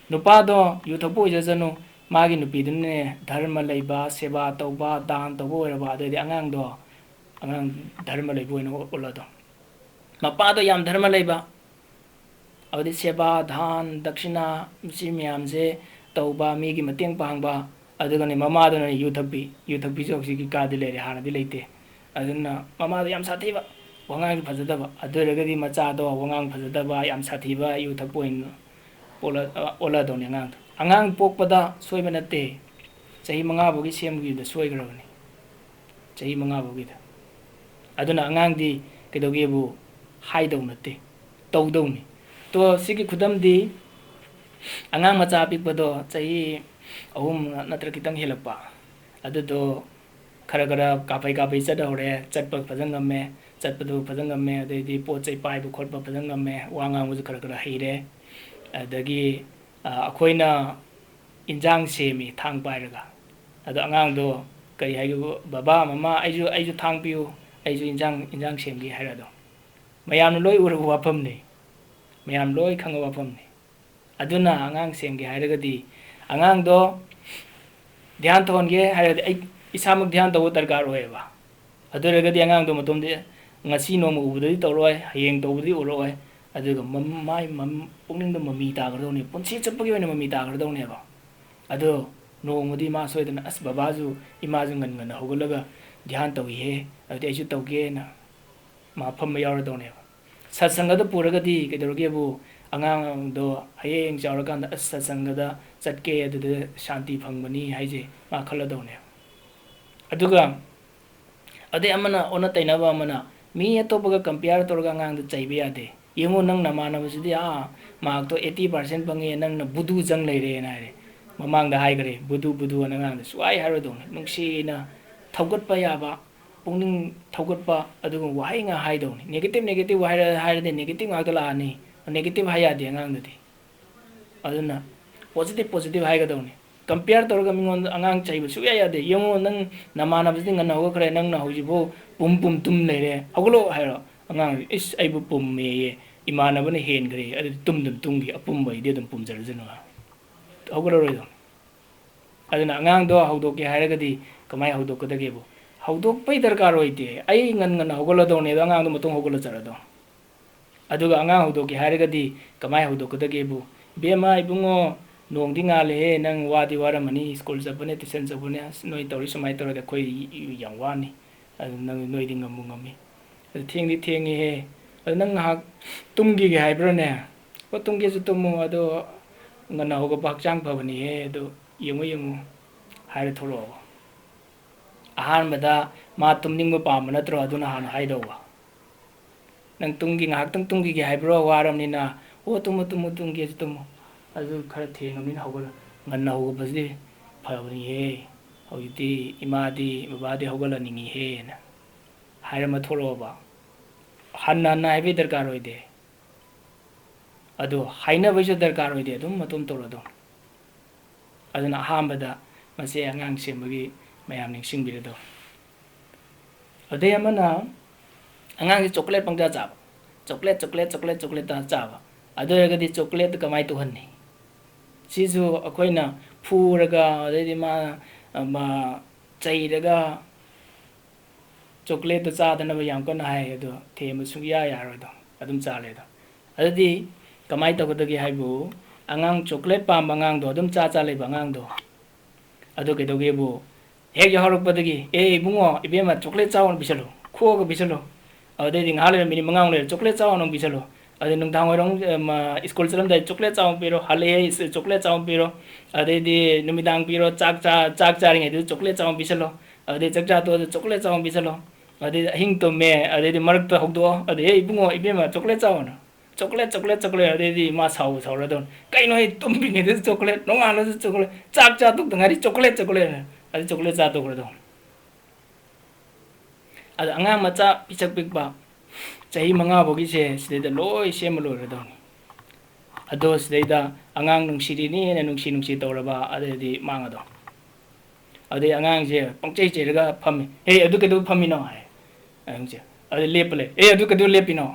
ꯅꯨꯄꯥꯗꯣ ꯌꯨ ꯊꯛꯄ ꯑꯣꯏꯖꯁꯅꯨ, ꯃꯥꯒꯤ ꯅꯨꯄꯤꯗꯨꯅꯅꯦ ꯙꯔꯃ ꯂꯩꯕ, ꯁꯦꯕꯥ ꯇꯧꯕ, ꯗꯥꯟ ꯇꯧꯕ ꯑꯣꯏꯔꯕ, ꯑꯗꯨꯑꯣꯏꯗꯤ ꯑꯉꯥꯡꯗꯣ, ꯑꯉꯥꯡ ꯙꯔꯃ ꯂꯩꯕ ꯑꯣꯏꯅ ꯎꯠꯂꯗꯧꯅꯤ꯫ ꯃꯄꯥꯗꯣ ꯌꯥꯝ ꯙꯔꯃ ꯂꯩꯕ, ꯑꯗꯨꯗꯤ ꯁꯦꯕꯥ, ꯗꯥꯟ, ꯗꯛꯁꯤꯅꯥ, ꯁꯤ ꯃꯌꯥꯝꯁꯦ ꯇꯧꯕ, ꯃꯤꯒꯤ ꯃꯇꯦꯡ ꯄꯥꯡꯕ, ꯑꯗꯨꯒꯅꯦ ꯃꯃꯥꯗꯨꯅ ꯌꯨ ꯊꯛꯄꯤ꯫ ꯌꯨ ꯊꯛꯄꯤꯁꯨ ꯍꯧꯖꯤꯛꯀꯤ ꯀꯥꯗꯤ ꯂꯩꯔꯦ, ꯍꯥꯟꯅꯗꯤ ꯂꯩꯇꯦ꯫ ꯑꯗꯨꯅ ꯃꯃꯥꯗꯣ ꯌꯥꯝ ꯁꯥꯊꯤꯕ, ꯋꯥꯉꯥꯡꯁꯨ ꯐꯖꯗꯕ, ꯑꯗꯨ ꯑꯣꯏꯔꯒꯗꯤ ꯃꯆꯥꯗꯣ ꯋꯥꯉꯥꯡ ꯐꯖꯗꯕ, ꯌꯥꯝ ꯁꯥꯊꯤꯕ, ꯌꯨ ꯊꯛꯄ ꯑꯣꯏꯅ ꯄꯣꯛꯂ-, ꯑꯣꯜꯂꯛꯑꯗꯧꯅꯤ ꯑꯉꯥꯡꯗꯣ꯫ ꯑꯉꯥꯡ ꯄꯣꯛꯄꯗ ꯁꯣꯏꯕ ꯅꯠꯇꯦ, ꯆꯍꯤ ꯃꯉꯥ ꯐꯥꯎꯒꯤ ꯁꯦꯝꯈꯤꯕꯗ ꯁꯣꯏꯈ꯭ꯔꯕꯅꯤ, ꯆꯍꯤ ꯃꯉꯥ ꯐꯥꯎꯒꯤꯗ꯫ ꯑꯗꯨꯅ ꯑꯉꯥꯡꯗꯤ ꯀꯩꯗꯧꯒꯦꯕꯨ ꯍꯥꯏꯗꯧ ꯅꯠꯇꯦ, ꯇꯧꯗꯧꯅꯤ꯫ ꯇꯣ, ꯁꯤꯒꯤ ꯈꯨꯗꯝꯗꯤ, ꯑꯉꯥꯡ ꯃꯆꯥ ꯑꯄꯤꯛꯄꯗꯣ ꯆꯍꯤ ꯑꯍꯨꯝ ꯅꯠꯇ꯭ꯔ ꯈꯤꯇꯪ ꯍꯦꯜꯂꯛꯄ, ꯑꯗꯨꯗꯣ ꯈꯔ ꯈꯔ ꯀꯥꯞꯄꯩ ꯀꯥꯞꯄꯩ ꯆꯠꯍꯧꯔꯦ, ꯆꯠꯄ ꯐꯖꯅ ꯉꯝꯃꯦ, ꯆꯠꯄꯗꯨ ꯐꯖꯅ ꯉꯝꯃꯦ, ꯑꯗꯩꯗꯤ ꯄꯣꯠ ꯆꯩ ꯄꯥꯏꯕ ꯈꯣꯠꯄ ꯐꯖꯅ ꯉꯝꯃꯦ, ꯋꯥ ꯉꯥꯡꯕꯁꯨ ꯈꯔ ꯈꯔ ꯍꯩꯔꯦ꯫ ꯑꯗꯒꯤ, ꯑ, ꯑꯩꯈꯣꯏꯅ ꯏꯟꯖꯥꯡ ꯁꯦꯝꯃꯤ ꯊꯥꯡ ꯄꯥꯏꯔꯒ꯫ ꯑꯗꯣ ꯑꯉꯥꯡꯗꯣ ꯀꯔꯤ ꯍꯥꯏꯒꯦꯕꯨ, "ꯕꯕꯥ, ꯃꯃꯥ, ꯑꯩꯁꯨ, ꯑꯩꯁꯨ ꯊꯥꯡ ꯄꯤꯌꯨ, ꯑꯩꯁꯨ ꯏꯟꯖꯥꯡ, ꯏꯟꯖꯥꯡ ꯁꯦꯝꯒꯦ" ꯍꯥꯏꯔꯗꯣ꯫ ꯃꯌꯥꯝꯅ ꯂꯣꯏ ꯎꯔꯕ ꯋꯥꯐꯝꯅꯤ, ꯃꯌꯥꯝ ꯂꯣꯏ ꯈꯪꯉꯕ ꯋꯥꯐꯝꯅꯤ꯫ ꯑꯗꯨꯅ ꯑꯉꯥꯡ ꯁꯦꯝꯒꯦ ꯍꯥꯏꯔꯒꯗꯤ ꯑꯉꯥꯡꯗꯣ ꯙ꯭ꯌꯥꯟ ꯇꯧꯍꯟꯒꯦ ꯍꯥꯏꯔꯒꯗꯤ ꯑꯩ ꯏꯁꯥꯃꯛ ꯙ꯭ꯌꯥꯟ ꯇꯧꯕ ꯗꯔꯀꯥꯔ ꯑꯣꯏꯌꯦꯕ꯫ ꯑꯗꯨ ꯑꯣꯏꯔꯒꯗꯤ ꯑꯉꯥꯡꯗꯣ ꯃꯇꯣꯝꯗ ꯉꯁꯤ ꯅꯣꯡꯃ ꯎꯕꯗꯗꯤ ꯇꯧꯔꯣꯏ, ꯍꯌꯦꯡ ꯇꯧꯕꯗꯤ ꯎꯔꯛꯑꯣꯏ, ꯑꯗꯨꯒ ꯃꯝ-, ꯃꯥꯏ ꯃꯝ-, ꯄꯨꯛꯅꯤꯡꯗ ꯃꯃꯤ ꯇꯥꯒꯗꯧꯅꯦ, ꯄꯨꯟꯁꯤ ꯆꯨꯞꯄꯒꯤ ꯑꯣꯏꯅ ꯃꯃꯤ ꯇꯥꯒꯗꯧꯅꯦꯕ꯫ ꯑꯗꯣ ꯅꯣꯡꯃꯗꯤ ꯃꯥ ꯁꯣꯏꯗꯅ, "ꯑꯁ, ꯕꯕꯥꯁꯨ, ꯏꯃꯥꯁꯨ ꯉꯟ ꯉꯟꯅ ꯍꯧꯒꯠꯂꯒ ꯙ꯭ꯌꯥꯟ ꯇꯧꯏꯍꯦ, ꯑꯗꯨꯗꯤ ꯑꯩꯁꯨ ꯇꯧꯒꯦꯅ" ꯃꯥ ꯐꯝꯕ ꯌꯥꯎꯔꯗꯧꯅꯦꯕ꯫ ꯁꯠꯁꯪꯒꯗ ꯄꯨꯔꯒꯗꯤ ꯀꯩꯗꯧꯔꯒꯦꯕꯨ, ꯑꯉꯥꯡꯗꯣ ꯍꯌꯦꯡ ꯆꯥꯎꯔꯀꯥꯟꯗ, "ꯑꯁ, ꯁꯠꯁꯪꯒꯗ ꯆꯠꯀꯦ, ꯑꯗꯨꯗ ꯁꯥꯟꯇꯤ ꯐꯪꯕꯅꯤ ꯍꯥꯏꯁꯦ ꯃꯥ ꯈꯜꯂꯗꯧꯅꯦ꯫ ꯑꯗꯨꯒ ꯑꯗꯩ ꯑꯃꯅ ꯑꯣꯟꯅ ꯇꯩꯅꯕ ꯑꯃꯅ, ꯃꯤ ꯑꯇꯣꯞꯄꯒ compare ꯇꯧꯔꯒ ꯑꯉꯥꯡꯗ ꯆꯩꯕ ꯌꯥꯗꯦ꯫ "ꯌꯦꯡꯉꯣ, ꯅꯪ ꯅꯃꯥꯟꯅꯕꯁꯤꯗꯤ ꯑꯥ mark ꯇꯣ eighty percent ꯐꯪꯉꯦ, ꯅꯪꯅ ꯕꯨꯗꯨ ꯆꯪ ꯂꯩꯔꯦꯅ" ꯍꯥꯏꯔꯦ꯫ ꯃꯃꯥꯡꯗ ꯍꯥꯏꯈ꯭ꯔꯦ, "ꯕꯨꯗꯨ, ꯕꯨꯗꯨ" ꯑꯅ ꯑꯉꯥꯡꯗ ꯁꯨꯡꯍꯥꯏ ꯍꯥꯏꯔꯣꯏꯗꯧꯅꯤ꯫ ꯅꯨꯡꯁꯤꯅ ꯊꯧꯒꯠꯄ ꯌꯥꯕ, ꯄꯨꯛꯅꯤꯡ ꯊꯧꯒꯠꯄ ꯑꯗꯨꯒꯨꯝꯕ ꯋꯥꯍꯩ ꯉꯥꯛ ꯍꯥꯏꯗꯧꯅꯤ꯫ Negative, negative ꯍꯥꯏꯔ-, ꯍꯥꯏꯔꯗꯤ negative ꯉꯥꯛꯇ ꯂꯥꯛꯑꯅꯤ꯫ Negative ꯍꯥꯏ ꯌꯥꯗꯦ ꯑꯉꯥꯡꯗꯗꯤ꯫ ꯑꯗꯨꯅ positive, positive ꯍꯥꯏꯒꯗꯧꯅꯤ꯫ Compare ꯇꯧꯔꯒ ꯃꯤꯉꯣꯟꯗ ꯑꯉꯥꯡ ꯆꯩꯕ ꯁꯨꯡꯌꯥ ꯌꯥꯗꯦ꯫ "ꯌꯦꯡꯉꯣ, ꯅꯪ ꯅꯃꯥꯟꯅꯕꯁꯤꯗꯤ ꯉꯟꯅ ꯍꯧꯒꯠꯈ꯭ꯔꯦ, ꯅꯪꯅ ꯍꯧꯖꯤꯛꯐꯥꯎ ꯄꯨꯝ ꯄꯨꯝ ꯇꯨꯝ ꯂꯩꯔꯦ, ꯍꯧꯒꯠꯂꯣ" ꯍꯥꯏꯔꯣ꯫ ꯑꯉꯥꯡꯗꯤ, "ꯏꯁ, ꯑꯩꯕꯨ ꯄꯨꯝꯃꯦꯌꯦ, ꯏꯃꯥꯟꯅꯕꯅ ꯍꯦꯟꯈ꯭ꯔꯦ, ꯑꯗꯨꯗꯤ ꯇꯨꯝꯗꯨꯝ ꯇꯨꯝꯒꯤ, ꯑꯄꯨꯝꯕ ꯑꯩꯗꯤ ꯑꯗꯨꯝ ꯄꯨꯝꯖꯔꯖꯅꯨ" ꯍꯥꯏ꯫ ꯍꯧꯒꯠꯂꯔꯣꯏꯗꯧꯅꯤ꯫ ꯑꯗꯨꯅ ꯑꯉꯥꯡꯗꯣ ꯍꯧꯗꯣꯛꯀꯦ ꯍꯥꯏꯔꯒꯗꯤ ꯀꯃꯥꯏꯅ ꯍꯧꯗꯣꯛꯀꯗꯒꯦꯕꯨ? ꯍꯧꯗꯣꯛꯄꯩ ꯗꯔꯀꯥꯔ ꯑꯣꯏꯗꯦ꯫ ꯑꯩ ꯉꯟ ꯉꯟꯅ ꯍꯧꯒꯠꯂꯗꯧꯅꯦ, ꯑꯗꯣ ꯑꯉꯥꯡꯗꯣ ꯃꯇꯣꯝ ꯍꯧꯒꯠꯂ ꯆꯠꯂꯗꯧꯅꯤ꯫ ꯑꯗꯨꯒ ꯑꯉꯥꯡ ꯍꯧꯗꯣꯛꯀꯦ ꯍꯥꯏꯔꯒꯗꯤ ꯀꯃꯥꯏꯅ ꯍꯧꯗꯣꯛꯀꯗꯒꯦꯕꯨ? "ꯏꯕꯦꯝꯃ, ꯏꯕꯨꯡꯉꯣ, ꯅꯣꯡꯗꯤ ꯉꯥꯜꯂꯦꯍꯦ, ꯅꯪ ꯋꯥꯗꯤ ꯋꯥꯔꯝꯃꯅꯤ, ꯁ꯭ꯀꯨꯜ ꯆꯠꯄꯅꯦ, ꯇ꯭ꯌꯨꯁꯟ ꯆꯠꯄꯅꯦ, ꯑꯁ, ꯅꯣꯏ ꯇꯧꯔꯤ ꯁꯨꯃꯥꯏꯅ ꯇꯧꯔꯗꯤ ꯑꯩꯈꯣꯏ ꯌꯥꯝ ꯋꯥꯅꯤ꯫ ꯑꯗꯨ ꯅꯪ, ꯅꯣꯏꯗꯤ ꯉꯝꯕꯨ ꯉꯝꯃꯤ꯫ ꯑꯗꯨ ꯊꯦꯡꯗꯤ ꯊꯦꯡꯉꯤꯍꯦ꯫ ꯑꯗꯨ ꯅꯪ ꯉꯥꯏꯍꯥꯛ ꯇꯨꯝꯈꯤꯒꯦ ꯍꯥꯏꯕ꯭ꯔꯥꯅꯦ? ꯑꯣ, ꯇꯨꯝꯒꯦꯁꯨ ꯇꯨꯝꯃꯣ, ꯑꯗꯣ ꯉꯟꯅ ꯍꯧꯒꯠꯄ ꯍꯛꯆꯥꯡ ꯐꯕꯅꯤꯍꯦ, ꯑꯗꯨ ꯌꯦꯡꯉꯨ, ꯌꯦꯡꯉꯨ" ꯍꯥꯏꯔ ꯊꯣꯛꯂꯛꯑꯣ꯫ ꯑꯍꯥꯟꯕꯗ ꯃꯥ ꯇꯨꯝꯅꯤꯡꯕ ꯄꯥꯝꯕ ꯅꯠꯇ꯭ꯔꯣ? ꯑꯗꯨꯅ ꯍꯥꯟꯅ ꯍꯥꯏꯗꯧꯕ꯫ "ꯅꯪ ꯇꯨꯝꯒꯤ-, ꯉꯥꯏꯍꯥꯛꯇꯪ ꯇꯨꯝꯈꯤꯒꯦ ꯍꯥꯏꯕ꯭ꯔꯣ? ꯋꯥꯔꯕꯅꯤꯅ?" "ꯑꯣ, ꯇꯨꯝꯃꯣ, ꯇꯨꯝꯃꯣ, ꯇꯨꯝꯒꯦꯁꯨ ꯇꯨꯝꯃꯣ꯫ ꯑꯗꯨ ꯈꯔ ꯊꯦꯡꯉꯕꯅꯤꯅ ꯍꯧꯒꯠꯂꯣ꯫ ꯉꯟꯅ ꯍꯧꯒꯠꯄꯁꯤꯗꯤ ꯐꯕꯅꯤꯍꯦ꯫ ꯍꯧꯖꯤꯛꯇꯤ ꯏꯃꯥꯗꯤ, ꯕꯕꯥꯗꯤ ꯍꯧꯒꯠꯍꯟꯅꯤꯡꯉꯤꯍꯦꯅ" ꯍꯥꯏꯔꯝꯃ ꯊꯣꯛꯂꯛꯑꯣꯕ꯫ ꯍꯟꯅ ꯍꯟꯅ ꯍꯥꯏꯕꯒꯤ ꯗꯔꯀꯥꯔ ꯑꯣꯏꯗꯦ꯫ ꯑꯗꯣ ꯍꯥꯏꯅꯕꯩꯁꯨ ꯗꯔꯀꯥꯔ ꯑꯣꯏꯗꯦ, ꯑꯗꯨꯝ ꯃꯇꯣꯝ ꯇꯧꯔꯗꯧꯅꯤ꯫ ꯑꯗꯨꯅ ꯑꯍꯥꯟꯕꯗ ꯃꯁꯦ ꯑꯉꯥꯡ ꯁꯦꯝꯕꯒꯤ ꯃꯌꯥꯝ ꯅꯤꯡꯁꯤꯡꯕꯤꯔꯗꯧꯅꯤ꯫ ꯑꯗꯩ ꯑꯃꯅ, ꯑꯉꯥꯡꯁꯦ chocolate ꯄꯪꯆꯥ ꯆꯥꯕ, chocolate, chocolate, chocolate, chocolate ꯇ ꯆꯥꯕ꯫ ꯑꯗꯨ ꯑꯣꯏꯔꯒꯗꯤ chocolate ꯇ ꯀꯃꯥꯏꯅ ꯇꯧꯍꯟꯅꯤ? ꯁꯤꯁꯨ ꯑꯩꯈꯣꯏꯅ ꯐꯨꯔꯒ, ꯑꯗꯩꯗꯤ ꯃꯥ, ꯃꯥ ꯆꯩꯔꯒ, chocolate ꯇꯣ ꯆꯥꯗꯅꯕ ꯌꯥꯝ ꯀꯟꯅ ꯍꯥꯏ, ꯑꯗꯣ ꯊꯦꯝꯕ ꯁꯨꯡꯌꯥ ꯌꯥꯔꯣꯏꯗꯣ, ꯑꯗꯨꯝ ꯆꯥ ꯂꯩꯗꯣ꯫ ꯑꯗꯨꯗꯤ ꯀꯃꯥꯏꯅ ꯇꯧꯒꯗꯒꯦ ꯍꯥꯏꯕꯨ, ꯑꯉꯥꯡ chocolate ꯄꯥꯝꯕ ꯑꯉꯥꯡꯗꯣ, ꯑꯗꯨꯝ ꯆꯥ ꯆꯥ ꯂꯩꯕ ꯑꯉꯥꯡꯗꯣ, ꯑꯗꯨ ꯀꯩꯗꯧꯒꯦꯕꯨ, ꯍꯦꯛ ꯌꯥꯍꯧꯔꯛꯄꯗꯒꯤ, "ꯑꯦ ꯏꯕꯨꯡꯉꯣ, ꯏꯕꯦꯝꯃ, chocolate ꯆꯥꯎꯅ ꯄꯤꯁꯜꯂꯨ, ꯈꯣꯛꯑꯒ ꯄꯤꯁꯜꯂꯨ"꯫ ꯑꯗꯨꯗꯩꯗꯤ ꯉꯥꯏꯍꯥꯛ ꯂꯩꯔ, ꯃꯤꯅꯤꯠ ꯃꯉꯥꯃꯨꯛ ꯂꯩꯔ, "chocolate ꯆꯥꯎꯅ ꯑꯃꯨꯛ ꯄꯤꯁꯜꯂꯨ"꯫ ꯑꯗꯩ ꯅꯨꯡꯗꯥꯡ ꯋꯥꯏꯔꯝ, ꯑ, ꯃ-, ꯁ꯭ꯀꯨꯜ ꯆꯠꯂꯝꯗꯥꯏ ꯆꯣꯀ꯭ꯂꯦꯠ ꯆꯥꯎ ꯑꯃ ꯄꯤꯔꯣ, ꯍꯜꯂꯛꯑꯦ, ꯁ-, ꯆꯣꯀ꯭ꯂꯦꯠ ꯆꯥꯎ ꯑꯃ ꯄꯤꯔꯣ, ꯑꯗꯩꯗꯤ ꯅꯨꯃꯤꯗꯥꯡ ꯄꯤꯔꯣ, ꯆꯥꯛ ꯆꯥ-, ꯆꯥꯛ ꯆꯥꯔꯤꯉꯩꯗꯨꯗ ꯆꯣꯀ꯭ꯂꯦꯠ ꯆꯥꯎ ꯑꯃ ꯄꯤꯁꯜꯂꯣ, ꯑꯗꯩ ꯆꯥꯛ ꯆꯥ ꯇꯣꯛꯑꯁꯨ ꯆꯣꯀ꯭ꯂꯦꯠ ꯆꯥꯎ ꯑꯃ ꯄꯤꯁꯜꯂꯣ, ꯑꯗꯩꯗꯤ ꯑꯍꯤꯡ ꯇꯨꯝꯃꯦ, ꯑꯗꯩꯗꯤ ꯃꯔꯛꯇ ꯍꯧꯗꯣꯛꯑꯣ, ꯑꯗꯩ, "ꯑꯦ, ꯏꯕꯨꯡꯉꯣ, ꯏꯕꯦꯝꯃ, ꯆꯣꯀ꯭ꯂꯦꯠ ꯆꯥꯎ" ꯑꯅ꯫ Chocolate, chocolate, chocolate. ꯑꯗꯩꯗꯤ ꯃꯥ ꯁꯥꯎꯕꯨ ꯁꯥꯎꯔꯗꯧꯅꯤ꯫ "ꯀꯩꯅꯣ, ꯑꯩ ꯇꯨꯝꯃꯤꯉꯩꯗ ꯆꯣꯀ꯭ꯂꯦꯠ, ꯅꯣꯡꯉꯥꯜꯂꯁꯨ ꯆꯣꯀ꯭ꯂꯦꯠ, ꯆꯥꯛ ꯆꯥ ꯇꯣꯛꯇ ꯉꯥꯏꯔꯤ ꯆꯣꯀ꯭ꯂꯦꯠ, ꯆꯣꯀ꯭ꯂꯦꯠ" ꯑꯅ꯫ ꯑꯗꯩ ꯆꯣꯀ꯭ꯂꯦꯠ ꯆꯥ ꯇꯣꯛꯈ꯭ꯔꯗꯧꯅꯤ꯫ ꯑꯗ ꯑꯉꯥꯡ ꯃꯆꯥ ꯄꯤꯁꯛ ꯄꯤꯛꯄ ꯆꯍꯤ ꯃꯉꯥ ꯐꯥꯎꯒꯤꯁꯦ ꯁꯤꯗꯩꯗ ꯂꯣꯏ ꯁꯦꯝꯕ ꯂꯣꯏꯔꯗꯧꯅꯤ꯫ ꯑꯗꯣ ꯁꯤꯗꯩꯗ ꯑꯉꯥꯡ ꯅꯨꯡꯁꯤꯔꯤꯅꯦꯅ ꯅꯨꯡꯁꯤ ꯅꯨꯡꯁꯤ ꯇꯧꯔꯕ, ꯑꯗꯩꯗꯤ ꯃꯥꯡꯉꯗꯧꯅꯤ꯫ ꯑꯗꯩ ꯑꯉꯥꯡꯁꯦ ꯄꯪꯆꯩ ꯆꯩꯔꯒ ꯐꯝꯃꯤ꯫ "ꯍꯦ, ꯑꯗꯨ ꯀꯩꯗꯧ ꯐꯝꯃꯤꯅꯣ?" ꯍꯥꯏ꯫ ꯑꯉꯥꯡꯁꯦ꯫ ꯑꯗꯩ ꯂꯦꯞꯄ ꯂꯩ꯫ "ꯑꯦ, ꯑꯗꯨ ꯀꯩꯗꯧ ꯂꯦꯞꯄꯤꯅꯣ?"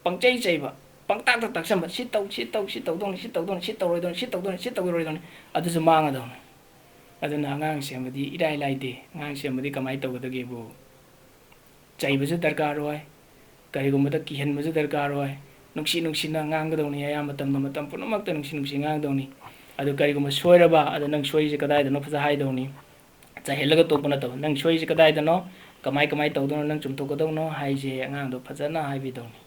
ꯄꯪꯆꯩ ꯆꯩꯕ, ꯄꯪꯇꯥꯛꯇ ꯇꯥꯛꯁꯟꯕ, "ꯁꯤ ꯇꯧ, ꯁꯤ ꯇꯧ, ꯁꯤ ꯇꯧꯗꯧꯅꯤ, ꯁꯤ ꯇꯧꯗꯧꯅꯤ, ꯁꯤ ꯇꯧꯔꯣꯏꯗꯧꯅꯤ, ꯁꯤ ꯇꯧꯔꯣꯏꯗꯧꯅꯤ"꯫ ꯑꯗꯨꯁꯨ ꯃꯥꯡꯉꯗꯧꯅꯤ꯫ ꯑꯗꯨꯅ ꯑꯉꯥꯡ ꯁꯦꯝꯕꯗꯤ ꯏꯔꯥꯏ ꯂꯥꯏꯗꯦ꯫ ꯑꯉꯥꯡ ꯁꯦꯝꯕꯗꯤ ꯀꯃꯥꯏꯅ ꯇꯧꯒꯗꯒꯦꯕꯨ? ꯆꯩꯕꯁꯨ ꯗꯔꯀꯥꯔ ꯑꯣꯏ, ꯀꯔꯤꯒꯨꯝꯕꯗ ꯀꯤꯍꯟꯕꯁꯨ ꯗꯔꯀꯥꯔ ꯑꯣꯏ, ꯅꯨꯡꯁꯤ ꯅꯨꯡꯁꯤꯅ ꯉꯥꯡꯒꯗꯧꯅꯤ꯫ ꯑꯌꯥꯝꯕ ꯃꯇꯝꯗ, ꯃꯇꯝ ꯄꯨꯝꯅꯃꯛꯇ ꯅꯨꯡꯁꯤ ꯅꯨꯡꯁꯤ ꯉꯥꯡꯒꯗꯧꯅꯤ꯫ ꯑꯗꯨ ꯀꯔꯤꯒꯨꯝꯕ ꯁꯣꯏꯔꯕ, ꯑꯗꯨ ꯅꯪ ꯁꯣꯏꯔꯤꯁꯦ ꯀꯗꯥꯏꯗꯅꯣ ꯐꯖ ꯍꯥꯏꯗꯧꯅꯤ꯫ ꯆꯩꯍꯜꯂꯒ ꯇꯣꯛꯄ ꯅꯠꯇꯕ, "ꯅꯪ ꯁꯣꯏꯔꯤꯁꯦ ꯀꯗꯥꯏꯗꯅꯣ, ꯀꯃꯥꯏ ꯀꯃꯥꯏ ꯇꯧꯗꯧꯅꯣ, ꯅꯪ ꯆꯨꯝꯊꯣꯛꯀꯗꯧꯅꯣ" ꯍꯥꯏꯁꯦ ꯑꯉꯥꯡꯗꯣ ꯐꯖꯅ ꯍꯥꯏꯕꯤꯗꯧꯅꯤ꯫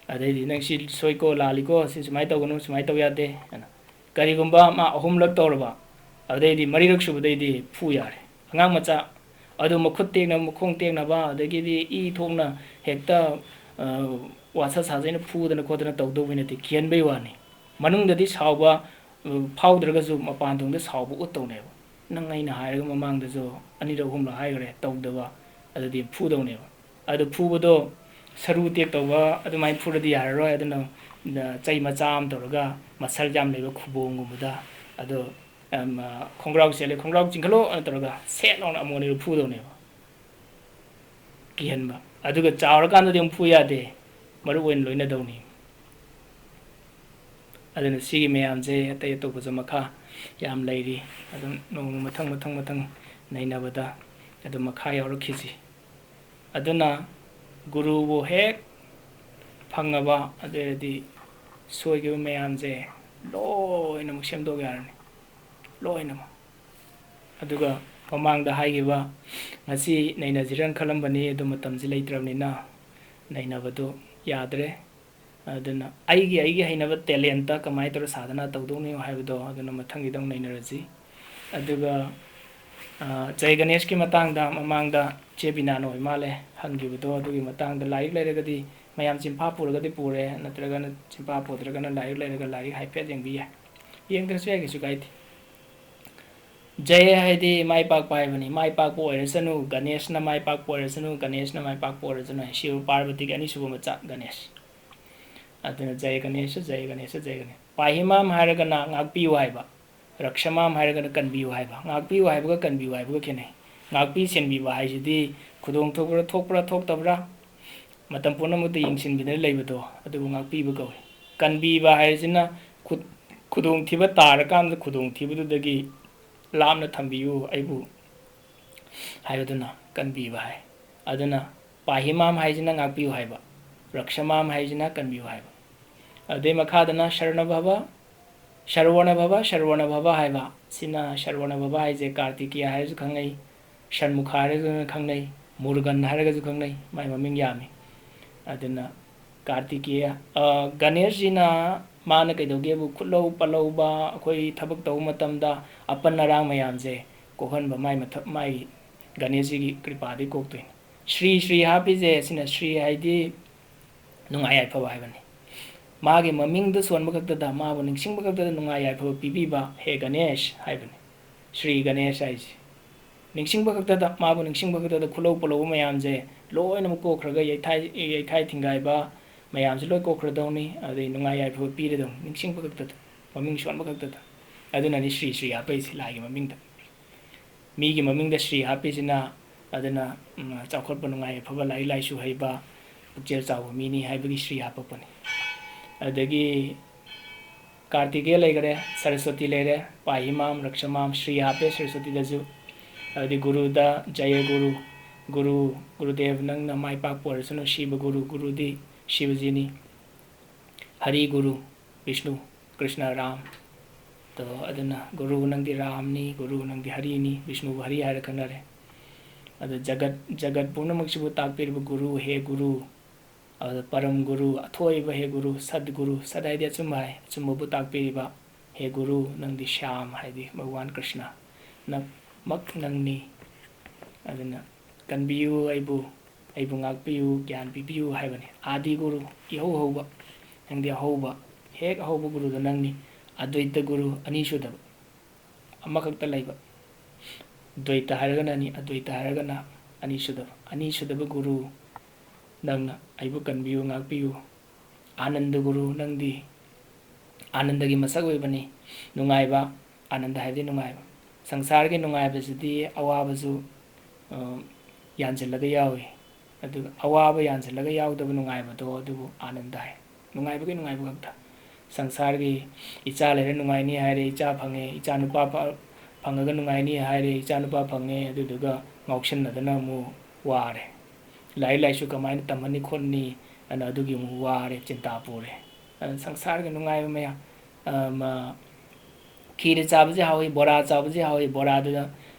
ꯑꯗꯩꯗꯤ, "ꯅꯪ ꯁꯤ ꯁꯣꯏꯀꯣ, ꯂꯥꯜꯂꯤꯀꯣ, ꯁꯤ ꯁꯨꯃꯥꯏꯅ ꯇꯧꯒꯅꯨ, ꯁꯨꯃꯥꯏꯅ ꯇꯧ ꯌꯥꯗꯦ" ꯍꯥꯏꯅ꯫ ꯀꯔꯤꯒꯨꯝꯕ ꯃꯥ ꯑꯍꯨꯝꯂꯛ ꯇꯧꯔꯕ, ꯑꯗꯩꯗꯤ ꯃꯔꯤꯔꯛ ꯁꯨꯕꯗꯩꯗꯤ ꯐꯨ ꯌꯥꯔꯦ꯫ ꯑꯉꯥꯡ ꯃꯆꯥ ꯑꯗꯨ ꯃꯈꯨꯠ ꯇꯦꯛꯅꯕ, ꯃꯈꯣꯡ ꯇꯦꯛꯅꯕ, ꯑꯗꯒꯤꯗꯤ ꯏ ꯊꯣꯛꯅ ꯍꯦꯛꯇ, ꯑ, ꯋꯥꯁꯥ ꯁꯥꯖꯩꯅ ꯐꯨꯗꯅ ꯈꯣꯠꯇꯅ ꯇꯧꯗꯧꯕꯩ ꯅꯠꯇꯦ, ꯀꯤꯍꯟꯕꯩ ꯋꯥꯅꯤ꯫ ꯃꯅꯨꯡꯗꯗꯤ ꯁꯥꯎꯕ, ꯑ, ꯐꯥꯎꯗ꯭ꯔꯒꯁꯨ ꯃꯄꯥꯟ ꯊꯣꯡꯗ ꯁꯥꯎꯕ ꯎꯠꯇꯧꯅꯦꯕ꯫ ꯅꯪ ꯑꯩꯅ ꯍꯥꯏꯔꯒ ꯃꯃꯥꯡꯗꯁꯨ ꯑꯅꯤꯔꯛ ꯑꯍꯨꯝꯂꯛ ꯍꯥꯏꯈ꯭ꯔꯦ ꯇꯧꯗꯕ, ꯑꯗꯨꯗꯤ ꯐꯨꯗꯧꯅꯦꯕ꯫ ꯑꯗꯨ ꯐꯨꯕꯗꯣ ꯁꯔꯨ ꯇꯦꯛꯇꯧꯕ ꯑꯗꯨꯃꯥꯏꯅ ꯐꯨꯔꯗꯤ ꯌꯥꯔꯔꯣꯏ꯫ ꯑꯗꯨꯅ, ꯑ, ꯆꯩ ꯃꯆꯥ ꯑꯃ ꯇꯧꯔꯒ ꯃꯁꯜ ꯌꯥꯝ ꯂꯩꯕ ꯈꯨꯕꯣꯡꯒꯨꯝꯕꯗ, ꯑꯗꯣ, ꯑꯝ, ꯑ, "ꯈꯣꯡꯒ꯭ꯔꯥꯎ ꯆꯦꯠꯂꯦ, ꯈꯣꯡꯒ꯭ꯔꯥꯎ ꯆꯤꯡꯈꯠꯂꯣ" ꯇꯧꯔꯒ ꯁꯦꯠ ꯂꯥꯎꯅ ꯑꯃꯨꯛ ꯑꯅꯤꯔꯛ ꯐꯨꯗꯧꯅꯦꯕ꯫ ꯀꯤꯍꯟꯕ꯫ ꯑꯗꯨꯒ ꯆꯥꯎꯔꯀꯥꯟꯗꯗꯤ ꯑꯃꯨꯛ ꯐꯨ ꯌꯥꯗꯦ꯫ ꯃꯔꯨ ꯑꯣꯏꯅ ꯂꯣꯏꯅꯗꯧꯅꯤ꯫ ꯑꯗꯨꯅ ꯁꯤꯒꯤ ꯃꯌꯥꯝꯁꯦ ꯑꯇꯩ ꯑꯇꯣꯞꯄꯁꯨ ꯃꯈꯥ ꯌꯥꯝ ꯂꯩꯔꯤ꯫ ꯑꯗꯨꯝ ꯅꯣꯡꯃ ꯃꯊꯪ, ꯃꯊꯪ, ꯃꯊꯪ ꯅꯩꯅꯕꯗ ꯑꯗꯨꯝ ꯃꯈꯥ ꯌꯥꯎꯔꯛꯈꯤꯁꯤ꯫ ꯑꯗꯨꯅ ꯒꯨꯔꯨꯕꯨ ꯍꯦꯛ ꯐꯪꯉꯕ, ꯑꯗꯨ ꯑꯣꯏꯔꯗꯤ ꯁꯣꯏꯈꯤꯕ ꯃꯌꯥꯝꯁꯦ ꯂꯣꯏꯅꯃꯛ ꯁꯦꯝꯗꯣꯛ ꯌꯥꯔꯅꯤ꯫ ꯂꯣꯏꯅꯃꯛ꯫ ꯑꯗꯨꯒ ꯃꯃꯥꯡꯗ ꯍꯥꯏꯈꯤꯕ, ꯉꯁꯤ ꯅꯩꯅꯁꯤꯔꯅ ꯈꯜꯂꯝꯕꯅꯤ, ꯑꯗꯨ ꯃꯇꯝꯁꯤ ꯂꯩꯇ꯭ꯔꯕꯅꯤꯅ ꯅꯩꯅꯕꯗꯨ ꯌꯥꯗ꯭ꯔꯦ꯫ ꯑꯗꯨꯅ ꯑꯩꯒꯤ, ꯑꯩꯒꯤ ꯍꯩꯅꯕ talentꯇ ꯀꯃꯥꯏꯅ ꯇꯧꯔ ꯁꯥꯙꯅꯥ ꯇꯧꯗꯧꯅꯣ ꯍꯥꯏꯕꯗꯣ ꯑꯗꯨꯅ ꯃꯊꯪꯒꯤꯗ ꯑꯃꯨꯛ ꯅꯩꯅꯔꯁꯤ꯫ ꯑꯗꯨꯒ, ꯑ, ꯖꯩ ꯒꯅꯦꯁꯀꯤ ꯃꯇꯥꯡꯗ ꯃꯃꯥꯡꯗ ꯆꯦ ꯕꯤꯅꯥꯅ ꯑꯣꯏ ꯃꯥꯜꯂꯦ ꯍꯪꯈꯤꯕꯗꯣ, ꯑꯗꯨꯒꯤ ꯃꯇꯥꯡꯗ ꯂꯥꯏꯔꯤꯛ ꯂꯩꯔꯒꯗꯤ ꯃꯌꯥꯝ ꯆꯤꯟꯐꯥ ꯄꯨꯔꯒꯗꯤ ꯄꯨꯔꯦ, ꯅꯠꯇ꯭ꯔꯒꯅ ꯆꯤꯟꯐꯥ ꯄꯨꯗ꯭ꯔꯒꯅ ꯂꯥꯏꯔꯤꯛ ꯂꯩꯔꯒ ꯂꯥꯏꯔꯤꯛ ꯍꯥꯏꯐꯦꯠ ꯌꯦꯡꯕꯤ ꯌꯥꯏ꯫ ꯌꯦꯡꯗ꯭ꯔꯁꯨ ꯌꯥꯏ, ꯀꯩꯁꯨ ꯀꯥꯏꯗꯦ꯫ ꯖꯌ ꯍꯥꯏꯗꯤ ꯃꯥꯏ ꯄꯥꯛꯄ ꯍꯥꯏꯕꯅꯤ꯫ ꯃꯥꯏ ꯄꯥꯛꯄ ꯑꯣꯏꯔꯁꯅꯨ, ꯒꯅꯦꯁꯅ ꯃꯥꯏ ꯄꯥꯛꯄ ꯑꯣꯏꯔꯁꯅꯨ, ꯒꯅꯦꯁꯅ ꯃꯥꯏ ꯄꯥꯛꯄ ꯑꯣꯏꯔꯁꯅꯨ ꯍꯥꯏ꯫ ꯁꯤꯕ ꯄꯥꯔꯕꯇꯤꯒꯤ ꯑꯅꯤꯁꯨꯕ ꯃꯆꯥ ꯒꯅꯦꯁ꯫ ꯑꯗꯨꯅ ꯖꯌ ꯒꯅꯦꯁ, ꯖꯌ ꯒꯅꯦꯁ, ꯖꯌ ꯒꯅꯦꯁ꯫ ꯄꯥꯍꯤꯃꯥꯝ ꯍꯥꯏꯔꯒꯅ ꯉꯥꯛꯄꯤꯌꯨ ꯍꯥꯏꯕ, ꯔꯛꯁꯃꯥꯝ ꯍꯥꯏꯔꯒꯅ ꯀꯟꯕꯤꯌꯨ ꯍꯥꯏꯕ꯫ ꯉꯥꯛꯄꯤꯌꯨ ꯍꯥꯏꯕꯒ ꯀꯟꯕꯤꯌꯨ ꯍꯥꯏꯕꯒ ꯈꯦꯠꯅꯩ꯫ ꯉꯥꯛꯄꯤ ꯁꯦꯟꯕꯤꯕ ꯍꯥꯏꯁꯤꯗꯤ ꯈꯨꯗꯣꯡ ꯊꯣꯛꯄ꯭ꯔꯥ, ꯊꯣꯛꯄ꯭ꯔꯥ ꯊꯣꯛꯇꯕ꯭ꯔꯥ ꯃꯇꯝ ꯄꯨꯝꯅꯃꯛꯇ ꯌꯦꯡꯁꯤꯟꯕꯤꯗꯨꯅ ꯂꯩꯕꯗꯣ, ꯑꯗꯨꯕꯨ ꯉꯥꯛꯄꯤꯕ ꯀꯧꯏ꯫ ꯀꯟꯕꯤꯕ ꯍꯥꯏꯁꯤꯅ ꯈꯨ-, ꯈꯨꯗꯣꯡꯊꯤꯕ ꯇꯥꯔꯀꯥꯟꯗ ꯈꯨꯗꯣꯡꯊꯤꯕꯗꯨꯗꯒꯤ ꯂꯥꯞꯅ ꯊꯝꯕꯤꯌꯨ ꯑꯩꯕꯨ ꯍꯥꯏꯕꯗꯨꯅ ꯀꯟꯕꯤꯕ ꯍꯥꯏ꯫ ꯑꯗꯨꯅ ꯄꯥꯍꯤꯃꯥꯝ ꯍꯥꯏꯁꯤꯅ ꯉꯥꯛꯄꯤꯌꯨ ꯍꯥꯏꯕ, ꯔꯛꯁꯃꯥꯝ ꯍꯥꯏꯁꯤꯅ ꯀꯟꯕꯤꯌꯨ ꯍꯥꯏꯕ꯫ ꯑꯗꯨꯗꯩ ꯃꯈꯥꯗꯅ ꯁꯔꯅꯚꯕ, ꯁꯔꯋꯅꯚꯕ, ꯁꯔꯋꯅꯚꯕ ꯍꯥꯏꯕ꯫ ꯁꯤꯅ ꯁꯔꯋꯅꯚꯕ ꯍꯥꯏꯁꯦ ꯀꯥꯔꯇꯤꯀꯦꯌ ꯍꯥꯏꯔꯁꯨ ꯈꯪꯅꯩ, ꯁꯟꯃꯨꯈ ꯍꯥꯏꯔꯁꯨ ꯈꯪꯅꯩ, ꯃꯨꯔꯒꯟ ꯍꯥꯏꯔꯒꯁꯨ ꯈꯪꯅꯩ, ꯃꯥꯏ ꯃꯃꯤꯡ ꯌꯥꯝꯃꯤ꯫ ꯑꯗꯨꯅ ꯀꯥꯔꯇꯤꯀꯦꯌ, ꯑ, ꯒꯅꯦꯁꯖꯤꯅ ꯃꯥꯅ ꯀꯩꯗꯧꯒꯦꯕꯨ ꯈꯨꯠꯂꯧ ꯄꯜꯂꯧꯕ, ꯑꯩꯈꯣꯏ ꯊꯕꯛ ꯇꯧꯕ ꯃꯇꯝꯗ ꯑꯄꯟ ꯑꯔꯥꯡ ꯃꯌꯥꯝꯁꯦ ꯀꯣꯛꯍꯟꯕ ꯃꯥꯏ ꯃꯊꯛ, ꯃꯥꯏ ꯒꯅꯦꯁꯖꯤꯒꯤ ꯀ꯭ꯔꯤꯄꯥꯗꯒꯤ ꯀꯣꯛꯇꯣꯏꯅꯤ꯫ ꯁ꯭ꯔꯤ, ꯁ꯭ꯔꯤ ꯍꯥꯞꯄꯤꯁꯦ, ꯁꯤꯅ ꯁ꯭ꯔꯤ ꯍꯥꯏꯗꯤ ꯅꯨꯡꯉꯥꯏ ꯌꯥꯏꯐꯕ ꯍꯥꯏꯕꯅꯤ꯫ ꯃꯥꯒꯤ ꯃꯃꯤꯡꯗ ꯁꯣꯟꯕ ꯈꯛꯇꯗ, ꯃꯥꯕꯨ ꯅꯤꯡꯁꯤꯡꯕ ꯈꯛꯇꯗ ꯅꯨꯡꯉꯥꯏ ꯌꯥꯏꯐꯕ ꯄꯤꯕꯤꯕ ꯍꯦ ꯒꯅꯦꯁ ꯍꯥꯏꯕꯅꯤ꯫ ꯁ꯭ꯔꯤ ꯒꯅꯦꯁ ꯍꯥꯏꯁꯦ꯫ ꯅꯤꯡꯁꯤꯡꯕ ꯈꯛꯇꯗ, ꯃꯥꯕꯨ ꯅꯤꯡꯁꯤꯡꯕ ꯈꯛꯇꯗ ꯈꯨꯠꯂꯧ ꯄꯜꯂꯧꯕ ꯃꯌꯥꯝꯁꯦ ꯂꯣꯏꯅꯃꯛ ꯀꯣꯛꯈ꯭ꯔꯒ, ꯌꯩꯊꯥꯏ, ꯌꯩꯈꯥꯏ ꯊꯤꯡꯒꯥꯏꯕ ꯃꯌꯥꯝꯁꯦ ꯂꯣꯏ ꯀꯣꯛꯈ꯭ꯔꯗꯧꯅꯤ꯫ ꯑꯗꯩ ꯅꯨꯡꯉꯥꯏ ꯌꯥꯏꯐꯕ ꯄꯤꯔꯗꯧꯅꯤ, ꯅꯤꯡꯁꯤꯡꯕ ꯈꯛꯇꯗ, ꯃꯃꯤꯡ ꯁꯣꯟꯕ ꯈꯛꯇꯗ꯫ ꯑꯗꯨꯅꯅꯤ ꯁ꯭ꯔꯤ, ꯁ꯭ꯔꯤ ꯍꯥꯞꯄꯛꯏꯁꯦ ꯂꯥꯏꯒꯤ ꯃꯃꯤꯡꯗ꯫ ꯃꯤꯒꯤ ꯃꯃꯤꯡꯗ ꯁ꯭ꯔꯤ ꯍꯥꯞꯄꯤꯁꯤꯅ, ꯑꯗꯨꯅ, ꯎꯝ, ꯆꯥꯎꯈꯠꯄ, ꯅꯨꯡꯉꯥꯏ ꯌꯥꯏꯐꯕ, ꯂꯥꯏꯔꯤꯛ ꯂꯥꯏꯁꯨ ꯍꯩꯕ, ꯄꯨꯛꯆꯦꯜ ꯆꯥꯎꯕ ꯃꯤꯅꯤ ꯍꯥꯏꯕꯒꯤ ꯁ꯭ꯔꯤ ꯍꯥꯞꯄꯛꯄꯅꯤ꯫ ꯑꯗꯒꯤ ꯀꯥꯔꯇꯤꯀꯦꯌ ꯂꯩꯈꯔꯦ, ꯁꯔꯁꯋꯇꯤ ꯂꯩꯔꯦ, ꯄꯥꯍꯤꯃꯥꯝ, ꯔꯛꯁꯃꯥꯝ, ꯁ꯭ꯔꯤ ꯍꯥꯞꯄꯦ ꯁꯔꯁꯋꯇꯤꯗꯁꯨ꯫ ꯑꯗꯨꯗꯤ ꯒꯨꯔꯨꯗ ꯖꯌ ꯒꯨꯔꯨ, ꯒꯨꯔꯨ, ꯒꯨꯔꯨꯗꯦꯕ ꯅꯪꯅ ꯃꯥꯏ ꯄꯥꯛꯄ ꯑꯣꯏꯔꯁꯅꯨ, ꯁꯤꯕ ꯒꯨꯔꯨ, ꯒꯨꯔꯨꯗꯤ ꯁꯤꯕꯖꯤꯅꯤ꯫ ꯍꯔꯤ ꯒꯨꯔꯨ, ꯕꯤꯁꯅꯨ, ꯀ꯭ꯔꯤꯁꯅ, ꯔꯥꯝ꯫ ꯑꯗꯣ ꯑꯗꯨꯅ ꯒꯨꯔꯨ ꯅꯪꯗꯤ ꯔꯥꯝꯅꯤ, ꯒꯨꯔꯨ ꯅꯪꯗꯤ ꯍꯔꯤꯅꯤ, ꯕꯤꯁꯅꯨꯕꯨ ꯍꯔꯤ ꯍꯥꯏꯔ ꯈꯪꯅꯔꯦ꯫ ꯑꯗꯣ ꯖꯒꯠ, ꯖꯒꯠ ꯄꯨꯝꯅꯃꯛꯁꯤꯕꯨ ꯇꯥꯛꯄꯤꯔꯤꯕ ꯒꯨꯔꯨ, ꯍꯦ ꯒꯨꯔꯨ, ꯑꯗꯨꯗ ꯄꯔꯝ ꯒꯨꯔꯨ, ꯑꯊꯣꯏꯕ ꯍꯦ ꯒꯨꯔꯨ, ꯁꯠ ꯒꯨꯔꯨ, ꯁꯠ ꯍꯥꯏꯗꯤ ꯑꯆꯨꯝꯕ ꯍꯥꯏ, ꯑꯆꯨꯝꯕꯕꯨ ꯇꯥꯛꯄꯤꯔꯤꯕ, ꯍꯦ ꯒꯨꯔꯨ, ꯅꯪꯗꯤ ꯁ꯭ꯌꯥꯝ ꯍꯥꯏꯗꯤ ꯚꯒꯋꯥꯟ ꯀ꯭ꯔꯤꯁꯅ, ꯅꯪꯃꯛ ꯅꯪꯅꯤ꯫ ꯑꯗꯨꯅ ꯀꯟꯕꯤꯌꯨ ꯑꯩꯕꯨ, ꯑꯩꯕꯨ ꯉꯥꯛꯄꯤꯌꯨ, ꯒ꯭ꯌꯥꯟ ꯄꯤꯕꯤꯌꯨ ꯍꯥꯏꯕꯅꯤ꯫ ꯑꯥꯗꯤ ꯒꯨꯔꯨ, ꯏꯍꯧ ꯍꯧꯕ, ꯅꯪꯗꯤ ꯑꯍꯧꯕ, ꯍꯦꯛ ꯑꯍꯧꯕ ꯒꯨꯔꯨꯗꯣ ꯅꯪꯅꯤ꯫ ꯑꯗ꯭ꯋꯩꯇ ꯒꯨꯔꯨ, ꯑꯅꯤꯁꯨꯗꯕ, ꯑꯃꯈꯛꯇ ꯂꯩꯕ꯫ ꯗ꯭ꯋꯩꯇ ꯍꯥꯏꯔꯒꯅ ꯑꯅꯤ, ꯑꯗ꯭ꯋꯩꯇ ꯍꯥꯏꯔꯒꯅ ꯑꯅꯤꯁꯨꯗꯕ꯫ ꯑꯅꯤꯁꯨꯗꯕ ꯒꯨꯔꯨ, ꯅꯪꯅ ꯑꯩꯕꯨ ꯀꯟꯕꯤꯌꯨ, ꯉꯥꯛꯄꯤꯌꯨ꯫ ꯑꯥꯅꯟꯗ ꯒꯨꯔꯨ, ꯅꯪꯗꯤ ꯑꯥꯅꯟꯗꯒꯤ ꯃꯁꯛ ꯑꯣꯏꯕꯅꯤ꯫ ꯅꯨꯡꯉꯥꯏꯕ, ꯑꯥꯅꯟꯗ ꯍꯥꯏꯕꯗꯤ ꯅꯨꯡꯉꯥꯏꯕ꯫ ꯁꯪꯁꯥꯔꯒꯤ ꯅꯨꯡꯉꯥꯏꯕꯁꯤꯗꯤ ꯑꯋꯥꯕꯁꯨ, ꯑ, ꯌꯥꯟꯁꯤꯜꯂꯒ ꯌꯥꯎꯏ꯫ ꯑꯗꯨꯒ ꯑꯋꯥꯕ ꯌꯥꯟꯁꯤꯜꯂꯒ ꯌꯥꯎꯗꯕ ꯅꯨꯡꯉꯥꯏꯕꯗꯣ ꯑꯗꯨꯕꯨ ꯑꯥꯅꯟꯗ ꯍꯥꯏ꯫ ꯅꯨꯡꯉꯥꯏꯕꯒꯤ ꯅꯨꯡꯉꯥꯏꯕ ꯈꯛꯇ꯫ ꯁꯪꯁꯥꯔꯒꯤ ꯏꯆꯥ ꯂꯩꯔ ꯅꯨꯡꯉꯥꯏꯅꯤ ꯍꯥꯏꯔꯦ, ꯏꯆꯥ ꯐꯪꯉꯦ, ꯏꯆꯥ ꯅꯨꯄꯥ ꯐ-, ꯐꯪꯉꯒ ꯅꯨꯡꯉꯥꯏꯅꯤ ꯍꯥꯏꯔꯦ, ꯏꯆꯥ ꯅꯨꯄꯥ ꯐꯪꯉꯦ, ꯑꯗꯨꯗꯨꯒ ꯉꯥꯎꯁꯟꯅꯗꯅ ꯑꯃꯨꯛ ꯋꯥꯔꯦ꯫ ꯂꯥꯏꯔꯤꯛ ꯂꯥꯏꯁꯨ ꯀꯃꯥꯏꯅ ꯇꯝꯍꯟꯅꯤ ꯈꯣꯠꯅꯤ ꯑꯅ ꯑꯗꯨꯒꯤ ꯑꯃꯨꯛ ꯋꯥꯔꯦ, ꯆꯤꯟꯇꯥ ꯄꯨꯔꯦ꯫ ꯑꯗꯨꯅ ꯁꯪꯁꯥꯔꯒꯤ ꯅꯨꯡꯉꯥꯏꯕ ꯃꯌꯥꯝ, ꯑ, ꯃ-, ꯈꯤꯔ ꯆꯥꯕꯁꯦ ꯍꯥꯎꯏ, ꯕꯣꯔꯥ ꯆꯥꯕꯁꯦ ꯍꯥꯎꯏ, ꯕꯣꯔꯥꯗꯨꯗ,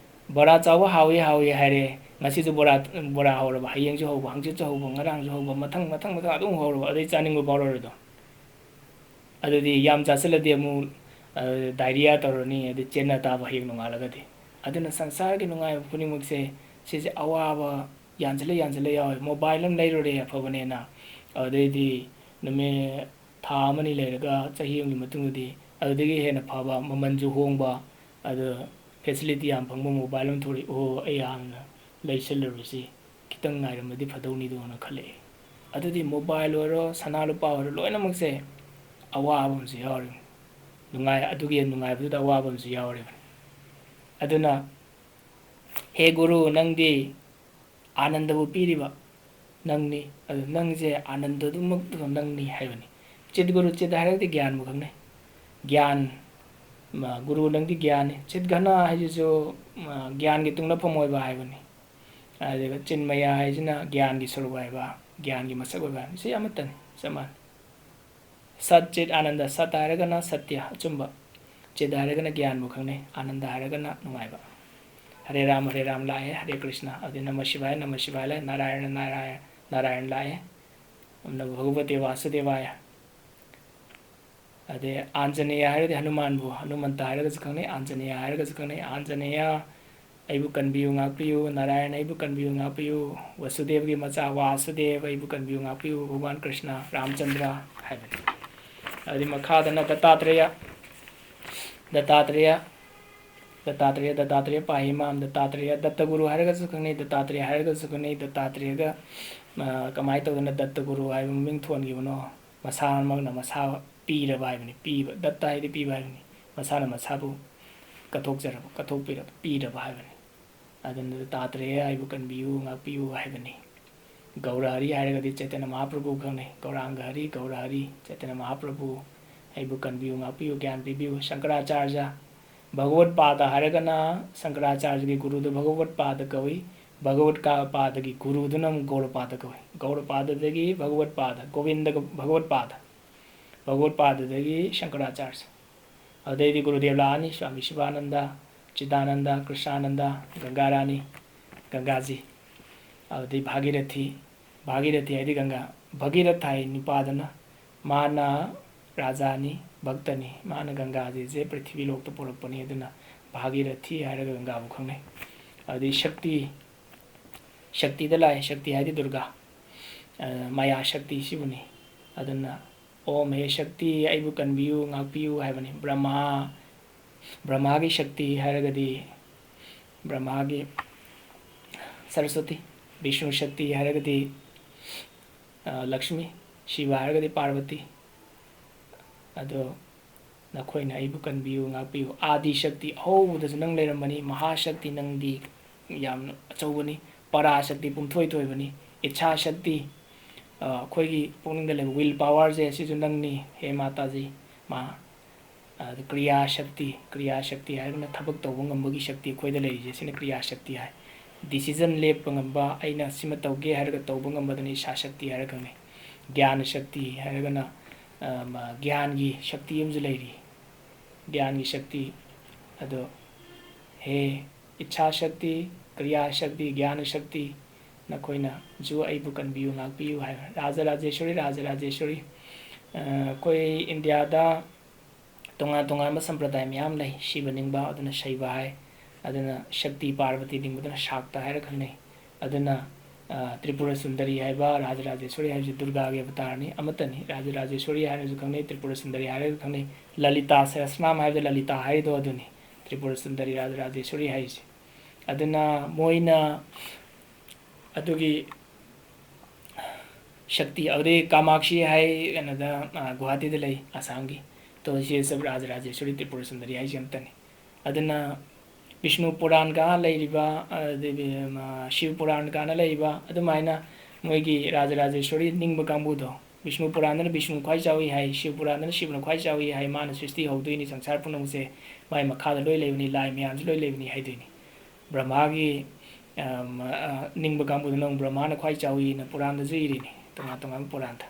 "ꯕꯣꯔꯥ ꯆꯥꯕ ꯍꯥꯎꯏ, ꯍꯥꯎꯏ" ꯍꯥꯏꯔꯦ꯫ ꯉꯁꯤꯁꯨ ꯕꯣꯔꯥ, ꯕꯣꯔꯥ ꯍꯧꯔꯕ, ꯍꯌꯦꯡꯁꯨ ꯍꯧꯕ, ꯍꯪꯆꯤꯠꯁꯨ ꯍꯧꯕ, ꯉꯔꯥꯡꯁꯨ ꯍꯧꯕ, ꯃꯊꯪ, ꯃꯊꯪ, ꯃꯊꯪ ꯑꯗꯨꯝ ꯍꯧꯔꯕ, ꯑꯗꯩ ꯆꯥꯅꯤꯡꯕ ꯐꯥꯎꯔꯔꯣꯏꯗꯣ꯫ ꯑꯗꯨꯗꯤ ꯌꯥꯝ ꯆꯥꯁꯤꯜꯂꯗꯤ ꯑꯃꯨꯛ, ꯑ, diarrhea ꯇꯧꯔꯅꯤ, ꯑꯗꯩ ꯆꯦꯟꯅ ꯇꯥꯕ ꯍꯌꯦꯡ ꯅꯣꯡꯉꯥꯜꯂꯒꯗꯤ꯫ ꯑꯗꯨꯅ ꯁꯪꯁꯥꯔꯒꯤ ꯅꯨꯡꯉꯥꯏꯕ ꯈꯨꯗꯤꯡꯃꯛꯁꯦ, ꯁꯤꯁꯦ ꯑꯋꯥꯕ ꯌꯥꯟꯁꯤꯜꯂ ꯌꯥꯟꯁꯤꯜꯂ ꯌꯥꯎꯋꯦ꯫ Mobile ꯑꯃ ꯂꯩꯔꯨꯔꯦ ꯑꯐꯕꯅꯦꯅ, ꯑꯗꯨꯗꯩꯗꯤ ꯅꯨꯃꯤꯠ ꯊꯥ ꯑꯃꯅꯤ ꯂꯩꯔꯒ, ꯆꯍꯤ ꯑꯃꯒꯤ ꯃꯇꯨꯡꯗꯗꯤ ꯑꯗꯨꯗꯒꯤ ꯍꯦꯟꯅ ꯐꯕ, ꯃꯃꯜꯁꯨ ꯍꯣꯡꯕ, ꯑꯗꯣ facility ꯌꯥꯝ ꯐꯪꯕ mobile ꯑꯃ ꯊꯣꯛꯂꯛꯏ꯫ "ꯑꯣ, ꯑꯩ ꯍꯥꯟꯅ ꯂꯩꯁꯜꯂꯨꯔꯁꯤ, ꯈꯤꯇꯪ ꯉꯥꯏꯔꯝꯃꯗꯤ ꯐꯗꯧꯅꯤꯗꯣꯅ" ꯈꯜꯂꯛꯑꯦ꯫ ꯑꯗꯨꯗꯤ mobile ꯑꯣꯏꯔꯣ, ꯁꯅꯥ ꯂꯨꯄꯥ ꯑꯣꯏꯔꯣ, ꯂꯣꯏꯅꯃꯛꯁꯦ ꯑꯋꯥꯕ ꯑꯃꯁꯨ ꯌꯥꯎꯔꯤꯕꯅꯤ꯫ ꯅꯨꯡꯉꯥꯏ-, ꯑꯗꯨꯒꯤ ꯅꯨꯡꯉꯥꯏꯕꯗꯨꯗ ꯑꯋꯥꯕ ꯑꯃꯁꯨ ꯌꯥꯎꯔꯤꯕꯅꯤ꯫ ꯑꯗꯨꯅ, "ꯍꯦ ꯒꯨꯔꯨ, ꯅꯪꯗꯤ ꯑꯥꯅꯟꯗꯕꯨ ꯄꯤꯔꯤꯕ ꯅꯪꯅꯤ꯫ ꯑꯗꯨ ꯅꯪꯁꯦ ꯑꯥꯅꯟꯗꯗꯨꯃꯛꯇ ꯅꯪꯅꯤ" ꯍꯥꯏꯕꯅꯤ꯫ ꯆꯤꯠ ꯒꯨꯔꯨ, ꯆꯤꯠ ꯍꯥꯏꯔꯒꯗꯤ ꯒ꯭ꯌꯥꯟꯕꯨ ꯈꯪꯅꯩ꯫ ꯒ꯭ꯌꯥꯟ, ꯃ-, ꯒꯨꯔꯨ ꯅꯪꯗꯤ ꯒ꯭ꯌꯥꯟꯅꯤ꯫ ꯆꯤꯠ ꯘꯅ ꯍꯥꯏꯁꯤꯁꯨ, ꯃ-, ꯒ꯭ꯌꯥꯟꯒꯤ ꯇꯨꯡꯂꯐꯝ ꯑꯣꯏꯕ ꯍꯥꯏꯕꯅꯤ꯫ ꯑꯗꯨꯒ ꯆꯤꯟꯃꯌ ꯍꯥꯏꯁꯤꯅ ꯒ꯭ꯌꯥꯟꯒꯤ ꯁꯔꯨꯛ ꯍꯥꯏꯕ, ꯒ꯭ꯌꯥꯟꯒꯤ ꯃꯁꯛ ꯑꯣꯏꯕ ꯍꯥꯏꯕꯅꯤ꯫ ꯁꯤ ꯑꯃꯠꯇꯅꯤ, ꯆꯞ ꯃꯥꯟꯅꯩ꯫ ꯁꯠ ꯆꯤꯠ ꯑꯥꯅꯟꯗ, ꯁꯠ ꯍꯥꯏꯔꯒꯅ ꯁꯠꯇ꯭ꯌ, ꯑꯆꯨꯝꯕ, ꯆꯤꯠ ꯍꯥꯏꯔꯒꯅ ꯒ꯭ꯌꯥꯟꯕꯨ ꯈꯪꯅꯩ, ꯑꯥꯅꯟꯗ ꯍꯥꯏꯔꯒꯅ ꯅꯨꯡꯉꯥꯏꯕ꯫ ꯍꯔꯦ ꯔꯥꯝ, ꯍꯔꯦ ꯔꯥꯝ ꯂꯥꯛꯑꯦ, ꯍꯔꯦ ꯀ꯭ꯔꯤꯁꯅ, ꯑꯗꯨꯗꯤ ꯅꯃ ꯁꯤꯚꯥꯌ, ꯅꯃ ꯁꯤꯚꯥꯌ ꯂꯥꯛꯑꯦ, ꯅꯥꯔꯥꯌణ, ꯅꯥꯔꯥꯌ-, ꯅꯥꯔꯥꯌꯟ ꯂꯥꯛꯑꯦ꯫ ꯑꯗꯨꯅ ꯚꯒꯕꯇꯦ ꯋꯥꯁꯨꯗꯦꯕꯥꯌ꯫ ꯑꯗꯩ ꯑꯥꯟꯖꯅꯦꯌ ꯍꯥꯏꯔꯒꯗꯤ ꯍꯅꯨꯃꯥꯟꯕꯨ, ꯍꯅꯨꯃꯟꯇ ꯍꯥꯏꯔꯒꯁꯨ ꯈꯪꯅꯩ, ꯑꯥꯟꯖꯅꯦꯌ ꯍꯥꯏꯔꯒꯁꯨ ꯈꯪꯅꯩ꯫ ꯑꯥꯟꯖꯅꯦꯌ, ꯑꯩꯕꯨ ꯀꯟꯕꯤꯌꯨ, ꯉꯥꯛꯄꯤꯌꯨ, ꯅꯥꯔꯥꯌꯟ, ꯑꯩꯕꯨ ꯀꯟꯕꯤꯌꯨ, ꯉꯥꯛꯄꯤꯌꯨ, ꯋꯁꯨꯗꯦꯕꯒꯤ ꯃꯆꯥ ꯋꯥꯁꯨꯗꯦꯕ, ꯑꯩꯕꯨ ꯀꯟꯕꯤꯌꯨ, ꯉꯥꯛꯄꯤꯌꯨ, ꯚꯒꯋꯥꯟ ꯀ꯭ꯔꯤꯁꯅ, ꯔꯥꯝꯆꯟꯗ꯭ꯔ ꯍꯥꯏꯕꯅꯤ꯫ ꯑꯗꯨꯗꯤ ꯃꯈꯥꯗꯅ ꯗꯠꯇꯥꯇ꯭ꯔꯦꯌ, ꯗꯠꯇꯥꯇ꯭ꯔꯦꯌ, ꯗꯠꯇꯥꯇ꯭ꯔꯦꯌ, ꯗꯠꯇꯥꯇ꯭ꯔꯦꯌ ꯄꯥꯍꯤ ꯃꯥꯝ, ꯗꯠꯇꯥꯇ꯭ꯔꯦꯌ, ꯗꯠꯇꯒꯨꯔꯨ ꯍꯥꯏꯔꯒꯁꯨ ꯈꯪꯅꯩ, ꯗꯠꯇꯥꯇ꯭ꯔꯦꯌ ꯍꯥꯏꯔꯒꯁꯨ ꯈꯪꯅꯩ꯫ ꯗꯠꯇꯥꯇ꯭ꯔꯦꯌꯒ, ꯑ, ꯀꯃꯥꯏꯅ ꯇꯧꯗꯅ ꯗꯠꯇꯒꯨꯔꯨ ꯍꯥꯏꯕ ꯃꯃꯤꯡ ꯊꯣꯟꯈꯤꯕꯅꯣ? ꯃꯁꯥꯃꯛꯅ ꯃꯁꯥ ꯄꯤꯔꯕ ꯍꯥꯏꯕꯅꯤ꯫ ꯄꯤꯕ, ꯗꯠꯇ ꯍꯥꯏꯗꯤ ꯄꯤꯕ ꯍꯥꯏꯕꯅꯤ꯫ ꯃꯁꯥꯅ ꯃꯁꯥꯕꯨ ꯀꯠꯊꯣꯛꯆꯔꯕ, ꯀꯠꯊꯣꯛꯄꯤꯔꯕ, ꯄꯤꯔꯕ ꯍꯥꯏꯕꯅꯤ꯫ ꯑꯗꯨꯅ ꯗꯠꯇꯥꯇ꯭ꯔꯦꯌ, ꯑꯩꯕꯨ ꯀꯟꯕꯤꯌꯨ, ꯉꯥꯛꯄꯤꯌꯨ ꯍꯥꯏꯕꯅꯤ꯫ ꯒꯧꯔ ꯍꯔꯤ ꯍꯥꯏꯔꯒꯗꯤ ꯆꯩꯇꯟꯌ ꯃꯍꯥꯄ꯭ꯔꯚꯨ ꯈꯪꯅꯩ꯫ ꯒꯧꯔꯥꯡꯒ ꯍꯔꯤ, ꯒꯧꯔ ꯍꯔꯤ, ꯆꯩꯇꯟꯌ ꯃꯍꯥꯄ꯭ꯔꯚꯨ, ꯑꯩꯕꯨ ꯀꯟꯕꯤꯌꯨ, ꯉꯥꯛꯄꯤꯌꯨ, ꯒ꯭ꯌꯥꯟ ꯄꯤꯕꯤꯌꯨ꯫ ꯁꯪꯀꯔꯥꯆꯥꯔꯖ, ꯚꯒꯋꯠ ꯄꯥꯗ ꯍꯥꯏꯔꯒꯅ ꯁꯪꯀꯔꯥꯆꯥꯔꯖꯒꯤ ꯒꯨꯔꯨꯗꯨ ꯚꯒꯋꯠ ꯄꯥꯗ ꯀꯧꯏ꯫ ꯚꯒꯋꯠ ꯀꯥ-, ꯄꯥꯗꯒꯤ ꯒꯨꯔꯨꯗꯨꯅ ꯑꯃꯨꯛ ꯒꯧꯔꯄꯥꯗ ꯀꯧꯏ꯫ ꯒꯧꯔꯄꯥꯗꯗꯒꯤ ꯚꯒꯋꯠ ꯄꯥꯗ, ꯒꯣꯕꯤꯟꯗ ꯚꯒꯋꯠ ꯄꯥꯗ, ꯚꯒꯋꯠ ꯄꯥꯗꯗꯒꯤ ꯁꯪꯀꯔꯥꯆꯥꯔꯖ꯫ ꯑꯗꯨꯗꯩꯗꯤ ꯒꯨꯔꯨꯗꯦꯕ ꯂꯥꯛꯑꯅꯤ, ꯁ꯭ꯋꯥꯃꯤ ꯁꯤꯕꯥꯅꯟꯗ, ꯆꯤꯗꯥꯅꯟꯗ, ꯀ꯭ꯔꯤꯁꯅꯥꯅꯟꯗ, ꯒꯪꯒꯥꯔꯥꯅꯤ, ꯒꯪꯒꯥꯖꯤ, ꯑꯗꯨꯗꯩ ꯚꯥꯒꯤꯔꯊꯤ, ꯚꯥꯒꯤꯔꯊꯤ ꯍꯥꯏꯗꯤ ꯒꯪꯒꯥ, ꯚꯒꯤꯔꯊ ꯍꯥꯏ ꯅꯨꯄꯥꯗꯨꯅ, ꯃꯥꯅ ꯔꯥꯖꯥꯅꯤ, ꯚꯛꯇꯅꯤ, ꯃꯥꯅ ꯒꯪꯒꯥꯖꯤꯁꯦ ꯄ꯭ꯔꯤꯊꯤꯕꯤ ꯂꯣꯛꯇ ꯄꯨꯔꯛꯄꯅꯤ, ꯑꯗꯨꯅ ꯚꯥꯒꯤꯔꯊꯤ ꯍꯥꯏꯔꯒ ꯒꯪꯒꯥꯕꯨ ꯈꯪꯅꯩ꯫ ꯑꯗꯨꯗꯩ ꯁꯛꯇꯤ, ꯁꯛꯇꯤꯗ ꯂꯥꯛꯑꯦ, ꯁꯛꯇꯤ ꯍꯥꯏꯗꯤ ꯗꯨꯔꯒꯥ, ꯑ, ꯃꯌꯥ ꯁꯛꯇꯤ ꯁꯤꯕꯨꯅꯤ꯫ ꯑꯗꯨꯅ "ꯑꯣꯝ ꯍꯦ ꯁꯛꯇꯤ, ꯑꯩꯕꯨ ꯀꯟꯕꯤꯌꯨ, ꯉꯥꯛꯄꯤꯌꯨ" ꯍꯥꯏꯕꯅꯤ꯫ ꯕ꯭ꯔꯍꯃꯥ, ꯕ꯭ꯔꯍꯃꯥꯒꯤ ꯁꯛꯇꯤ ꯍꯥꯏꯔꯒꯗꯤ ꯕ꯭ꯔꯍꯃꯥꯒꯤ ꯁꯔꯁ꯭ꯋꯇꯤ, ꯕꯤꯁꯅꯨ ꯁꯛꯇꯤ ꯍꯥꯏꯔꯒꯗꯤ, ꯑ, ꯂꯛꯁꯃꯤ, ꯁꯤꯕ ꯍꯥꯏꯔꯒꯗꯤ ꯄꯥꯔꯕꯇꯤ꯫ ꯑꯗꯣ ꯅꯈꯣꯏꯅ ꯑꯩꯕꯨ ꯀꯟꯕꯤꯌꯨ, ꯉꯥꯛꯄꯤꯌꯨ꯫ ꯑꯥꯗꯤ ꯁꯛꯇꯤ, ꯑꯍꯧꯕꯗꯁꯨ ꯅꯪ ꯂꯩꯔꯝꯕꯅꯤ꯫ ꯃꯍꯥ ꯁꯛꯇꯤ, ꯅꯪꯗꯤ ꯌꯥꯝꯅ ꯑꯆꯧꯕꯅꯤ꯫ ꯄꯔꯥ ꯁꯛꯇꯤ, ꯄꯨꯝꯊꯣꯏ ꯊꯣꯏꯕꯅꯤ꯫ ꯏꯠꯁꯥ ꯁꯛꯇꯤ, ꯑ, ꯑꯩꯈꯣꯏꯒꯤ ꯄꯨꯛꯅꯤꯡꯗ ꯂꯩꯕ will power ꯁꯦ, ꯁꯤꯁꯨ ꯅꯪꯅꯤ, ꯍꯦ ꯃꯥꯇꯥꯖꯤ꯫ ꯃꯥ, ꯑꯗ ꯀ꯭ꯔꯤꯌꯥ ꯁꯛꯇꯤ, ꯀ꯭ꯔꯤꯌꯥ ꯁꯛꯇꯤ ꯍꯥꯏꯔꯒꯅ ꯊꯕꯛ ꯇꯧꯕ ꯉꯝꯕꯒꯤ ꯁꯛꯇꯤ ꯑꯩꯈꯣꯏꯗ ꯂꯩꯔꯤꯁꯦ, ꯁꯤꯅ ꯀ꯭ꯔꯤꯌꯥ ꯁꯛꯇꯤ ꯍꯥꯏ꯫ Decision ꯂꯦꯞꯄ ꯉꯝꯕ, ꯑꯩꯅ ꯁꯤꯃ ꯇꯧꯒꯦ ꯍꯥꯏꯔꯒ ꯇꯧꯕ ꯉꯝꯕꯗꯨꯅ ꯏꯁꯥ ꯁꯛꯇꯤ ꯍꯥꯏꯔ ꯈꯪꯅꯩ꯫ ꯒ꯭ꯌꯥꯟ ꯁꯛꯇꯤ ꯍꯥꯏꯔꯒꯅ, ꯑ, ꯃ-, ꯒ꯭ꯌꯥꯟꯒꯤ ꯁꯛꯇꯤ ꯑꯃꯁꯨ ꯂꯩꯔꯤ꯫ ꯒ꯭ꯌꯥꯟꯒꯤ ꯁꯛꯇꯤ ꯑꯗꯣ, ꯍꯦ, ꯏꯠꯁꯥ ꯁꯛꯇꯤ, ꯀ꯭ꯔꯤꯌꯥ ꯁꯛꯇꯤ, ꯒ꯭ꯌꯥꯟ ꯁꯛꯇꯤ, ꯅꯈꯣꯏꯅꯁꯨ ꯑꯩꯕꯨ ꯀꯟꯕꯤꯌꯨ, ꯉꯥꯛꯄꯤꯌꯨ" ꯍꯥꯏꯕ꯫ ꯔꯥꯖ ꯔꯥꯖꯦꯁꯣꯔꯤ, ꯔꯥꯖ ꯔꯥꯖꯦꯁꯣꯔꯤ, ꯑ, ꯑꯩꯈꯣꯏ ꯏꯟꯗꯤꯌꯥꯗ ꯇꯣꯉꯥꯟ ꯇꯣꯉꯥꯟꯕ ꯁꯝꯄ꯭ꯔꯗꯥꯏ ꯃꯌꯥꯝ ꯂꯩ꯫ ꯁꯤꯕ ꯅꯤꯡꯕ ꯑꯗꯨꯅ ꯁꯩꯕ ꯍꯥꯏ, ꯑꯗꯨꯅ ꯁꯛꯇꯤ ꯄꯥꯔꯕꯇꯤ ꯅꯤꯡꯕꯗꯨꯅ ꯁꯥꯛꯇ ꯍꯥꯏꯔ ꯈꯪꯅꯩ꯫ ꯑꯗꯨꯅ, ꯑ, ꯇ꯭ꯔꯤꯄꯨꯔ ꯁꯨꯟꯗꯔꯤ ꯍꯥꯏꯕ ꯔꯥꯖ ꯔꯥꯖꯦꯁꯣꯔꯤ ꯍꯥꯏꯕꯁꯤ ꯗꯨꯔꯒꯥꯒꯤ ꯑꯕꯇꯥꯔꯅꯤ, ꯑꯃꯠꯇꯅꯤ꯫ ꯔꯥꯖ ꯔꯥꯖꯦꯁꯣꯔꯤ ꯍꯥꯏꯅꯁꯨ ꯈꯪꯅꯩ, ꯇ꯭ꯔꯤꯄꯨꯔ ꯁꯨꯟꯗꯔꯤ ꯍꯥꯏꯔꯒꯁꯨ ꯈꯪꯅꯩ꯫ ꯂꯂꯤꯇꯥ ꯁꯍꯁ꯭ꯔꯅꯥꯝ ꯍꯥꯏꯕꯗ ꯂꯂꯤꯇꯥ ꯍꯥꯏꯔꯤꯗꯣ ꯑꯗꯨꯅꯤ, ꯇ꯭ꯔꯤꯄꯨꯔ ꯁꯨꯟꯗꯔꯤ, ꯔꯥꯖ ꯔꯥꯖꯦꯁꯣꯔꯤ ꯍꯥꯏꯔꯤꯁꯦ꯫ ꯑꯗꯨꯅ ꯃꯣꯏꯅ ꯑꯗꯨꯒꯤ ꯁꯛꯇꯤ, ꯑꯗꯨꯗꯩ ꯀꯥꯃꯥꯛꯁꯤ ꯍꯥꯏ ꯀꯩꯅꯣꯗ, ꯑ, ꯒꯨꯋꯥꯍꯥꯇꯤꯗ ꯂꯩ, ꯑꯁꯥꯝꯒꯤ꯫ ꯇꯣ ꯁꯤ ꯔꯥꯖ ꯔꯥꯖꯦꯁꯣꯔꯤ ꯇ꯭ꯔꯤꯄꯨꯔ ꯁꯨꯟꯗꯔꯤ ꯍꯥꯏꯁꯦ ꯑꯃꯇꯅꯤ꯫ ꯑꯗꯨꯅ ꯕꯤꯁꯅꯨ ꯄꯨꯔꯥꯟꯒ ꯂꯩꯔꯤꯕ, ꯑꯗꯩ, ꯑ, ꯁꯤꯕ ꯄꯨꯔꯥꯟꯒꯅ ꯂꯩꯔꯤꯕ, ꯑꯗꯨꯃꯥꯏꯅ ꯃꯣꯏꯒꯤ ꯔꯥꯖ ꯔꯥꯖꯦꯁꯣꯔꯤ ꯅꯤꯡꯕ ꯀꯥꯡꯕꯨꯗꯣ, ꯕꯤꯁꯅꯨ ꯄꯨꯔꯥꯟꯗꯅ ꯕꯤꯁꯅꯨ ꯈ꯭ꯋꯥꯏ ꯆꯥꯎꯏ ꯍꯥꯏ, ꯁꯤꯕ ꯄꯨꯔꯥꯟꯗꯅ ꯁꯤꯕꯅ ꯈ꯭ꯋꯥꯏ ꯆꯥꯎꯏ ꯍꯥꯏ, ꯃꯥꯅ ꯁ꯭ꯔꯤꯁꯇꯤ ꯍꯧꯗꯣꯏꯅꯤ, ꯁꯪꯁꯥꯔ ꯄꯨꯝꯅꯃꯛꯁꯦ ꯃꯥꯏ ꯃꯈꯥꯗ ꯂꯣꯏ ꯂꯩꯕꯅꯤ, ꯂꯥꯏ ꯃꯌꯥꯝꯁꯨ ꯂꯣꯏ ꯂꯩꯕꯅꯤ ꯍꯥꯏꯗꯣꯏꯅꯤ꯫ ꯕ꯭ꯔꯍꯃꯥꯒꯤ, ꯑ, ꯑ, ꯅꯤꯡꯕ ꯀꯥꯡꯕꯨꯗꯨꯅ ꯑꯃꯨꯛ ꯕ꯭ꯔꯍꯃꯥꯅ ꯈ꯭ꯋꯥꯏ ꯆꯥꯎꯏꯅ ꯄꯨꯔꯥꯟꯗꯁꯨ ꯏꯔꯤꯅꯤ, ꯇꯣꯉꯥꯟ ꯇꯣꯉꯥꯟꯕ ꯄꯨꯔꯥꯟꯗ꯫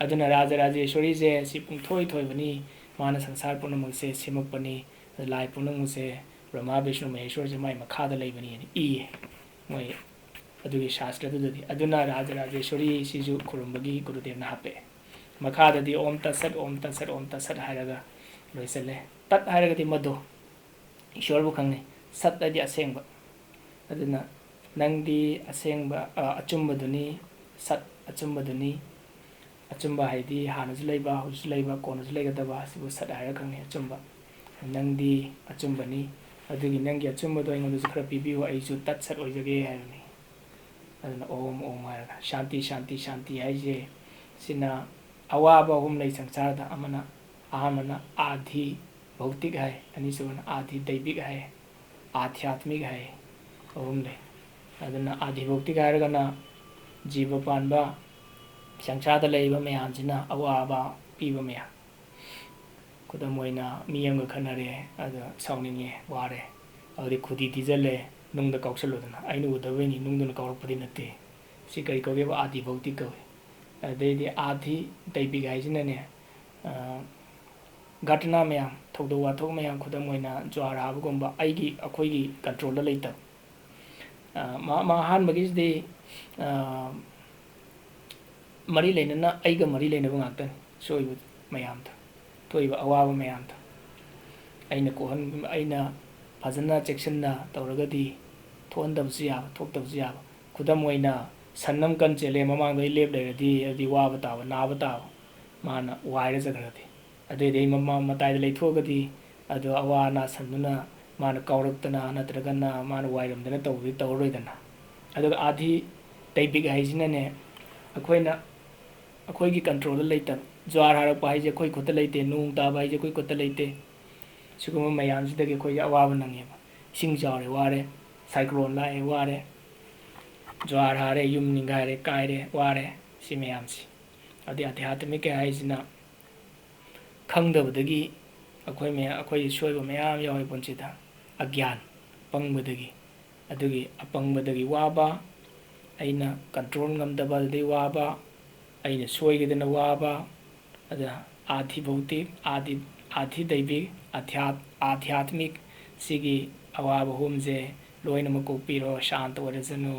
ꯑꯗꯨꯅ ꯔꯥꯖ ꯔꯥꯖꯦꯁꯣꯔꯤꯁꯦ ꯁꯤ ꯄꯨꯡꯊꯣꯏ ꯊꯣꯏꯕꯅꯤ, ꯃꯥꯅ ꯁꯪꯁꯥꯔ ꯄꯨꯝꯅꯃꯛꯁꯦ ꯁꯦꯝꯃꯛꯄꯅꯤ, ꯂꯥꯏ ꯄꯨꯝꯅꯃꯛꯁꯦ ꯕ꯭ꯔꯍꯃꯥ, ꯕꯤꯁꯅꯨ, ꯃꯍꯦꯁꯣꯔꯁꯦ ꯃꯥꯏ ꯃꯈꯥꯗ ꯂꯩꯕꯅꯤꯅ ꯏꯌꯦ ꯃꯣꯏ ꯑꯗꯨꯒꯤ ꯁꯥꯁꯇ꯭ꯔꯗꯨꯗꯗꯤ꯫ ꯑꯗꯨꯅ ꯔꯥꯖ ꯔꯥꯖꯦꯁꯣꯔꯤ ꯁꯤꯁꯨ ꯈꯨꯔꯨꯝꯕꯒꯤ ꯒꯨꯔꯨꯗꯦꯕꯅ ꯍꯥꯞꯄꯛꯑꯦ꯫ ꯃꯈꯥꯗꯗꯤ "ꯑꯣꯝ ꯇꯠ ꯁꯠ, ꯑꯣꯝ ꯇꯠ ꯁꯠ, ꯑꯣꯝ ꯇꯠ ꯁꯠ" ꯍꯥꯏꯔꯒ ꯂꯣꯏꯁꯤꯜꯂꯦ꯫ ꯇꯠ ꯍꯥꯏꯔꯒꯗꯤ ꯃꯗꯨ, ꯏꯁꯣꯔꯕꯨ ꯈꯪꯅꯩ꯫ ꯁꯠ ꯍꯥꯏꯗꯤ ꯑꯁꯦꯡꯕ꯫ ꯑꯗꯨꯅ ꯅꯪꯗꯤ ꯑꯁꯦꯡꯕ, ꯑ, ꯑꯆꯨꯝꯕꯗꯨꯅꯤ, ꯁꯠ ꯑꯆꯨꯝꯕꯗꯨꯅꯤ꯫ ꯑꯆꯨꯝꯕ ꯍꯥꯏꯗꯤ ꯍꯥꯟꯅꯁꯨ ꯂꯩꯕ, ꯍꯧꯖꯤꯛꯁꯨ ꯂꯩꯕ, ꯀꯣꯟꯅꯁꯨ ꯂꯩꯒꯗꯕ, ꯑꯁꯤꯕꯨ ꯁꯠ ꯍꯥꯏꯔꯒ ꯈꯪꯅꯩ, ꯑꯆꯨꯝꯕ꯫ ꯅꯪꯗꯤ ꯑꯆꯨꯝꯕꯅꯤ, ꯑꯗꯨꯒꯤ ꯅꯪꯒꯤ ꯑꯆꯨꯝꯕꯗꯣ ꯑꯩꯉꯣꯟꯗꯁꯨ ꯈꯔ ꯄꯤꯕꯤꯌꯨ, ꯑꯩꯁꯨ ꯇꯠ ꯁꯠ ꯑꯣꯏꯖꯒꯦ ꯍꯥꯏꯕꯅꯤ꯫ ꯑꯗꯨꯅ "ꯑꯣꯝ ꯑꯣꯝ" ꯍꯥꯏꯔꯒ, "ꯁꯥꯟꯇꯤ, ꯁꯥꯟꯇꯤ, ꯁꯥꯟꯇꯤ" ꯍꯥꯏꯁꯦ, ꯁꯤꯅ ꯑꯋꯥꯕ ꯑꯍꯨꯝ ꯂꯩ ꯁꯪꯁꯥꯔꯗ꯫ ꯑꯃꯅ, ꯑꯍꯥꯟꯕꯅ ꯑꯥꯙꯤ ꯚꯧꯇꯤꯛ ꯍꯥꯏ, ꯑꯅꯤꯁꯨꯕꯅ ꯑꯥꯙꯤ ꯗꯩꯕꯤꯛ ꯍꯥꯏ, ꯑꯥꯙ꯭ꯌꯥꯠꯃꯤꯛ ꯍꯥꯏ, ꯑꯍꯨꯝ ꯂꯩ꯫ ꯑꯗꯨꯅ ꯑꯥꯙꯤ ꯚꯧꯇꯤꯛ ꯍꯥꯏꯔꯒꯅ ꯖꯤꯕ ꯄꯥꯟꯕ, ꯁꯪꯁꯥꯔꯗ ꯂꯩꯔꯤꯕ ꯃꯌꯥꯝꯁꯤꯅ ꯑꯋꯥꯕ ꯄꯤꯕ ꯃꯌꯥꯝ꯫ ꯈꯨꯗꯝ ꯑꯣꯏꯅ, ꯃꯤ ꯑꯃꯒ ꯈꯠꯅꯔꯦ, ꯑꯗ ꯁꯥꯎꯅꯤꯡꯉꯦ, ꯋꯥꯔꯦ, ꯑꯗꯨꯗꯤ ꯈꯨꯗꯤ ꯊꯤꯖꯤꯜꯂꯦ, ꯅꯨꯡꯗ ꯀꯥꯎꯁꯜꯂꯨꯗꯅ꯫ ꯑꯩꯅ ꯎꯗꯕꯩꯅꯤ, ꯅꯨꯡꯗꯨꯅ ꯀꯥꯎꯔꯛꯄꯗꯤ ꯅꯠꯇꯦ꯫ ꯁꯤ ꯀꯔꯤ ꯀꯧꯒꯦꯕ? ꯑꯥꯗꯤ ꯚꯧꯇꯤꯛ ꯀꯧꯏ꯫ ꯑꯗꯩꯗꯤ ꯑꯥꯗꯤ ꯗꯩꯕꯤꯛ ꯍꯥꯏꯁꯤꯅꯅꯦ, ꯑ, ꯘꯇꯅꯥ ꯃꯌꯥꯝ, ꯊꯧꯗꯣꯛ ꯋꯥꯊꯣꯛ ꯃꯌꯥꯝ, ꯈꯨꯗꯝ ꯑꯣꯏꯅ ꯖ꯭ꯋꯥꯔ ꯍꯥꯕꯒꯨꯝꯕ, ꯑꯩꯒꯤ, ꯑꯩꯈꯣꯏꯒꯤ ꯀꯟꯇ꯭ꯔꯣꯜꯗ ꯂꯩꯇꯕ꯫ ꯑ, ꯃꯥ-, ꯃꯥ ꯑꯍꯥꯟꯕꯒꯤꯁꯤꯗꯤ, ꯑ, ꯃꯔꯤ ꯂꯩꯅꯅ, ꯑꯩꯒ ꯃꯔꯤ ꯂꯩꯅꯕ ꯉꯥꯛꯇꯅꯤ꯫ ꯁꯣꯏꯕ ꯃꯌꯥꯝꯗꯣ, ꯊꯣꯛꯏꯕ ꯑꯋꯥꯕ ꯃꯌꯥꯝꯗꯣ ꯑꯩꯅ ꯀꯣꯛꯍꯟ-, ꯑꯩꯅ ꯐꯖꯅ ꯆꯦꯛꯁꯤꯟꯅ ꯇꯧꯔꯒꯗꯤ ꯊꯣꯛꯍꯟꯗꯕꯁꯨ ꯌꯥꯕ, ꯊꯣꯛꯇꯕꯁꯨ ꯌꯥꯕ꯫ ꯈꯨꯗꯝ ꯑꯣꯏꯅ, ꯁꯟ ꯑꯃ ꯀꯟ ꯆꯦꯜꯂꯦ, ꯃꯃꯥꯡꯗ ꯑꯩ ꯂꯦꯞ ꯂꯩꯔꯗꯤ, ꯑꯗꯨꯗꯤ ꯋꯥꯕ ꯇꯥꯕ, ꯅꯥꯕ ꯇꯥꯕ, ꯃꯥꯅ ꯋꯥꯏꯔ ꯆꯠꯈ꯭ꯔꯗꯤ꯫ ꯑꯗꯨꯏꯗꯤ ꯑꯩ ꯃꯃꯥ-, ꯃꯇꯥꯏꯗ ꯂꯩꯊꯣꯛꯑꯒꯗꯤ, ꯑꯗꯣ ꯑꯋꯥ ꯑꯅꯥ ꯁꯟꯗꯨꯅ ꯃꯥꯅ ꯀꯥꯎꯔꯛꯇꯅ ꯅꯠꯇ꯭ꯔꯒꯅ ꯃꯥꯅ ꯋꯥꯏꯔꯝꯗꯅ ꯇꯧꯕꯗꯤ ꯇꯧꯔꯔꯣꯏꯗꯅ꯫ ꯑꯗꯨꯒ ꯑꯥꯙꯤ ꯗꯩꯕꯤꯛ ꯍꯥꯏꯁꯤꯅꯅꯦ, ꯑꯩꯈꯣꯏꯅ, ꯑꯩꯈꯣꯏꯒꯤ ꯀꯟꯇ꯭ꯔꯣꯜꯗ ꯂꯩꯇꯕ꯫ ꯖ꯭ꯋꯥꯔ ꯍꯥꯔꯛꯄ ꯍꯥꯏꯁꯦ ꯑꯩꯈꯣꯏ ꯈꯨꯠꯇ ꯂꯩꯇꯦ, ꯅꯣꯡ ꯇꯥꯕ ꯍꯥꯏꯁꯦ ꯑꯩꯈꯣꯏ ꯈꯨꯠꯇ ꯂꯩꯇꯦ꯫ ꯁꯤꯒꯨꯝꯕ ꯃꯌꯥꯝꯁꯤꯗꯒꯤ ꯑꯩꯈꯣꯏꯁꯦ ꯑꯋꯥꯕ ꯅꯪꯉꯦꯕ꯫ ꯏꯁꯤꯡ ꯆꯥꯎꯔꯦ, ꯋꯥꯔꯦ꯫ ꯁꯥꯏꯀ꯭ꯂꯣꯟ ꯂꯥꯛꯑꯦ, ꯋꯥꯔꯦ꯫ ꯖ꯭ꯋꯥꯔ ꯍꯥꯔꯦ, ꯌꯨꯝ ꯅꯤꯡꯒꯥꯏꯔꯦ, ꯀꯥꯏꯔꯦ, ꯋꯥꯔꯦ꯫ ꯁꯤ ꯃꯌꯥꯝꯁꯤ꯫ ꯑꯗꯩ ꯑꯙ꯭ꯌꯥꯠꯃꯤꯛ ꯍꯥꯏꯁꯤꯅ ꯈꯪꯗꯕꯗꯒꯤ ꯑꯩꯈꯣꯏ ꯃꯌꯥꯝ, ꯑꯩꯈꯣꯏ ꯁꯣꯏꯕ ꯃꯌꯥꯝ ꯌꯥꯎꯋꯤ ꯄꯨꯟꯁꯤꯗ꯫ ꯑꯒ꯭ꯌꯥꯟ, ꯄꯪꯕꯗꯒꯤ꯫ ꯑꯗꯨꯒꯤ ꯑꯄꯪꯕꯗꯒꯤ ꯋꯥꯕ, ꯑꯩꯅ ꯀꯟꯇ꯭ꯔꯣꯜ ꯉꯝꯗꯕ ꯑꯗꯨꯗꯒꯤ ꯋꯥꯕ, ꯑꯩꯅ ꯁꯣꯏꯈꯤꯗꯅ ꯋꯥꯕ, ꯑꯗ ꯑꯥꯙꯤ ꯚꯧꯇꯤꯛ, ꯑꯥꯙꯤ, ꯑꯥꯙꯤ ꯗꯩꯕꯤꯛ, ꯑꯙ꯭ꯌꯥꯠ-, ꯑꯥꯙ꯭ꯌꯥꯠꯃꯤꯛ ꯁꯤꯒꯤ ꯑꯋꯥꯕ ꯑꯍꯨꯝꯁꯦ ꯂꯣꯏꯅꯃꯛ ꯀꯣꯛꯄꯤꯔꯣ, ꯁꯥꯟꯇ ꯑꯣꯏꯔꯁꯅꯨ,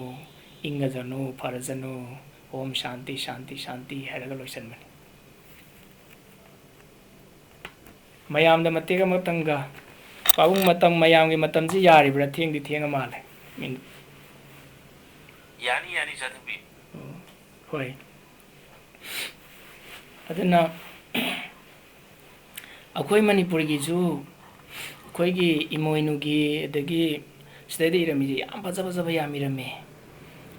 ꯏꯪꯉꯖꯅꯨ, ꯐꯔꯁꯅꯨ, ꯑꯣꯝ ꯁꯥꯟꯇꯤ, ꯁꯥꯟꯇꯤ, ꯁꯥꯟꯇꯤ ꯍꯥꯏꯔꯒ ꯂꯣꯏꯁꯤꯟꯕꯅꯤ꯫ ꯃꯌꯥꯝꯗ ꯃꯇꯦꯛ ꯑꯃꯇꯪꯒ, ꯄꯥꯕꯨꯡ, ꯃꯇꯝ, ꯃꯌꯥꯝꯒꯤ ꯃꯇꯝꯁꯤ ꯌꯥꯔꯤꯕ꯭ꯔꯥ? ꯊꯦꯡꯗꯤ ꯊꯦꯡꯉ ꯃꯥꯜꯂꯦ꯫ ꯃꯤꯅꯤꯠ ꯌꯥꯅꯤ, ꯌꯥꯅꯤ, ꯆꯥꯊꯕꯤ꯫ ꯑꯣ, ꯍꯣꯏ꯫ ꯑꯗꯨꯅ ꯑꯩꯈꯣꯏ ꯃꯅꯤꯄꯨꯔꯒꯤꯁꯨ ꯑꯩꯈꯣꯏꯒꯤ ꯏꯃꯣꯏꯅꯨꯒꯤ, ꯑꯗꯒꯤ ꯁꯤꯗꯩꯗ ꯏꯔꯝꯃꯤꯁꯦ ꯌꯥꯝ ꯐꯖ ꯐꯖꯕ ꯌꯥꯝ ꯏꯔꯝꯃꯦ꯫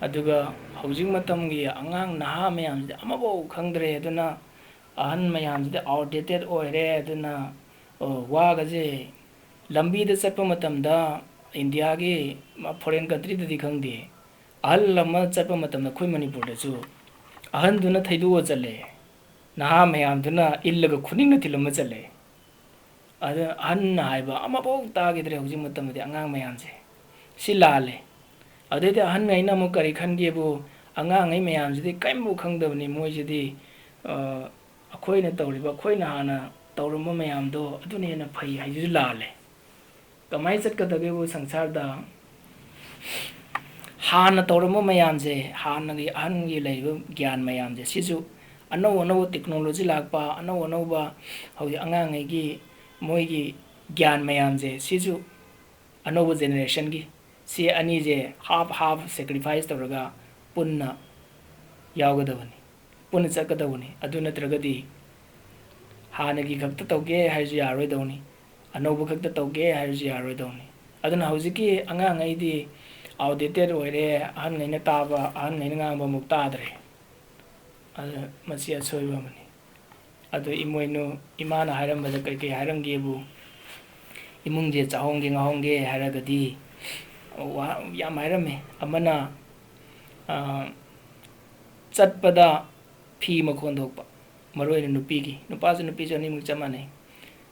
ꯑꯗꯨꯒ ꯍꯧꯖꯤꯛ ꯃꯇꯝꯒꯤ ꯑꯉꯥꯡ ꯅꯍꯥ ꯃꯌꯥꯝꯁꯤꯗꯤ ꯑꯃꯐꯥꯎ ꯈꯪꯗ꯭ꯔꯦ꯫ ꯑꯗꯨꯅ ꯑꯍꯟ ꯃꯌꯥꯝꯁꯤꯗꯤ ꯑꯥꯎꯠꯗꯦꯇꯦꯠ ꯑꯣꯏꯔꯦ꯫ ꯑꯗꯨꯅ, ꯑꯣ, ꯋꯥꯒꯁꯦ ꯂꯝꯕꯤꯗ ꯆꯠꯄ ꯃꯇꯝꯗ ꯏꯟꯗꯤꯌꯥꯒꯤ ꯃ-, ꯐꯣꯔꯦꯟ ꯀꯟꯇ꯭ꯔꯤꯗꯗꯤ ꯈꯪꯗꯦ, ꯑꯍꯜ ꯑꯃ ꯆꯠꯄ ꯃꯇꯝꯗ ꯑꯩꯈꯣꯏ ꯃꯅꯤꯄꯨꯔꯗꯁꯨ ꯑꯍꯟꯗꯨꯅ ꯊꯩꯗꯣꯛꯑ ꯆꯠꯂꯦ, ꯅꯍꯥ ꯃꯌꯥꯝꯗꯨꯅ ꯏꯜꯂꯒ ꯈꯨꯅꯤꯡꯅ ꯊꯤꯜꯂꯝꯃ ꯆꯠꯂꯦ꯫ ꯑꯗꯨꯅ ꯑꯍꯟꯅ ꯍꯥꯏꯕ ꯑꯃꯐꯥꯎ ꯇꯥꯈꯤꯗ꯭ꯔꯦ ꯍꯧꯖꯤꯛ ꯃꯇꯝꯗꯗꯤ ꯑꯉꯥꯡ ꯃꯌꯥꯝꯁꯦ꯫ ꯁꯤ ꯂꯥꯜꯂꯦ꯫ ꯑꯗꯩꯗꯤ ꯑꯍꯟꯉꯩꯅ ꯑꯃꯨꯛ ꯀꯔꯤ ꯈꯟꯒꯦꯕꯨ, ꯑꯉꯥꯡꯉꯩ ꯃꯌꯥꯝꯁꯤꯗꯤ ꯀꯔꯤꯝꯐꯥꯎ ꯈꯪꯗꯕꯅꯤ꯫ ꯃꯣꯏꯁꯤꯗꯤ, ꯑ, ꯑꯩꯈꯣꯏꯅ ꯇꯧꯔꯤꯕ, ꯑꯩꯈꯣꯏꯅ ꯍꯥꯟꯅ ꯇꯧꯔꯝꯕ ꯃꯌꯥꯝꯗꯣ ꯑꯗꯨꯅ ꯍꯦꯟꯅ ꯐꯩ ꯍꯥꯏꯁꯤꯁꯨ ꯂꯥꯜꯂꯦ꯫ ꯀꯃꯥꯏꯅ ꯆꯠꯀꯗꯒꯦꯕꯨ ꯁꯪꯁꯥꯔꯗ? ꯍꯥꯟꯅ ꯇꯧꯔꯝꯕ ꯃꯌꯥꯝꯁꯦ, ꯍꯥꯟꯅꯒꯤ ꯑꯍꯟꯒꯤ ꯂꯩꯔꯤꯕ ꯒ꯭ꯌꯥꯟ ꯃꯌꯥꯝꯁꯦ, ꯁꯤꯁꯨ ꯑꯅꯧ ꯑꯅꯧꯕ technology ꯂꯥꯛꯄ, ꯑꯅꯧ ꯑꯅꯧꯕ ꯍꯧꯖꯤꯛ ꯑꯉꯥꯡꯉꯩꯒꯤ ꯃꯣꯏꯒꯤ ꯒ꯭ꯌꯥꯟ ꯃꯌꯥꯝꯁꯦ, ꯁꯤꯁꯨ ꯑꯅꯧꯕ generationꯒꯤ, ꯁꯤ ꯑꯅꯤꯁꯦ half half sacrifice ꯇꯧꯔꯒ ꯄꯨꯟꯅ ꯌꯥꯎꯒꯗꯕꯅꯤ, ꯄꯨꯟꯅ ꯆꯠꯀꯗꯕꯅꯤ꯫ ꯑꯗꯨ ꯅꯠꯇ꯭ꯔꯒꯗꯤ ꯍꯥꯟꯅꯒꯤ ꯈꯛꯇ ꯇꯧꯒꯦ ꯍꯥꯏꯔꯁꯨ ꯌꯥꯔꯣꯏꯗꯧꯅꯤ, ꯑꯅꯧꯕ ꯈꯛꯇ ꯇꯧꯒꯦ ꯍꯥꯏꯔꯁꯨ ꯌꯥꯔꯣꯏꯗꯧꯅꯤ꯫ ꯑꯗꯨꯅ ꯍꯧꯖꯤꯛꯀꯤ ꯑꯉꯥꯡꯉꯩꯗꯤ outdated ꯑꯣꯏꯔꯦ, ꯑꯍꯟꯉꯩꯅ ꯇꯥꯕ, ꯑꯍꯟꯉꯩꯅ ꯉꯥꯡꯕ ꯑꯃꯨꯛ ꯇꯥꯗ꯭ꯔꯦ꯫ ꯑꯗꯨ ꯃꯁꯤ ꯑꯁꯣꯏꯕ ꯑꯃꯅꯤ꯫ ꯑꯗꯨ ꯏꯃꯣꯏꯅꯨ ꯏꯃꯥꯅ ꯍꯥꯏꯔꯝꯕꯗ ꯀꯩꯀꯩ ꯍꯥꯏꯔꯝꯒꯦꯕꯨ, ꯏꯃꯨꯡꯁꯦ ꯆꯥꯍꯣꯡꯒꯦ ꯉꯥꯍꯣꯡꯒꯦ ꯍꯥꯏꯔꯒꯗꯤ ꯋꯥ ꯌꯥꯝ ꯍꯥꯏꯔꯝꯃꯦ꯫ ꯑꯃꯅ, ꯑ, ꯆꯠꯄꯗ ꯐꯤ ꯃꯈꯣꯟ ꯊꯣꯛꯄ, ꯃꯔꯨ ꯑꯣꯏꯅ ꯅꯨꯄꯤꯒꯤ, ꯅꯨꯄꯥꯁꯨ ꯅꯨꯄꯤꯁꯨ ꯑꯅꯤꯃꯛ ꯆꯞ ꯃꯥꯟꯅꯩ꯫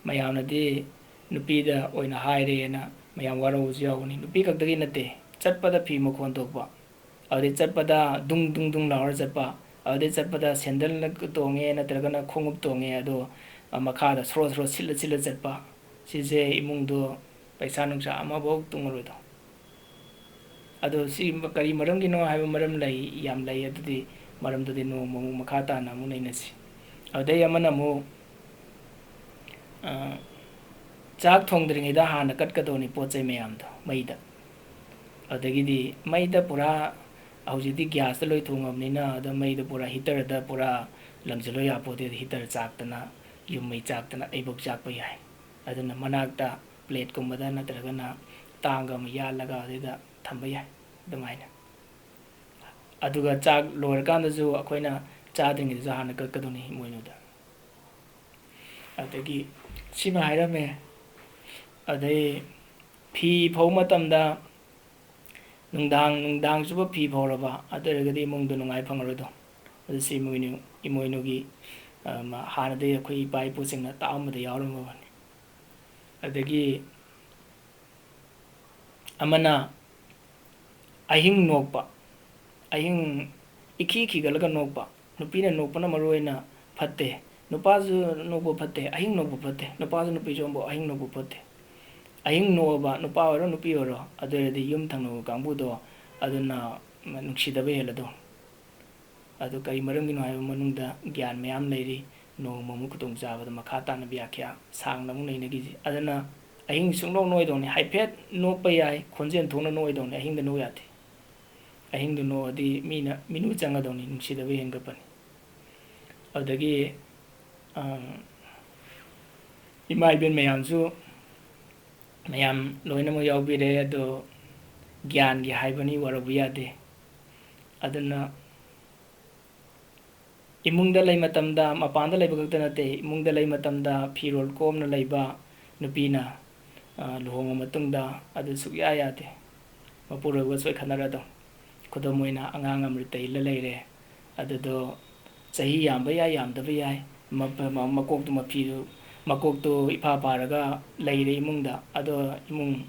ꯃꯌꯥꯝꯅꯗꯤ ꯅꯨꯄꯤꯗ ꯑꯣꯏꯅ ꯍꯥꯏꯔꯦꯅ ꯃꯌꯥꯝ ꯋꯥꯔꯧꯕꯁꯨ ꯌꯥꯎꯒꯅꯤ꯫ ꯅꯨꯄꯤ ꯈꯛꯇꯒꯤ ꯅꯠꯇꯦ, ꯆꯠꯄꯗ ꯐꯤ ꯃꯈꯣꯟ ꯊꯣꯛꯄ, ꯑꯗꯨꯗꯩ ꯆꯠꯄꯗ ꯗꯨꯡ ꯗꯨꯡ ꯗꯨꯡ ꯂꯥꯎꯔ ꯆꯠꯄ, ꯑꯗꯨꯗꯩ ꯆꯠꯄꯗ ꯁꯦꯟꯗꯜꯅ ꯇꯣꯡꯉꯦ ꯅꯠꯇ꯭ꯔꯒꯅ ꯈꯣꯡꯎꯞ ꯇꯣꯡꯉꯦ, ꯑꯗꯣ, ꯑ, ꯃꯈꯥꯗ ꯁ꯭ꯔꯣ ꯁ꯭ꯔꯣ ꯁꯤꯠꯂ ꯁꯤꯠꯂ ꯆꯠꯄ, ꯁꯤꯁꯦ ꯏꯃꯨꯡꯗꯣ ꯄꯩꯁꯥ ꯅꯨꯡꯁꯥ ꯑꯃꯐꯥꯎ ꯇꯨꯡꯉꯔꯣꯏꯗꯣ꯫ ꯑꯗꯣ ꯁꯤ ꯀꯔꯤ ꯃꯔꯝꯒꯤꯅꯣ ꯍꯥꯏꯕ ꯃꯔꯝ ꯂꯩ, ꯌꯥꯝ ꯂꯩ꯫ ꯑꯗꯨꯗꯤ ꯃꯔꯝꯗꯨꯗꯤ ꯅꯣꯡꯃ ꯑꯃꯨꯛ ꯃꯈꯥ ꯇꯥꯅ ꯑꯃꯨꯛ ꯅꯩꯅꯁꯤ꯫ ꯑꯗꯩ ꯑꯃꯅ ꯑꯃꯨꯛ, ꯑ, ꯆꯥꯛ ꯊꯣꯡꯗ꯭ꯔꯤꯉꯩꯗ ꯍꯥꯟꯅ ꯀꯠꯀꯗꯧꯅꯤ ꯄꯣꯠ ꯆꯩ ꯃꯌꯥꯝꯗꯣ ꯃꯩꯗ꯫ ꯑꯗꯒꯤꯗꯤ ꯃꯩꯗ ꯄꯨꯔꯥ, ꯍꯧꯖꯤꯛꯇꯤ gasꯇ ꯂꯣꯏ ꯊꯣꯡꯉꯕꯅꯤꯅ, ꯑꯗꯣ ꯃꯩꯗ ꯄꯨꯔꯥ heaterꯗ ꯄꯨꯔꯥ ꯂꯪꯁꯤꯜꯂꯣ ꯌꯥꯄꯣꯠꯇꯦ꯫ Heater ꯆꯥꯛꯇꯅ ꯌꯨꯝ ꯃꯩ ꯆꯥꯛꯇꯅ ꯑꯩꯕꯨꯛ ꯆꯥꯛꯄ ꯌꯥꯏ꯫ ꯑꯗꯨꯅ ꯃꯅꯥꯛꯇ plateꯀꯨꯝꯕꯗ ꯅꯠꯇ꯭ꯔꯒꯅ ꯇꯥꯡꯒ ꯑꯃ ꯌꯥꯜꯂꯒ ꯑꯗꯨꯗ ꯊꯝꯕ ꯌꯥꯏ ꯑꯗꯨꯃꯥꯏꯅ꯫ ꯑꯗꯨꯒ ꯆꯥꯛ ꯂꯣꯏꯔꯀꯥꯟꯗꯁꯨ ꯑꯩꯈꯣꯏꯅ ꯆꯥꯗ꯭ꯔꯤꯉꯩꯗꯁꯨ ꯍꯥꯟꯅ ꯀꯠꯀꯗꯧꯅꯤ ꯏꯃꯣꯏꯅꯨꯗ꯫ ꯑꯗꯒꯤ ꯁꯤꯃ ꯍꯥꯏꯔꯝꯃꯦ꯫ ꯑꯗꯩ ꯐꯤ ꯐꯧ ꯃꯇꯝꯗ ꯅꯨꯡꯗꯥꯡ, ꯅꯨꯡꯗꯥꯡ ꯆꯨꯞꯄ ꯐꯤ ꯐꯧꯔꯕ, ꯑꯗꯨ ꯑꯣꯏꯔꯒꯗꯤ ꯏꯃꯨꯡꯗꯣ ꯅꯨꯡꯉꯥꯏ ꯐꯪꯉꯔꯣꯏꯗꯣ꯫ ꯑꯗꯨ ꯁꯤ ꯏꯃꯣꯏꯅꯨ, ꯏꯃꯣꯏꯅꯨꯒꯤ, ꯑ, ꯃ-, ꯍꯥꯟꯅꯗꯒꯤ ꯑꯩꯈꯣꯏ ꯏꯄꯥ ꯏꯄꯨꯁꯤꯡꯅ ꯇꯥꯛꯑꯝꯕꯗ ꯌꯥꯎꯔꯝꯃꯕꯅꯤ꯫ ꯑꯗꯒꯤ ꯑꯃꯅ ꯑꯍꯤꯡ ꯅꯣꯛꯄ, ꯑꯍꯤꯡ ꯏꯈꯤ ꯈꯤꯒꯠꯂꯒ ꯅꯣꯛꯄ, ꯅꯨꯄꯤꯅ ꯅꯣꯛꯄꯅ ꯃꯔꯨ ꯑꯣꯏꯅ ꯐꯠꯇꯦ, ꯅꯨꯄꯥꯁꯨ ꯅꯣꯛꯄ ꯐꯠꯇꯦ, ꯑꯍꯤꯡ ꯅꯣꯛꯄ ꯐꯠꯇꯦ, ꯅꯨꯄꯥꯁꯨ ꯅꯨꯄꯤꯁꯨ ꯑꯃꯐꯥꯎ ꯑꯍꯤꯡ ꯅꯣꯛꯄ ꯐꯠꯇꯦ꯫ ꯑꯍꯤꯡ ꯅꯣꯛꯑꯕ, ꯅꯨꯄꯥ ꯑꯣꯏꯔꯣ ꯅꯨꯄꯤ ꯑꯣꯏꯔꯣ, ꯑꯗꯨ ꯑꯣꯏꯔꯗꯤ ꯌꯨꯝ ꯊꯪꯅꯕ ꯀꯥꯡꯕꯨꯗꯣ, ꯑꯗꯨꯅ ꯅꯨꯡꯁꯤꯗꯕ ꯍꯦꯜꯂꯗꯧ꯫ ꯑꯗꯨ ꯀꯔꯤ ꯃꯔꯝꯒꯤꯅꯣ ꯍꯥꯏꯕ ꯃꯅꯨꯡꯗ ꯒ꯭ꯌꯥꯟ ꯃꯌꯥꯝ ꯂꯩꯔꯤ꯫ ꯅꯣꯡꯃ ꯑꯃꯨꯛ ꯈꯨꯗꯣꯡꯆꯥꯕꯗ ꯃꯈꯥ ꯇꯥꯅ ꯕ꯭ꯌꯥꯈ꯭ꯌꯥ ꯁꯥꯡꯅ ꯑꯃꯨꯛ ꯅꯩꯅꯈꯤꯁꯤ꯫ ꯑꯗꯨꯅ ꯑꯍꯤꯡ ꯁꯨꯡꯅꯣꯛ ꯅꯣꯛꯑꯣꯏꯗꯧꯅꯤ꯫ ꯍꯥꯏꯐꯦꯠ ꯅꯣꯛꯄ ꯌꯥꯏ, ꯈꯣꯟꯖꯦꯜ ꯊꯣꯛꯅ ꯅꯣꯛꯑꯣꯏꯗꯧꯅꯤ꯫ ꯑꯍꯤꯡꯗ ꯅꯣꯛ ꯌꯥꯗꯦ꯫ ꯑꯍꯤꯡꯗ ꯅꯣꯛꯑꯗꯤ ꯃꯤꯅ ꯃꯤꯅꯨ ꯆꯪꯒꯗꯧꯅꯤ, ꯅꯨꯡꯁꯤꯗꯕ ꯍꯦꯟꯒꯠꯄꯅꯤ꯫ ꯑꯗꯨꯗꯒꯤ, ꯑ, ꯏꯃꯥ ꯏꯕꯦꯟ ꯃꯌꯥꯝꯁꯨ, ꯃꯌꯥꯝ ꯂꯣꯏꯅꯃꯛ ꯌꯥꯎꯕꯤꯔꯦ꯫ ꯑꯗꯣ ꯒ꯭ꯌꯥꯟꯒꯤ ꯍꯥꯏꯕꯅꯤ, ꯋꯥꯔꯧꯕ ꯌꯥꯗꯦ꯫ ꯑꯗꯨꯅ ꯏꯃꯨꯡꯗ ꯂꯩ ꯃꯇꯝꯗ, ꯃꯄꯥꯟꯗ ꯂꯩꯕ ꯈꯛꯇ ꯅꯠꯇꯦ, ꯏꯃꯨꯡꯗ ꯂꯩ ꯃꯇꯝꯗ ꯐꯤꯔꯣꯜ ꯀꯣꯝꯅ ꯂꯩꯕ ꯅꯨꯄꯤꯅ, ꯑ, ꯂꯨꯍꯣꯡꯉ ꯃꯇꯨꯡꯗ ꯑꯗꯨ ꯁꯨꯛꯌꯥ ꯌꯥꯗꯦ꯫ ꯃꯄꯨꯔꯣꯏꯕꯒ ꯁꯣꯏ ꯈꯠꯅꯔꯗꯧ꯫ ꯈꯨꯗꯝ ꯑꯣꯏꯅ, ꯑꯉꯥꯡ ꯑꯃ꯭ꯔꯤꯇ ꯏꯜꯂ ꯂꯩꯔꯦ, ꯑꯗꯨꯗꯣ ꯆꯍꯤ ꯌꯥꯝꯕ ꯌꯥꯏ, ꯌꯥꯝꯗꯕ ꯌꯥꯏ, ꯃ-, ꯃ-, ꯃꯀꯣꯛꯇꯨ ꯃꯐꯤꯗꯨ, ꯃꯀꯣꯛꯇꯨ ꯏꯐꯥ ꯐꯥꯔꯒ ꯂꯩꯔꯦ ꯏꯃꯨꯡꯗ, ꯑꯗꯣ ꯏꯃꯨꯡ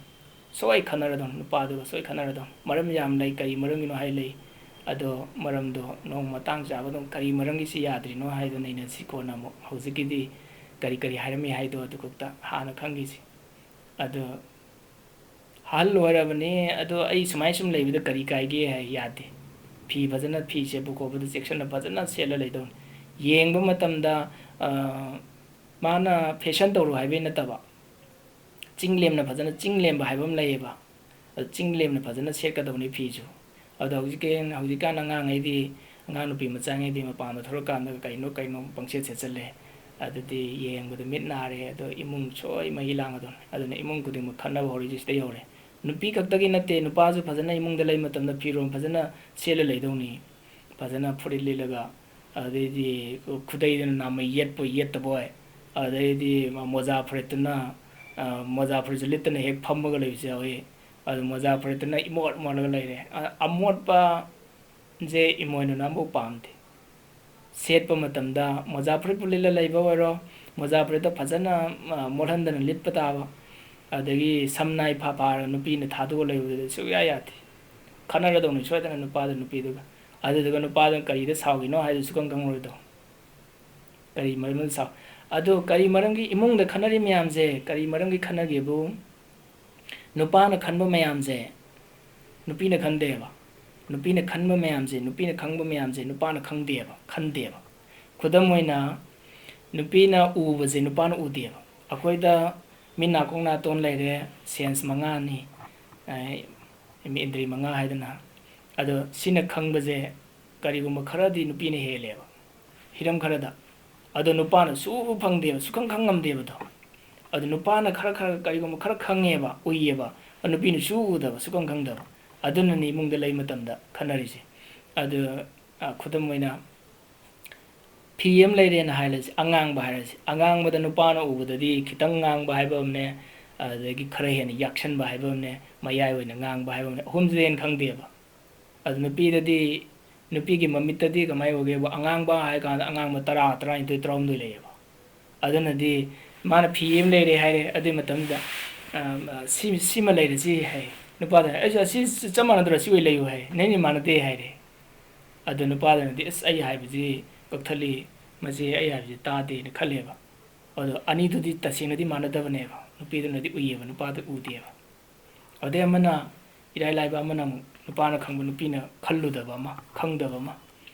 ꯁꯣꯏ ꯈꯠꯅꯔꯗꯧꯅꯤ, ꯅꯨꯄꯥꯗꯨꯒ ꯁꯣꯏ ꯈꯠꯅꯔꯗꯧꯅꯤ꯫ ꯃꯔꯝ ꯌꯥꯝ ꯂꯩ, ꯀꯔꯤ ꯃꯔꯝꯒꯤꯅꯣ ꯍꯥꯏ ꯂꯩ, ꯑꯗꯣ ꯃꯔꯝꯗꯣ ꯅꯣꯡꯃ ꯃꯇꯥꯡ ꯆꯥꯕ ꯑꯗꯨꯝ ꯀꯔꯤ ꯃꯔꯝꯒꯤ ꯁꯤ ꯌꯥꯗ꯭ꯔꯤꯅꯣ ꯍꯥꯏꯗꯣ ꯅꯩꯅꯁꯤ ꯀꯣꯟꯅ ꯑꯃꯨꯛ꯫ ꯍꯧꯖꯤꯛꯀꯤꯗꯤ ꯀꯔꯤ ꯀꯔꯤ ꯍꯥꯏꯔꯝꯃꯤ ꯍꯥꯏꯗꯣ ꯑꯗꯨ ꯈꯛꯇ ꯍꯥꯟꯅ ꯈꯪꯈꯤꯁꯤ꯫ ꯑꯗꯣ ꯑꯍꯜ ꯑꯣꯏꯔꯕꯅꯤ, ꯑꯗꯣ ꯑꯩ ꯁꯨꯃꯥꯏ ꯁꯨꯝ ꯂꯩꯕꯗ ꯀꯔꯤ ꯀꯥꯏꯒꯦ ꯍꯥꯏ, ꯌꯥꯗꯦ꯫ ꯐꯤ ꯐꯖꯅ, ꯐꯤ ꯁꯦꯠꯄ ꯈꯣꯠꯄꯗ ꯆꯦꯛꯁꯤꯟꯅ ꯐꯖꯅ ꯁꯦꯠꯂ ꯂꯩꯗꯧꯅꯤ꯫ ꯌꯦꯡꯕ ꯃꯇꯝꯗ, ꯑ, ꯃꯥꯅ ꯐꯦꯁꯟ ꯇꯧꯔꯨ ꯍꯥꯏꯕꯩ ꯅꯠꯇꯕ, ꯆꯤꯡ ꯂꯦꯝꯅ ꯐꯖꯅ, ꯆꯤꯡ ꯂꯦꯝꯕ ꯍꯥꯏꯕ ꯑꯃ ꯂꯩꯌꯦꯕ꯫ ꯑꯗꯨ ꯆꯤꯡ ꯂꯦꯝꯅ ꯐꯖꯅ ꯁꯦꯠꯀꯗꯧꯅꯤ ꯐꯤꯁꯨ꯫ ꯑꯗꯣ ꯍꯧꯖꯤꯛꯀꯤ, ꯍꯧꯖꯤꯛꯀꯥꯟ ꯑꯉꯥꯡꯉꯩꯗꯤ, ꯑꯉꯥꯡ ꯅꯨꯄꯤ ꯃꯆꯥꯉꯩꯗꯤ ꯃꯄꯥꯟꯗ ꯊꯣꯛꯂꯛꯀꯥꯟꯗ ꯀꯩꯅꯣ ꯀꯩꯅꯣ ꯄꯪꯁꯦꯠ ꯁꯦꯠꯆꯜꯂꯦ꯫ ꯑꯗꯨꯗꯤ ꯌꯦꯡꯕꯗ ꯃꯤꯠ ꯅꯥꯔꯦ, ꯑꯗꯣ ꯏꯃꯨꯡ ꯁꯣꯏ ꯃꯍꯤ ꯂꯥꯡꯉꯗꯧꯅꯤ꯫ ꯑꯗꯨꯅ ꯏꯃꯨꯡ ꯈꯨꯗꯤꯡꯃꯛ ꯈꯠꯅꯕ ꯍꯧꯔꯤꯁꯦ ꯁꯤꯗ ꯌꯧꯔꯦ꯫ ꯅꯨꯄꯤ ꯈꯛꯇꯒꯤ ꯅꯠꯇꯦ, ꯅꯨꯄꯥꯁꯨ ꯐꯖꯅ ꯏꯃꯨꯡꯗ ꯂꯩ ꯃꯇꯝꯗ ꯐꯤꯔꯣꯜ ꯐꯖꯅ ꯁꯦꯠꯂ ꯂꯩꯗꯧꯅꯤ꯫ ꯐꯖꯅ ꯐꯨꯔꯤꯠ ꯂꯤꯠꯂꯒ, ꯑꯗꯩꯗꯤ ꯈꯨꯗꯩꯗꯨꯅ ꯅꯥꯃꯩ ꯌꯦꯠꯄꯣꯏ ꯌꯦꯠꯇꯕꯣꯏ, ꯑꯗꯩꯗꯤ ꯃꯣꯖꯥ ꯐꯨꯔꯤꯠꯇꯨꯅ, ꯑ, ꯃꯣꯖꯥ ꯐꯨꯔꯤꯠꯁꯨ ꯂꯤꯠꯇꯅ ꯍꯦꯛ ꯐꯝꯃꯒ ꯂꯩꯕꯁꯨ ꯌꯥꯎꯏ꯫ ꯑꯗꯨ ꯃꯣꯖꯥ ꯐꯨꯔꯤꯠꯇꯨꯅ ꯏꯃꯣꯠ ꯃꯣꯠꯂꯒ ꯂꯩꯔꯦ꯫ ꯑ-, ꯑꯃꯣꯠꯄꯁꯦ ꯏꯃꯣꯏꯅꯨꯅ ꯑꯃꯐꯥꯎ ꯄꯥꯝꯗꯦ꯫ ꯁꯦꯠꯄ ꯃꯇꯝꯗ ꯃꯣꯖꯥ ꯐꯨꯔꯤꯠꯄꯨ ꯂꯤꯠꯂ ꯂꯩꯕ ꯑꯣꯏꯔꯣ, ꯃꯣꯖꯥ ꯐꯨꯔꯤꯠꯇꯣ ꯐꯖꯅ, ꯑ, ꯃꯣꯠꯍꯟꯗꯅ ꯂꯤꯠꯄ ꯇꯥꯕ꯫ ꯑꯗꯒꯤ ꯁꯝ ꯅꯥꯏ ꯐꯥ ꯐꯥꯔꯒ ꯅꯨꯄꯤꯅ ꯊꯥꯗꯣꯛꯑ ꯂꯩꯕꯗꯨꯗꯤ ꯁꯨꯛꯌꯥ ꯌꯥꯗꯦ꯫ ꯈꯠꯅꯔꯗꯧꯅꯤ ꯁꯣꯏꯗꯅ ꯅꯨꯄꯥꯗꯨ ꯅꯨꯄꯤꯗꯨꯒ꯫ ꯑꯗꯨꯗꯨꯒ ꯅꯨꯄꯥꯗꯨꯅ ꯀꯔꯤꯗ ꯁꯥꯎꯔꯤꯅꯣ ꯍꯥꯏꯗꯨꯁꯨ ꯈꯪ ꯈꯪꯉꯔꯣꯏꯗꯣ꯫ ꯀꯔꯤ ꯃꯔꯝꯗ ꯁꯥꯎ-, ꯑꯗꯨ ꯀꯔꯤ ꯃꯔꯝꯒꯤ ꯏꯃꯨꯡꯗ ꯈꯠꯅꯔꯤ ꯃꯌꯥꯝꯁꯦ, ꯀꯔꯤ ꯃꯔꯝꯒꯤ ꯈꯠꯅꯒꯦꯕꯨ, ꯅꯨꯄꯥꯅ ꯈꯟꯕ ꯃꯌꯥꯝꯁꯦ, ꯅꯨꯄꯤꯅ ꯈꯟꯗꯦꯕ꯫ ꯅꯨꯄꯤꯅ ꯈꯟꯕ ꯃꯌꯥꯝꯁꯦ, ꯅꯨꯄꯤꯅ ꯈꯪꯕ ꯃꯌꯥꯝꯁꯦ ꯅꯨꯄꯥꯅ ꯈꯪꯗꯦꯕ, ꯈꯟꯗꯦꯕ꯫ ꯈꯨꯗꯝ ꯑꯣꯏꯅ, ꯅꯨꯄꯤꯅ ꯎꯕꯁꯦ ꯅꯨꯄꯥꯅ ꯎꯗꯦꯕ꯫ ꯑꯩꯈꯣꯏꯗ ꯃꯤꯠ ꯅꯥꯀꯣꯡ ꯅꯥꯇꯣꯟ ꯂꯩꯔꯦ, ꯁꯦꯟꯁ ꯃꯉꯥꯅꯤ, ꯑ, ꯏꯟꯗ꯭ꯔꯤ ꯃꯉꯥ ꯍꯥꯏꯗꯅ꯫ ꯑꯗꯣ ꯁꯤꯅ ꯈꯪꯕꯁꯦ ꯀꯔꯤꯒꯨꯝꯕ ꯈꯔꯗꯤ ꯅꯨꯄꯤꯅ ꯍꯦꯜꯂꯦꯕ, ꯍꯤꯔꯝ ꯈꯔꯗ꯫ ꯑꯗꯣ ꯅꯨꯄꯥꯅ ꯁꯨ ꯐꯪꯗꯦꯕ, ꯁꯨꯈꯪ ꯈꯪ ꯉꯝꯗꯦꯕꯗꯣ꯫ ꯑꯗꯣ ꯅꯨꯄꯥꯅ ꯈꯔ ꯈꯔ ꯀꯔꯤꯒꯨꯝꯕ ꯈꯔ ꯈꯪꯉꯦꯕ, ꯎꯏꯌꯦꯕ, ꯑꯗꯣ ꯅꯨꯄꯤꯅ ꯁꯨ ꯎꯗꯕ, ꯁꯨꯈꯪ ꯈꯪꯗꯕ꯫ ꯑꯗꯨꯅꯅꯤ ꯏꯃꯨꯡꯗ ꯂꯩ ꯃꯇꯝꯗ ꯈꯠꯅꯔꯤꯁꯦ꯫ ꯑꯗꯨ, ꯑ, ꯈꯨꯗꯝ ꯑꯣꯏꯅ, ꯐꯤ ꯑꯃ ꯂꯩꯔꯦꯅ ꯍꯥꯏꯔꯁꯤ, ꯑꯉꯥꯡꯕ ꯍꯥꯏꯔꯁꯤ꯫ ꯑꯉꯥꯡꯕꯗ ꯅꯨꯄꯥꯅ ꯎꯕꯗꯗꯤ ꯈꯤꯇꯪ ꯉꯥꯡꯕ ꯍꯥꯏꯕ ꯑꯃꯅꯦ, ꯑꯗꯨꯗꯒꯤ ꯈꯔ ꯍꯦꯟꯅ ꯌꯥꯛꯁꯟꯕ ꯍꯥꯏꯕ ꯑꯃꯅꯦ, ꯃꯌꯥꯏ ꯑꯣꯏꯅ ꯉꯥꯡꯕ ꯍꯥꯏꯕ ꯑꯃꯅꯦ, ꯑꯍꯨꯝꯁꯤꯗꯩ ꯍꯦꯟꯅ ꯈꯪꯗꯦꯕ꯫ ꯑꯗꯨ ꯅꯨꯄꯤꯗꯗꯤ, ꯅꯨꯄꯤꯒꯤ ꯃꯃꯤꯠꯇꯗꯤ ꯀꯃꯥꯏꯅ ꯎꯒꯦꯕꯨ, ꯑꯉꯥꯡꯕ ꯍꯥꯏ ꯀꯥꯟꯗ ꯑꯉꯥꯡꯕ ꯇꯔꯥ, ꯇꯔꯥꯅꯤꯊꯣꯏ, ꯇꯔꯥꯍꯨꯝꯗꯣꯏ ꯂꯩꯌꯦꯕ꯫ ꯑꯗꯨꯅꯗꯤ ꯃꯥꯅ ꯐꯤ ꯑꯃ ꯂꯩꯔꯦ ꯍꯥꯏꯔꯦ, ꯑꯗꯨꯒꯤ ꯃꯇꯝꯗ, ꯑ, ꯑ, "ꯁꯤ, ꯁꯤꯃ ꯂꯩꯔꯁꯤ" ꯍꯥꯏ꯫ ꯅꯨꯄꯥꯗ, "ꯑꯩꯁꯨ ꯑꯁꯤ ꯆꯞ ꯃꯥꯟꯅꯗ꯭ꯔꯣ, ꯁꯤ ꯑꯣꯏ ꯂꯩꯌꯨ" ꯍꯥꯏ, "ꯅꯪꯗꯤ ꯃꯥꯟꯅꯗꯦ" ꯍꯥꯏꯔꯦ꯫ ꯑꯗꯣ ꯅꯨꯄꯥꯗꯨꯅꯗꯤ, "ꯑꯁ, ꯑꯩ ꯍꯥꯏꯕꯁꯤ ꯀꯛꯊꯠꯂꯤ, ꯃꯁꯤ ꯑꯩ ꯍꯥꯏꯕꯁꯤ ꯇꯥꯗꯦꯅ" ꯈꯜꯂꯦꯕ꯫ ꯑꯗꯣ ꯑꯅꯤꯗꯨꯗꯤ ꯇꯁꯦꯡꯅꯗꯤ ꯃꯥꯟꯅꯗꯕꯅꯦꯕ꯫ ꯅꯨꯄꯤꯗꯨꯅꯗꯤ ꯎꯏꯌꯦꯕ, ꯅꯨꯄꯥꯗꯨ ꯎꯗꯦꯕ꯫ ꯑꯗꯩ ꯑꯃꯅ, ꯏꯔꯥꯏ ꯂꯥꯏꯕ ꯑꯃꯅ ꯑꯃꯨꯛ, ꯅꯨꯄꯥꯅ ꯈꯪꯕ, ꯅꯨꯄꯤꯅ ꯈꯜꯂꯨꯗꯕ ꯑꯃ, ꯈꯪꯗꯕ ꯑꯃ꯫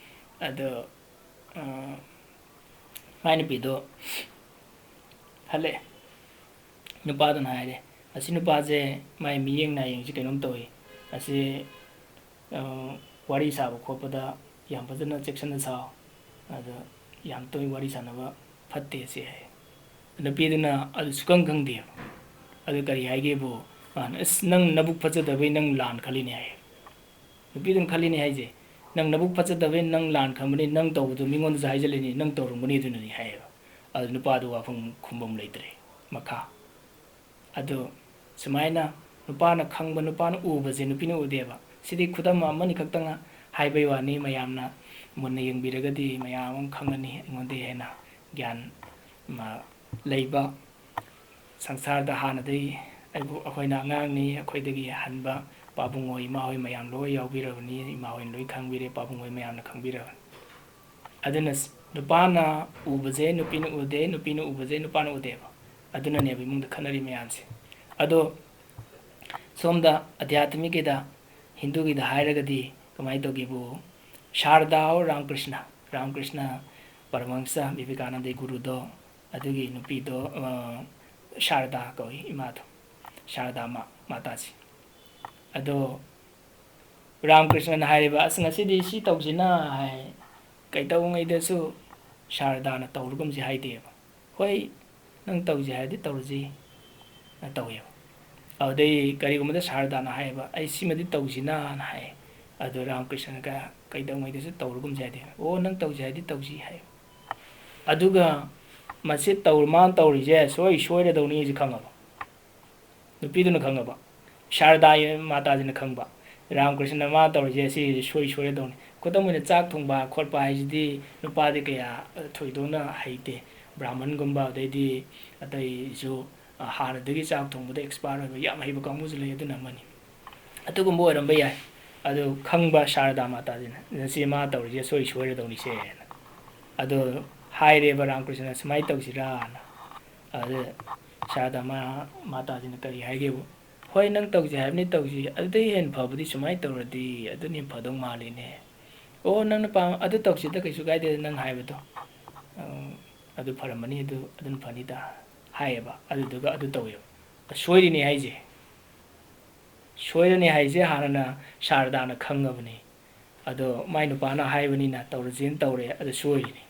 ꯑꯗꯣ, ꯑ, ꯃꯥꯏ ꯅꯨꯄꯤꯗꯣ ꯍꯜꯂꯛꯑꯦ꯫ ꯅꯨꯄꯥꯗꯨꯅ ꯍꯥꯏꯔꯦ, "ꯑꯁꯤ ꯅꯨꯄꯥꯁꯦ, ꯃꯥꯏ ꯃꯤꯌꯦꯡ ꯅꯥꯌꯦꯡꯁꯤ ꯀꯩꯅꯣꯝ ꯇꯧꯏ꯫ ꯑꯁꯤ, ꯑ, ꯋꯥꯔꯤ ꯁꯥꯕ ꯈꯣꯠꯄꯗ ꯌꯥꯝ ꯐꯖꯅ ꯆꯦꯛꯁꯤꯟꯅ ꯁꯥꯎ꯫ ꯑꯗꯣ ꯌꯥꯝ ꯇꯣꯏ ꯋꯥꯔꯤ ꯁꯥꯟꯅꯕ ꯐꯠꯇꯦ" ꯁꯤ ꯍꯥꯏ꯫ ꯅꯨꯄꯤꯗꯨꯅ ꯑꯗꯨ ꯁꯨꯈꯪ ꯈꯪꯗꯦꯕ꯫ ꯑꯗꯨ ꯀꯔꯤ ꯍꯥꯏꯒꯦꯕꯨ, ꯃꯥꯅ, "ꯑꯁ, ꯅꯪ ꯅꯕꯨꯛ ꯐꯖꯗꯕꯩ ꯅꯪ ꯂꯥꯟ ꯈꯜꯂꯤꯅꯦ" ꯍꯥꯏ꯫ ꯅꯨꯄꯤꯗꯨꯅ ꯈꯜꯂꯤꯅꯦ ꯍꯥꯏꯁꯦ, "ꯅꯪ ꯅꯕꯨꯛ ꯐꯖꯗꯕꯩ ꯅꯪ ꯂꯥꯟ ꯈꯟꯕꯅꯤ, ꯅꯪ ꯇꯧꯕꯗꯣ ꯃꯤꯉꯣꯟꯗꯁꯨ ꯍꯥꯏꯖꯤꯜꯂꯤꯅꯤ, ꯅꯪ ꯇꯧꯔꯝꯒꯅꯤ ꯑꯗꯨꯅꯅꯤ" ꯍꯥꯏꯌꯦꯕ꯫ ꯑꯗꯨ ꯅꯨꯄꯥꯗꯨ ꯋꯥꯐꯝ ꯈꯨꯝꯐꯝ ꯂꯩꯇ꯭ꯔꯦ ꯃꯈꯥ꯫ ꯑꯗꯨ ꯁꯨꯃꯥꯏꯅ ꯅꯨꯄꯥꯅ ꯈꯪꯕ, ꯅꯨꯄꯥꯅ ꯎꯕꯁꯦ ꯅꯨꯄꯤꯅ ꯎꯗꯦꯕ꯫ ꯁꯤꯗꯤ ꯈꯨꯗꯝ ꯑꯃꯅꯤ ꯈꯛꯇꯪ ꯍꯥꯏꯕꯩ ꯋꯥꯅꯤ, ꯃꯌꯥꯝꯅ ꯃꯨꯟꯅ ꯌꯦꯡꯕꯤꯔꯒꯗꯤ ꯃꯌꯥꯝ ꯑꯃ ꯈꯪꯒꯅꯤ, ꯑꯩꯉꯣꯟꯗꯒꯤ ꯍꯦꯟꯅ ꯒ꯭ꯌꯥꯟ, ꯃ, ꯂꯩꯕ꯫ ꯁꯪꯁꯥꯔꯗ ꯍꯥꯟꯅꯗꯒꯤ ꯑꯩꯕꯨ, ꯑꯩꯈꯣꯏꯅ ꯑꯉꯥꯡꯅꯤ, ꯑꯩꯈꯣꯏꯗꯒꯤ ꯍꯟꯕ ꯄꯥꯕꯨꯡꯍꯣꯏ, ꯏꯃꯥꯍꯣꯏ ꯃꯌꯥꯝ ꯂꯣꯏ ꯌꯥꯎꯕꯤꯔꯕꯅꯤ, ꯏꯃꯥꯍꯣꯏꯅ ꯂꯣꯏ ꯈꯪꯕꯤꯔꯦ, ꯄꯥꯕꯨꯡꯍꯣꯏ ꯃꯌꯥꯝꯅ ꯈꯪꯕꯤꯔꯕꯅꯤ꯫ ꯑꯗꯨꯅ ꯅꯨꯄꯥꯅ ꯎꯕꯁꯦ ꯅꯨꯄꯤꯅ ꯎꯗꯦ, ꯅꯨꯄꯤꯅ ꯎꯕꯁꯦ ꯅꯨꯄꯥꯅ ꯎꯗꯦꯕ꯫ ꯑꯗꯨꯅꯅꯦꯕ ꯏꯃꯨꯡꯗ ꯈꯠꯅꯔꯤ ꯃꯌꯥꯝꯁꯦ꯫ ꯑꯗꯣ ꯁꯣꯝꯗ ꯑꯙ꯭ꯌꯥꯠꯃꯤꯛꯀꯤꯗ ꯍꯤꯟꯗꯨꯒꯤꯗ ꯍꯥꯏꯔꯒꯗꯤ ꯀꯃꯥꯏꯅ ꯇꯧꯒꯦꯕꯨ, ꯁꯥꯔꯗꯥ ꯑꯣꯔ ꯔꯥꯝꯀ꯭ꯔꯤꯁꯅ, ꯔꯥꯝꯀ꯭ꯔꯤꯁꯅ ꯄꯔꯃꯍꯪꯁ ꯚꯤꯕꯦꯀꯥꯅꯟꯗꯒꯤ ꯒꯨꯔꯨꯗꯣ, ꯑꯗꯨꯒꯤ ꯅꯨꯄꯤꯗꯣ, ꯑ, ꯁꯥꯔꯗꯥ ꯀꯧꯏ ꯏꯃꯥꯗꯣ, ꯁꯥꯔꯗꯥ ꯃꯥ-, ꯃꯥꯇꯥꯖꯤ꯫ ꯑꯗꯣ ꯔꯥꯝꯀ꯭ꯔꯤꯁꯅꯅ ꯍꯥꯏꯔꯤꯕ, "ꯑꯁ, ꯉꯁꯤꯗꯤ ꯁꯤ ꯇꯧꯁꯤꯅ" ꯍꯥꯏ꯫ ꯀꯩꯗꯧꯉꯩꯗꯁꯨ ꯁꯥꯔꯗꯥꯅ "ꯇꯧꯔꯒꯨꯝꯁꯤ" ꯍꯥꯏꯗꯦꯕ꯫ "ꯍꯣꯏ, ꯅꯪ ꯇꯧꯁꯤ ꯍꯥꯏꯔꯗꯤ ꯇꯧꯔꯁꯤ" ꯅ ꯇꯧꯋꯦꯕ꯫ ꯑꯗꯨꯗꯩ ꯀꯔꯤꯒꯨꯝꯕꯗ ꯁꯥꯔꯗꯥꯅ ꯍꯥꯏꯌꯦꯕ, "ꯑꯩ ꯁꯤꯃꯗꯤ ꯇꯧꯁꯤꯅꯥꯅ" ꯍꯥꯏ꯫ ꯑꯗꯨ ꯔꯥꯝꯀ꯭ꯔꯤꯁꯅꯒ ꯀꯩꯗꯧꯉꯩꯗꯁꯨ "ꯇꯧꯔꯒꯨꯝꯁꯤ" ꯍꯥꯏꯗꯦ꯫ "ꯑꯣ, ꯅꯪ ꯇꯧꯁꯤ ꯍꯥꯏꯔꯗꯤ ꯇꯧꯁꯤ" ꯍꯥꯏ꯫ ꯑꯗꯨꯒ ꯃꯁꯤ ꯇꯧ-, ꯃꯥꯅ ꯇꯧꯔꯤꯁꯦ ꯁꯣꯏ ꯁꯣꯏꯔꯗꯧꯅꯤ ꯍꯥꯏꯁꯦ ꯈꯪꯉꯕ? ꯅꯨꯄꯤꯗꯨꯅ ꯈꯪꯉꯕ? ꯁꯥꯔꯗꯥ ꯃꯥꯇꯥꯖꯤꯅ ꯈꯪꯕ? ꯔꯥꯝꯀ꯭ꯔꯤꯁꯅ ꯃꯥ ꯇꯧꯔꯤꯁꯦ ꯁꯤ ꯁꯣꯏ ꯁꯣꯏꯔꯗꯧꯅꯤ꯫ ꯈꯨꯗꯝ ꯑꯣꯏꯅ ꯆꯥꯛ ꯊꯣꯡꯕ ꯈꯣꯠꯄ ꯍꯥꯏꯁꯤꯗꯤ ꯅꯨꯄꯥꯗꯤ ꯀꯌꯥ ꯊꯣꯏꯗꯣꯛꯅ ꯍꯩꯇꯦ꯫ ꯕ꯭ꯔꯥꯍꯃꯟꯒꯨꯝꯕ, ꯑꯗꯩꯗꯤ ꯑꯇꯩꯁꯨ, ꯑ, ꯍꯥꯟꯅꯗꯒꯤ ꯆꯥꯛ ꯊꯣꯡꯕꯗ expert ꯑꯣꯏꯕ ꯌꯥꯝ ꯍꯩꯕ ꯀꯥꯡꯕꯨꯁꯨ ꯂꯩ, ꯑꯗꯨꯅ ꯑꯃꯅꯤ꯫ ꯑꯗꯨꯒꯨꯝꯕ ꯑꯣꯏꯔꯝꯕ ꯌꯥꯏ꯫ ꯑꯗꯨ ꯈꯪꯕ ꯁꯥꯔꯗꯥ ꯃꯥꯇꯥꯖꯤꯅ, "ꯅꯆꯦ ꯃꯥ ꯇꯧꯔꯤꯁꯦ ꯁꯣꯏ ꯁꯣꯏꯔꯗꯧꯅꯤꯁꯦꯅ"꯫ ꯑꯗꯨ ꯍꯥꯏꯔꯦꯕ ꯔꯥꯝꯀ꯭ꯔꯤꯁꯅ, "ꯁꯨꯃꯥꯏꯅ ꯇꯧꯁꯤꯔꯥꯅ"꯫ ꯑꯗꯨ ꯁꯥꯔꯗꯥ ꯃꯥ-, ꯃꯥꯇꯥꯖꯤꯅ ꯀꯔꯤ ꯍꯥꯏꯒꯦꯕꯨ, "ꯍꯣꯏ, ꯅꯪ ꯇꯧꯁꯦ ꯍꯥꯏꯕꯅꯤ ꯇꯧꯁꯤ, ꯑꯗꯨꯗꯩ ꯍꯦꯟꯅ ꯐꯕꯗꯤ ꯁꯨꯃꯥꯏꯅ ꯇꯧꯔꯗꯤ ꯑꯗꯨꯅ ꯍꯦꯟꯅ ꯐꯗꯧ ꯃꯥꯜꯂꯤꯅꯦ꯫ ꯑꯣ, ꯅꯪꯅ ꯄꯥꯝ-, ꯑꯗꯨ ꯇꯧꯁꯤꯗ, ꯀꯩꯁꯨ ꯀꯥꯏꯗꯦ ꯅꯪ ꯍꯥꯏꯕꯗꯣ꯫ ꯑ, ꯑꯗꯨ ꯐꯔꯝꯃꯅꯤ, ꯑꯗꯨ, ꯑꯗꯨꯅ ꯐꯅꯤꯗ" ꯍꯥꯏꯌꯦꯕ꯫ ꯑꯗꯨꯗꯨꯒ ꯑꯗꯨ ꯇꯧꯋꯦꯕ꯫ ꯁꯣꯏꯔꯤꯅꯦ ꯍꯥꯏꯁꯦ꯫ ꯁꯣꯏꯔꯅꯤ ꯍꯥꯏꯁꯦ ꯍꯥꯟꯅꯅ ꯁꯥꯔꯗꯥꯅ ꯈꯪꯉꯕꯅꯤ꯫ ꯑꯗꯣ ꯃꯥꯏ ꯅꯨꯄꯥꯅ ꯍꯥꯏꯕꯅꯤꯅ ꯇꯧꯔꯁꯦꯅ ꯇꯧꯔꯦ, ꯑꯗꯨ ꯁꯣꯏꯔꯤꯅꯤ꯫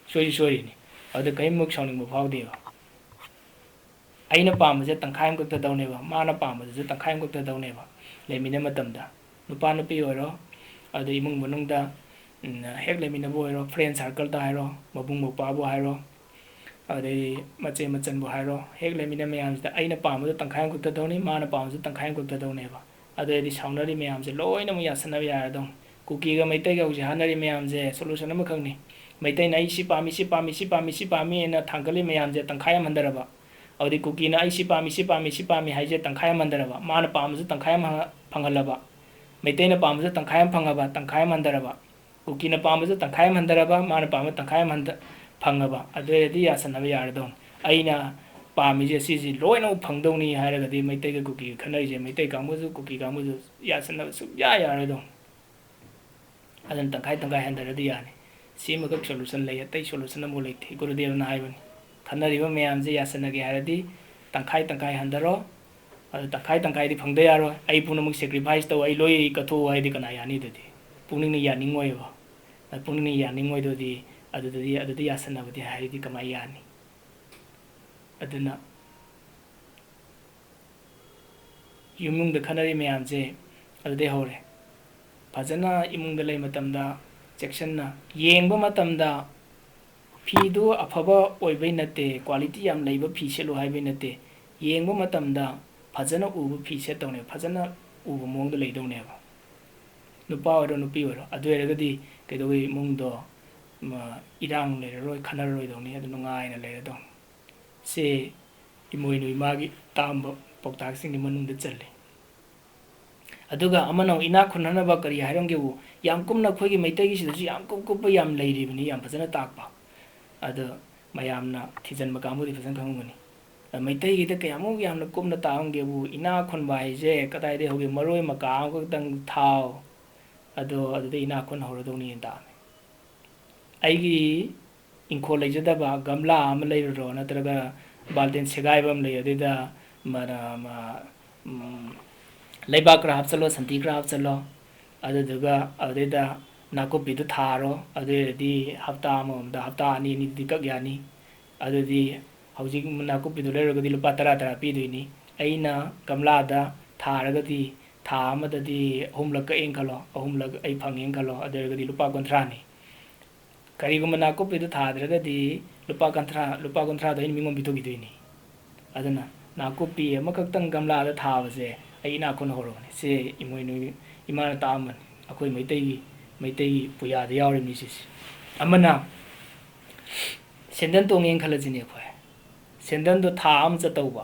ꯁꯣꯏꯁꯨ ꯁꯣꯏꯔꯤꯅꯤ꯫ ꯑꯗꯨ ꯀꯔꯤꯝꯃꯨꯛ ꯁꯥꯎꯅꯤꯡꯕ ꯐꯥꯎꯗꯦꯕ꯫ ꯑꯩꯅ ꯄꯥꯝꯕꯁꯦ ꯇꯪꯈꯥꯏ ꯑꯃꯈꯛꯇ ꯇꯧꯅꯦꯕ, ꯃꯥꯅ ꯄꯥꯝꯕꯗꯨꯁꯨ ꯇꯪꯈꯥꯏ ꯑꯃꯈꯛꯇ ꯇꯧꯅꯦꯕ꯫ ꯂꯩꯃꯤꯟꯅꯕ ꯃꯇꯝꯗ ꯅꯨꯄꯥ ꯅꯨꯄꯤ ꯑꯣꯏꯔꯣ, ꯑꯗꯩ ꯏꯃꯨꯡ ꯃꯅꯨꯡꯗ, ꯎꯝ, ꯍꯦꯛ ꯂꯩꯃꯤꯟꯅꯕ ꯑꯣꯏꯔꯣ, friend circleꯗ ꯍꯥꯏꯔꯣ, ꯃꯕꯨꯡ ꯃꯧꯄ꯭ꯋꯥꯕꯨ ꯍꯥꯏꯔꯣ, ꯑꯗꯩ ꯃꯆꯦ ꯃꯆꯟꯕꯨ ꯍꯥꯏꯔꯣ, ꯍꯦꯛ ꯂꯩꯃꯤꯟꯅ ꯃꯌꯥꯝꯁꯤꯗ ꯑꯩꯅ ꯄꯥꯝꯕꯗꯣ ꯇꯪꯈꯥꯏ ꯑꯃꯈꯛꯇ ꯇꯧꯅꯤ, ꯃꯥꯅ ꯄꯥꯝꯕꯁꯨ ꯇꯪꯈꯥꯏ ꯑꯃꯈꯛꯇ ꯇꯧꯅꯦꯕ꯫ ꯑꯗꯨ ꯑꯣꯏꯔꯗꯤ ꯁꯥꯎꯅꯔꯤ ꯃꯌꯥꯝꯁꯦ ꯂꯣꯏꯅꯃꯛ ꯌꯥꯁꯟꯅꯕ ꯌꯥꯔꯗꯧꯅꯤ꯫ ꯀꯨꯀꯤꯒ ꯃꯩꯇꯩꯒ ꯍꯧꯖꯤꯛ ꯍꯥꯠꯅꯔꯤ ꯃꯌꯥꯝꯁꯦ solution ꯑꯃꯈꯛꯅꯤ꯫ ꯃꯩꯇꯩꯅ "ꯑꯩ ꯁꯤ ꯄꯥꯝꯃꯤ, ꯁꯤ ꯄꯥꯝꯃꯤ, ꯁꯤ ꯄꯥꯝꯃꯤ, ꯁꯤ ꯄꯥꯝꯃꯤ" ꯍꯥꯏꯅ ꯊꯥꯡꯒꯠꯂꯤ ꯃꯌꯥꯝꯁꯦ ꯇꯪꯈꯥꯏ ꯑꯃ ꯍꯟꯊꯔꯕ꯫ ꯑꯗꯨꯗꯤ ꯀꯨꯀꯤꯅ "ꯑꯩ ꯁꯤ ꯄꯥꯝꯃꯤ, ꯁꯤ ꯄꯥꯝꯃꯤ, ꯁꯤ ꯄꯥꯝꯃꯤ" ꯍꯥꯏꯁꯦ ꯇꯪꯈꯥꯏ ꯑꯃ ꯍꯟꯊꯔꯕ꯫ ꯃꯥꯅ ꯄꯥꯝꯕꯁꯨ ꯇꯪꯈꯥꯏ ꯑꯃ ꯐꯪꯍꯜꯂꯕ꯫ ꯃꯩꯇꯩꯅ ꯄꯥꯝꯕꯁꯨ ꯇꯪꯈꯥꯏ ꯑꯃ ꯐꯪꯉꯕ, ꯇꯪꯈꯥꯏ ꯑꯃ ꯍꯟꯊꯔꯕ꯫ ꯀꯨꯀꯤꯅ ꯄꯥꯝꯕꯁꯨ ꯇꯪꯈꯥꯏ ꯑꯃ ꯍꯟꯊꯔꯕ, ꯃꯥꯅ ꯄꯥꯝꯕ ꯇꯪꯈꯥꯏ ꯑꯃ ꯍꯟꯊ-, ꯐꯪꯉꯕ, ꯑꯗꯨ ꯑꯣꯏꯔꯗꯤ ꯌꯥꯁꯟꯅꯕ ꯌꯥꯔꯗꯧꯅꯤ꯫ ꯑꯩꯅ, ꯄꯥꯝꯃꯤꯁꯦ ꯁꯤꯁꯤ ꯂꯣꯏꯅꯃꯛ ꯐꯪꯗꯧꯅꯤ ꯍꯥꯏꯔꯒꯗꯤ ꯃꯩꯇꯩꯒ ꯀꯨꯀꯤꯒ ꯈꯠꯅꯔꯤꯁꯦ, ꯃꯩꯇꯩ ꯀꯥꯡꯕꯨꯁꯨ ꯀꯨꯀꯤ ꯀꯥꯡꯕꯨꯁꯨ ꯌꯥꯁꯟꯅꯕ ꯁꯨꯡꯌꯥ ꯌꯥꯔꯣꯏꯗꯧꯅꯤ꯫ ꯑꯗꯨꯅ ꯇꯪꯈꯥꯏ ꯇꯪꯈꯥꯏ ꯍꯟꯊꯔꯗꯤ ꯌꯥꯅꯤ꯫ ꯁꯤꯃꯈꯛ solution ꯂꯩ, ꯑꯇꯩ solution ꯑꯃꯐꯥꯎ ꯂꯩꯇꯦ꯫ ꯒꯨꯔꯨꯗꯦꯕꯅ ꯍꯥꯏꯕꯅꯤ, "ꯈꯟꯅꯔꯤꯕ ꯃꯌꯥꯝꯁꯦ ꯌꯥꯁꯟꯅꯒꯦ ꯍꯥꯏꯔꯗꯤ ꯇꯪꯈꯥꯏ ꯇꯪꯈꯥꯏ ꯍꯟꯊꯔꯣ꯫ ꯑꯗꯨ ꯇꯪꯈꯥꯏ ꯇꯪꯈꯥꯏꯗꯤ ꯐꯪꯗ ꯌꯥꯔꯣꯏ꯫ ꯑꯩ ꯄꯨꯝꯅꯃꯛ sacrifice ꯇꯧ, ꯑꯩ ꯂꯣꯏ ꯀꯠꯊꯣꯛꯎ" ꯍꯥꯏꯗꯤ ꯀꯅꯥ ꯌꯥꯅꯤ? ꯑꯗꯨꯗꯤ ꯄꯨꯛꯅꯤꯡꯅ ꯌꯥꯅꯤꯡꯉꯣꯏꯕ꯫ ꯑ, ꯄꯨꯛꯅꯤꯡꯅ ꯌꯥꯅꯤꯡꯉꯣꯏꯗꯨꯗꯤ ꯑꯗꯨꯗꯗꯤ, ꯑꯗꯨꯗꯤ ꯌꯥꯁꯟꯅꯕꯗꯤ ꯍꯥꯏꯔꯗꯤ ꯀꯃꯥꯏ ꯌꯥꯅꯤ? ꯑꯗꯨꯅ ꯏꯃꯨꯡꯗ ꯈꯠꯅꯔꯤ ꯃꯌꯥꯝꯁꯦ ꯑꯗꯨꯗꯩ ꯍꯧꯔꯦ꯫ ꯐꯖꯅ ꯏꯃꯨꯡꯗ ꯂꯩ ꯃꯇꯝꯗ ꯆꯦꯛꯁꯤꯟꯅ ꯌꯦꯡꯕ ꯃꯇꯝꯗ ꯐꯤꯗꯨ ꯑꯐꯕ ꯑꯣꯏꯕꯩ ꯅꯠꯇꯦ, quality ꯌꯥꯝ ꯂꯩꯕ ꯐꯤ ꯁꯦꯠꯂꯨ ꯍꯥꯏꯕꯩ ꯅꯠꯇꯦ꯫ ꯌꯦꯡꯕ ꯃꯇꯝꯗ ꯐꯖꯅ ꯎꯕ ꯐꯤ ꯁꯦꯠꯇꯧꯅꯦ, ꯐꯖꯅ ꯎꯕ ꯃꯑꯣꯡꯗ ꯂꯩꯗꯧꯅꯦꯕ꯫ ꯅꯨꯄꯥ ꯑꯣꯏꯔꯣ, ꯅꯨꯄꯤ ꯑꯣꯏꯔꯣ꯫ ꯑꯗꯨ ꯑꯣꯏꯔꯒꯗꯤ ꯀꯩꯗꯧꯋꯤ? ꯏꯃꯨꯡꯗꯣ, ꯃ, ꯏꯔꯥꯡ ꯂꯩꯔꯔꯣꯏ, ꯈꯠꯅꯔꯔꯣꯏꯗꯧꯅꯤ, ꯑꯗꯨ ꯅꯨꯡꯉꯥꯏꯅ ꯂꯩꯔꯗꯧꯅꯤ꯫ ꯁꯤ ꯏꯃꯣꯏꯅꯨ ꯏꯃꯥꯒꯤ ꯇꯥꯛꯑꯝꯕ ꯄꯥꯎꯇꯥꯛꯁꯤꯡꯒꯤ ꯃꯅꯨꯡꯗ ꯆꯜꯂꯤ꯫ ꯑꯗꯨꯒ ꯑꯃꯅ ꯑꯃꯨꯛ ꯏꯅꯥꯛ ꯈꯨꯟꯅꯅꯕ ꯀꯔꯤ ꯍꯥꯏꯔꯝꯒꯦꯕꯨ, ꯌꯥꯝ ꯀꯨꯞꯅ ꯑꯩꯈꯣꯏꯒꯤ ꯃꯩꯇꯩꯒꯤꯁꯤꯗꯁꯨ ꯌꯥꯝ ꯀꯨꯞ ꯀꯨꯞꯄ ꯌꯥꯝ ꯂꯩꯔꯤꯕꯅꯤ, ꯌꯥꯝ ꯐꯖꯅ ꯇꯥꯛꯄ꯫ ꯑꯗꯣ ꯃꯌꯥꯝꯅ ꯊꯤꯖꯤꯟꯕ ꯀꯥꯡꯕꯨꯗꯤ ꯐꯖꯅ ꯈꯪꯉꯝꯒꯅꯤ꯫ ꯑ, ꯃꯩꯇꯩꯒꯤꯗ ꯀꯌꯥꯃꯨꯛ ꯌꯥꯝꯅ ꯀꯨꯞꯅ ꯇꯥꯛꯑꯝꯒꯦꯕꯨ, ꯏꯅꯥꯛ ꯈꯨꯟꯕ ꯍꯥꯏꯁꯦ ꯀꯗꯥꯏꯗꯒꯤ ꯍꯧꯒꯦ? ꯃꯔꯣꯏ ꯃꯀꯥ ꯑꯃꯈꯛꯇꯪ ꯊꯥꯎ, ꯑꯗꯣ ꯑꯗꯨꯗ ꯏꯅꯥꯛ ꯈꯨꯟ ꯍꯧꯔꯗꯧꯅꯤꯅ ꯇꯥꯛꯑꯝꯃꯦ꯫ ꯑꯩꯒꯤ ꯏꯪꯈꯣꯜ ꯂꯩꯖꯗꯕ ꯒꯝꯂꯥ ꯑꯃ ꯂꯩꯔꯨꯔꯣ, ꯅꯠꯇ꯭ꯔꯒ ꯕꯥꯜꯇꯤꯟ ꯁꯦꯒꯥꯏꯕ ꯑꯃ ꯂꯩ, ꯑꯗꯨꯏꯗ ꯃ-, ꯃ-, ꯎꯝ, ꯂꯩꯕꯥꯛ ꯈꯔ ꯍꯥꯞꯆꯜꯂꯣ, ꯁꯟꯊꯤ ꯈꯔ ꯍꯥꯞꯆꯜꯂꯣ, ꯑꯗꯨꯗꯨꯒ ꯑꯗꯨꯗꯩꯗ ꯅꯥꯀꯨꯞꯄꯤꯗꯨ ꯊꯥꯔꯣ꯫ ꯑꯗꯨ ꯑꯣꯏꯔꯗꯤ ꯍꯞꯇꯥ ꯑꯃꯃꯝꯗ, ꯍꯞꯇꯥ ꯑꯅꯤ ꯑꯅꯤꯗꯨꯗꯤ ꯀꯛ ꯌꯥꯅꯤ꯫ ꯑꯗꯨꯗꯤ ꯍꯧꯖꯤꯛ ꯅꯥꯀꯨꯞꯄꯤꯗꯨ ꯂꯩꯔꯨꯔꯒꯗꯤ ꯂꯨꯄꯥ ꯇꯔꯥ ꯇꯔꯥ ꯄꯤꯗꯣꯏꯅꯤ꯫ ꯑꯩꯅ ꯒꯝꯂꯥꯗ ꯊꯥꯔꯒꯗꯤ ꯊꯥ ꯑꯃꯗꯗꯤ ꯑꯍꯨꯝꯂꯛ ꯀꯛꯑꯦꯅ ꯈꯜꯂꯣ, ꯑꯍꯨꯝꯂꯛ ꯑꯩ ꯐꯪꯉꯦꯅ ꯈꯜꯂꯣ, ꯑꯗꯨ ꯑꯣꯏꯔꯒꯗꯤ ꯂꯨꯄꯥ ꯀꯨꯟꯊ꯭ꯔꯥꯅꯤ꯫ ꯀꯔꯤꯒꯨꯝꯕ ꯅꯥꯀꯨꯞꯄꯤꯗꯨ ꯊꯥꯗ꯭ꯔꯒꯗꯤ ꯂꯨꯄꯥ ꯀꯨꯟꯊ꯭ꯔꯥ, ꯂꯨꯄꯥ ꯀꯨꯟꯊ꯭ꯔꯥꯗꯣ ꯑꯩꯅ ꯃꯤꯉꯣꯟ ꯄꯤꯊꯣꯛꯈꯤꯗꯣꯏꯅꯤ꯫ ꯑꯗꯨꯅ ꯅꯥꯀꯨꯞꯄꯤ ꯑꯃꯈꯛꯇꯪ ꯒꯝꯂꯥꯗ ꯊꯥꯕꯁꯦ ꯑꯩ ꯏꯅꯥꯛ ꯈꯨꯟ ꯍꯧꯔꯕꯅꯤ꯫ ꯁꯤ ꯏꯃꯣꯏꯅꯨ ꯏꯃꯥꯅ ꯇꯥꯛꯑꯝꯕꯅꯤ꯫ ꯑꯩꯈꯣꯏ ꯃꯩꯇꯩꯒꯤ, ꯃꯩꯇꯩꯒꯤ ꯄꯨꯌꯥꯗ ꯌꯥꯎꯔꯤꯕꯅꯤ ꯁꯤꯁꯦ꯫ ꯑꯃꯅ ꯁꯦꯟꯗꯟ ꯇꯣꯡꯉꯦꯅ ꯈꯜꯂꯁꯤꯅꯦ ꯑꯩꯈꯣꯏ꯫ ꯁꯦꯟꯗꯟꯗꯣ ꯊꯥ ꯑꯃ ꯆꯠꯇꯧꯕ꯫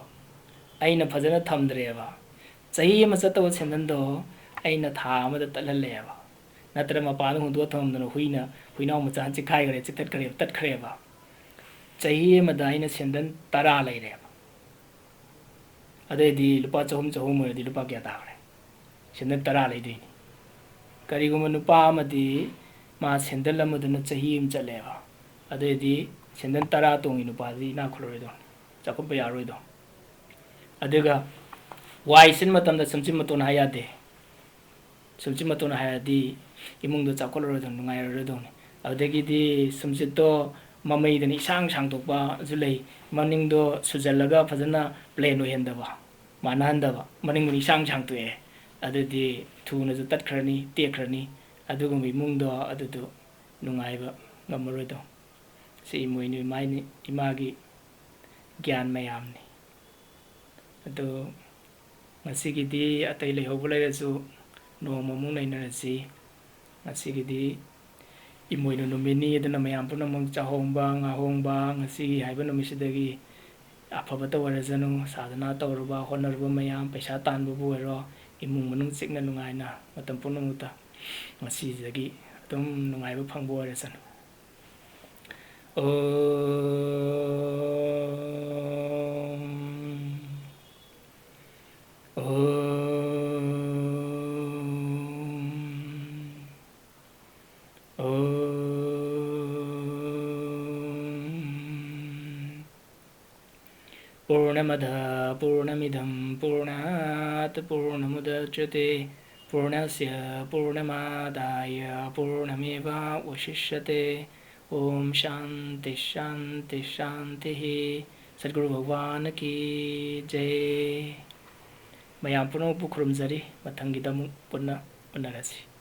ꯑꯩꯅ ꯐꯖꯅ ꯊꯝꯗ꯭ꯔꯦꯕ꯫ ꯆꯍꯤ ꯑꯃ ꯆꯠꯇꯧꯕ ꯁꯦꯟꯗꯟꯗꯣ ꯑꯩꯅ ꯊꯥ ꯑꯃꯗ ꯇꯠꯍꯜꯂꯦꯕ꯫ ꯅꯠꯇ꯭ꯔ ꯃꯄꯥꯟꯗ ꯍꯨꯟꯗꯣꯛꯑ ꯊꯝꯃꯝꯗꯅ ꯍꯨꯏꯅ, ꯍꯨꯏꯅꯥꯎ ꯃꯆꯥꯅ ꯆꯤꯛꯈꯥꯏꯈ꯭ꯔꯦ, ꯆꯤꯛꯊꯠꯈ꯭ꯔꯦꯕ, ꯇꯠꯈ꯭ꯔꯦꯕ꯫ ꯆꯍꯤ ꯑꯃꯗ ꯑꯩꯅ ꯁꯦꯟꯗꯟ ꯇꯔꯥ ꯂꯩꯔꯦꯕ꯫ ꯑꯗꯨꯑꯣꯏꯗꯤ ꯂꯨꯄꯥ ꯆꯍꯨꯝ, ꯆꯍꯨꯝ ꯑꯣꯏꯔꯗꯤ ꯂꯨꯄꯥ ꯀꯌꯥ ꯇꯥꯈ꯭ꯔꯦ? ꯁꯦꯟꯗꯜ ꯇꯔꯥ ꯂꯩꯗꯣꯏꯅꯤ꯫ ꯀꯔꯤꯒꯨꯝꯕ ꯅꯨꯄꯥ ꯑꯃꯗꯤ ꯃꯥ ꯁꯦꯟꯗꯜ ꯑꯃꯗꯨꯅ ꯆꯍꯤ ꯑꯃ ꯆꯠꯂꯦꯕ, ꯑꯗꯨꯑꯣꯏꯗꯤ ꯁꯦꯟꯗꯜ ꯇꯔꯥ ꯇꯣꯡꯉꯤ ꯅꯨꯄꯥꯗꯤ ꯏꯅꯥꯛ ꯈꯨꯜꯂꯔꯣꯏꯗꯧꯅꯤ, ꯆꯥꯎꯈꯠꯄ ꯌꯥꯔꯔꯣꯏꯗꯧꯅꯤ꯫ ꯑꯗꯨꯒ ꯋꯥꯏ ꯁꯤꯟ ꯃꯇꯝꯗ ꯁꯝꯆꯤꯟ ꯃꯇꯣꯟ ꯍꯥꯏ ꯌꯥꯗꯦ꯫ ꯁꯝꯆꯤꯟ ꯃꯇꯣꯟ ꯍꯥꯏꯔꯗꯤ ꯏꯃꯨꯡꯗꯣ ꯆꯥꯎꯈꯠꯂꯔꯣꯏꯗꯧꯅꯤ, ꯅꯨꯡꯉꯥꯏꯔꯔꯣꯏꯗꯧꯅꯤ꯫ ꯑꯗꯨꯗꯒꯤꯗꯤ ꯁꯝꯆꯤꯠꯇꯣ ꯃꯃꯩꯗꯅ ꯏꯁꯥꯡ ꯁꯥꯡꯗꯣꯛꯄꯁꯨ ꯂꯩ, ꯃꯅꯤꯡꯗꯣ ꯁꯨꯖꯜꯂꯒ ꯐꯖꯅ ꯄ꯭ꯂꯦꯟ ꯑꯣꯏꯍꯟꯗꯕ, ꯃꯥꯟꯅꯍꯟꯗꯕ, ꯃꯅꯤꯡꯗꯅ ꯏꯁꯥꯡ ꯁꯥꯡꯇꯣꯛꯑꯦ꯫ ꯑꯗꯨꯗꯤ ꯊꯨꯅꯁꯨ ꯇꯠꯈ꯭ꯔꯅꯤ, ꯇꯦꯛꯈ꯭ꯔꯅꯤ꯫ ꯑꯗꯨꯒꯨꯝꯕ ꯏꯃꯨꯡꯗꯣ ꯑꯗꯨꯗꯣ ꯅꯨꯡꯉꯥꯏꯕ ꯉꯝꯃꯔꯣꯏꯗꯣ꯫ ꯁꯤ ꯏꯃꯣꯏꯅꯨ ꯏꯃꯥꯏꯅꯤ, ꯏꯃꯥꯒꯤ ꯒ꯭ꯌꯥꯟ ꯃꯌꯥꯝꯅꯤ꯫ ꯑꯗꯣ ꯉꯁꯤꯒꯤꯗꯤ ꯑꯇꯩ ꯂꯩꯍꯧꯕ ꯂꯩꯔꯁꯨ ꯅꯣꯡꯃꯃꯨꯛ ꯅꯩꯅꯔꯁꯤ꯫ ꯉꯁꯤꯒꯤꯗꯤ ꯏꯃꯣꯏꯅꯨ ꯅꯨꯃꯤꯠꯅꯤ, ꯑꯗꯨꯅ ꯃꯌꯥꯝ ꯄꯨꯝꯅꯃꯛ ꯆꯥꯍꯣꯡꯕ, ꯉꯥꯍꯣꯡꯕ, ꯉꯁꯤꯒꯤ ꯍꯥꯏꯕ ꯅꯨꯃꯤꯠꯁꯤꯗꯒꯤ ꯑꯐꯕꯇ ꯑꯣꯏꯔꯁꯅꯨ꯫ ꯁꯥꯗꯅ ꯇꯧꯔꯨꯕ, ꯍꯣꯠꯅꯔꯨꯕ ꯃꯌꯥꯝ, ꯄꯩꯁꯥ ꯇꯥꯟꯕꯕꯨ ꯑꯣꯏꯔꯣ, ꯏꯃꯨꯡ ꯃꯅꯨꯡ ꯆꯤꯛꯅ ꯅꯨꯡꯉꯥꯏꯅ ꯃꯇꯝ ꯄꯨꯝꯅꯃꯛꯇ ꯉꯁꯤꯗꯒꯤ ꯑꯗꯨꯝ ꯅꯨꯡꯉꯥꯏꯕ ꯐꯪꯕ ꯑꯣꯏꯔꯁꯅꯨ꯫ ॐ। ॐ। ॐ। पूर्णमदः पूर्णमिदं पूर्णात् पूर्णमुदच्यते। पूर्णस्य पूर्णमादाय पूर्णमेवावशिष्यते। ॐ शान्ति शान्ति शान्तिः। सद्गुरु भगवान की जय। ꯃꯌꯥꯝ ꯄꯨꯝꯅꯃꯛꯄꯨ ꯈꯨꯔꯨꯝꯖꯔꯤ꯫ ꯃꯊꯪꯒꯤꯗ ꯑꯃꯨꯛ ꯄꯨꯟꯅ ꯎꯅꯔꯁꯤ꯫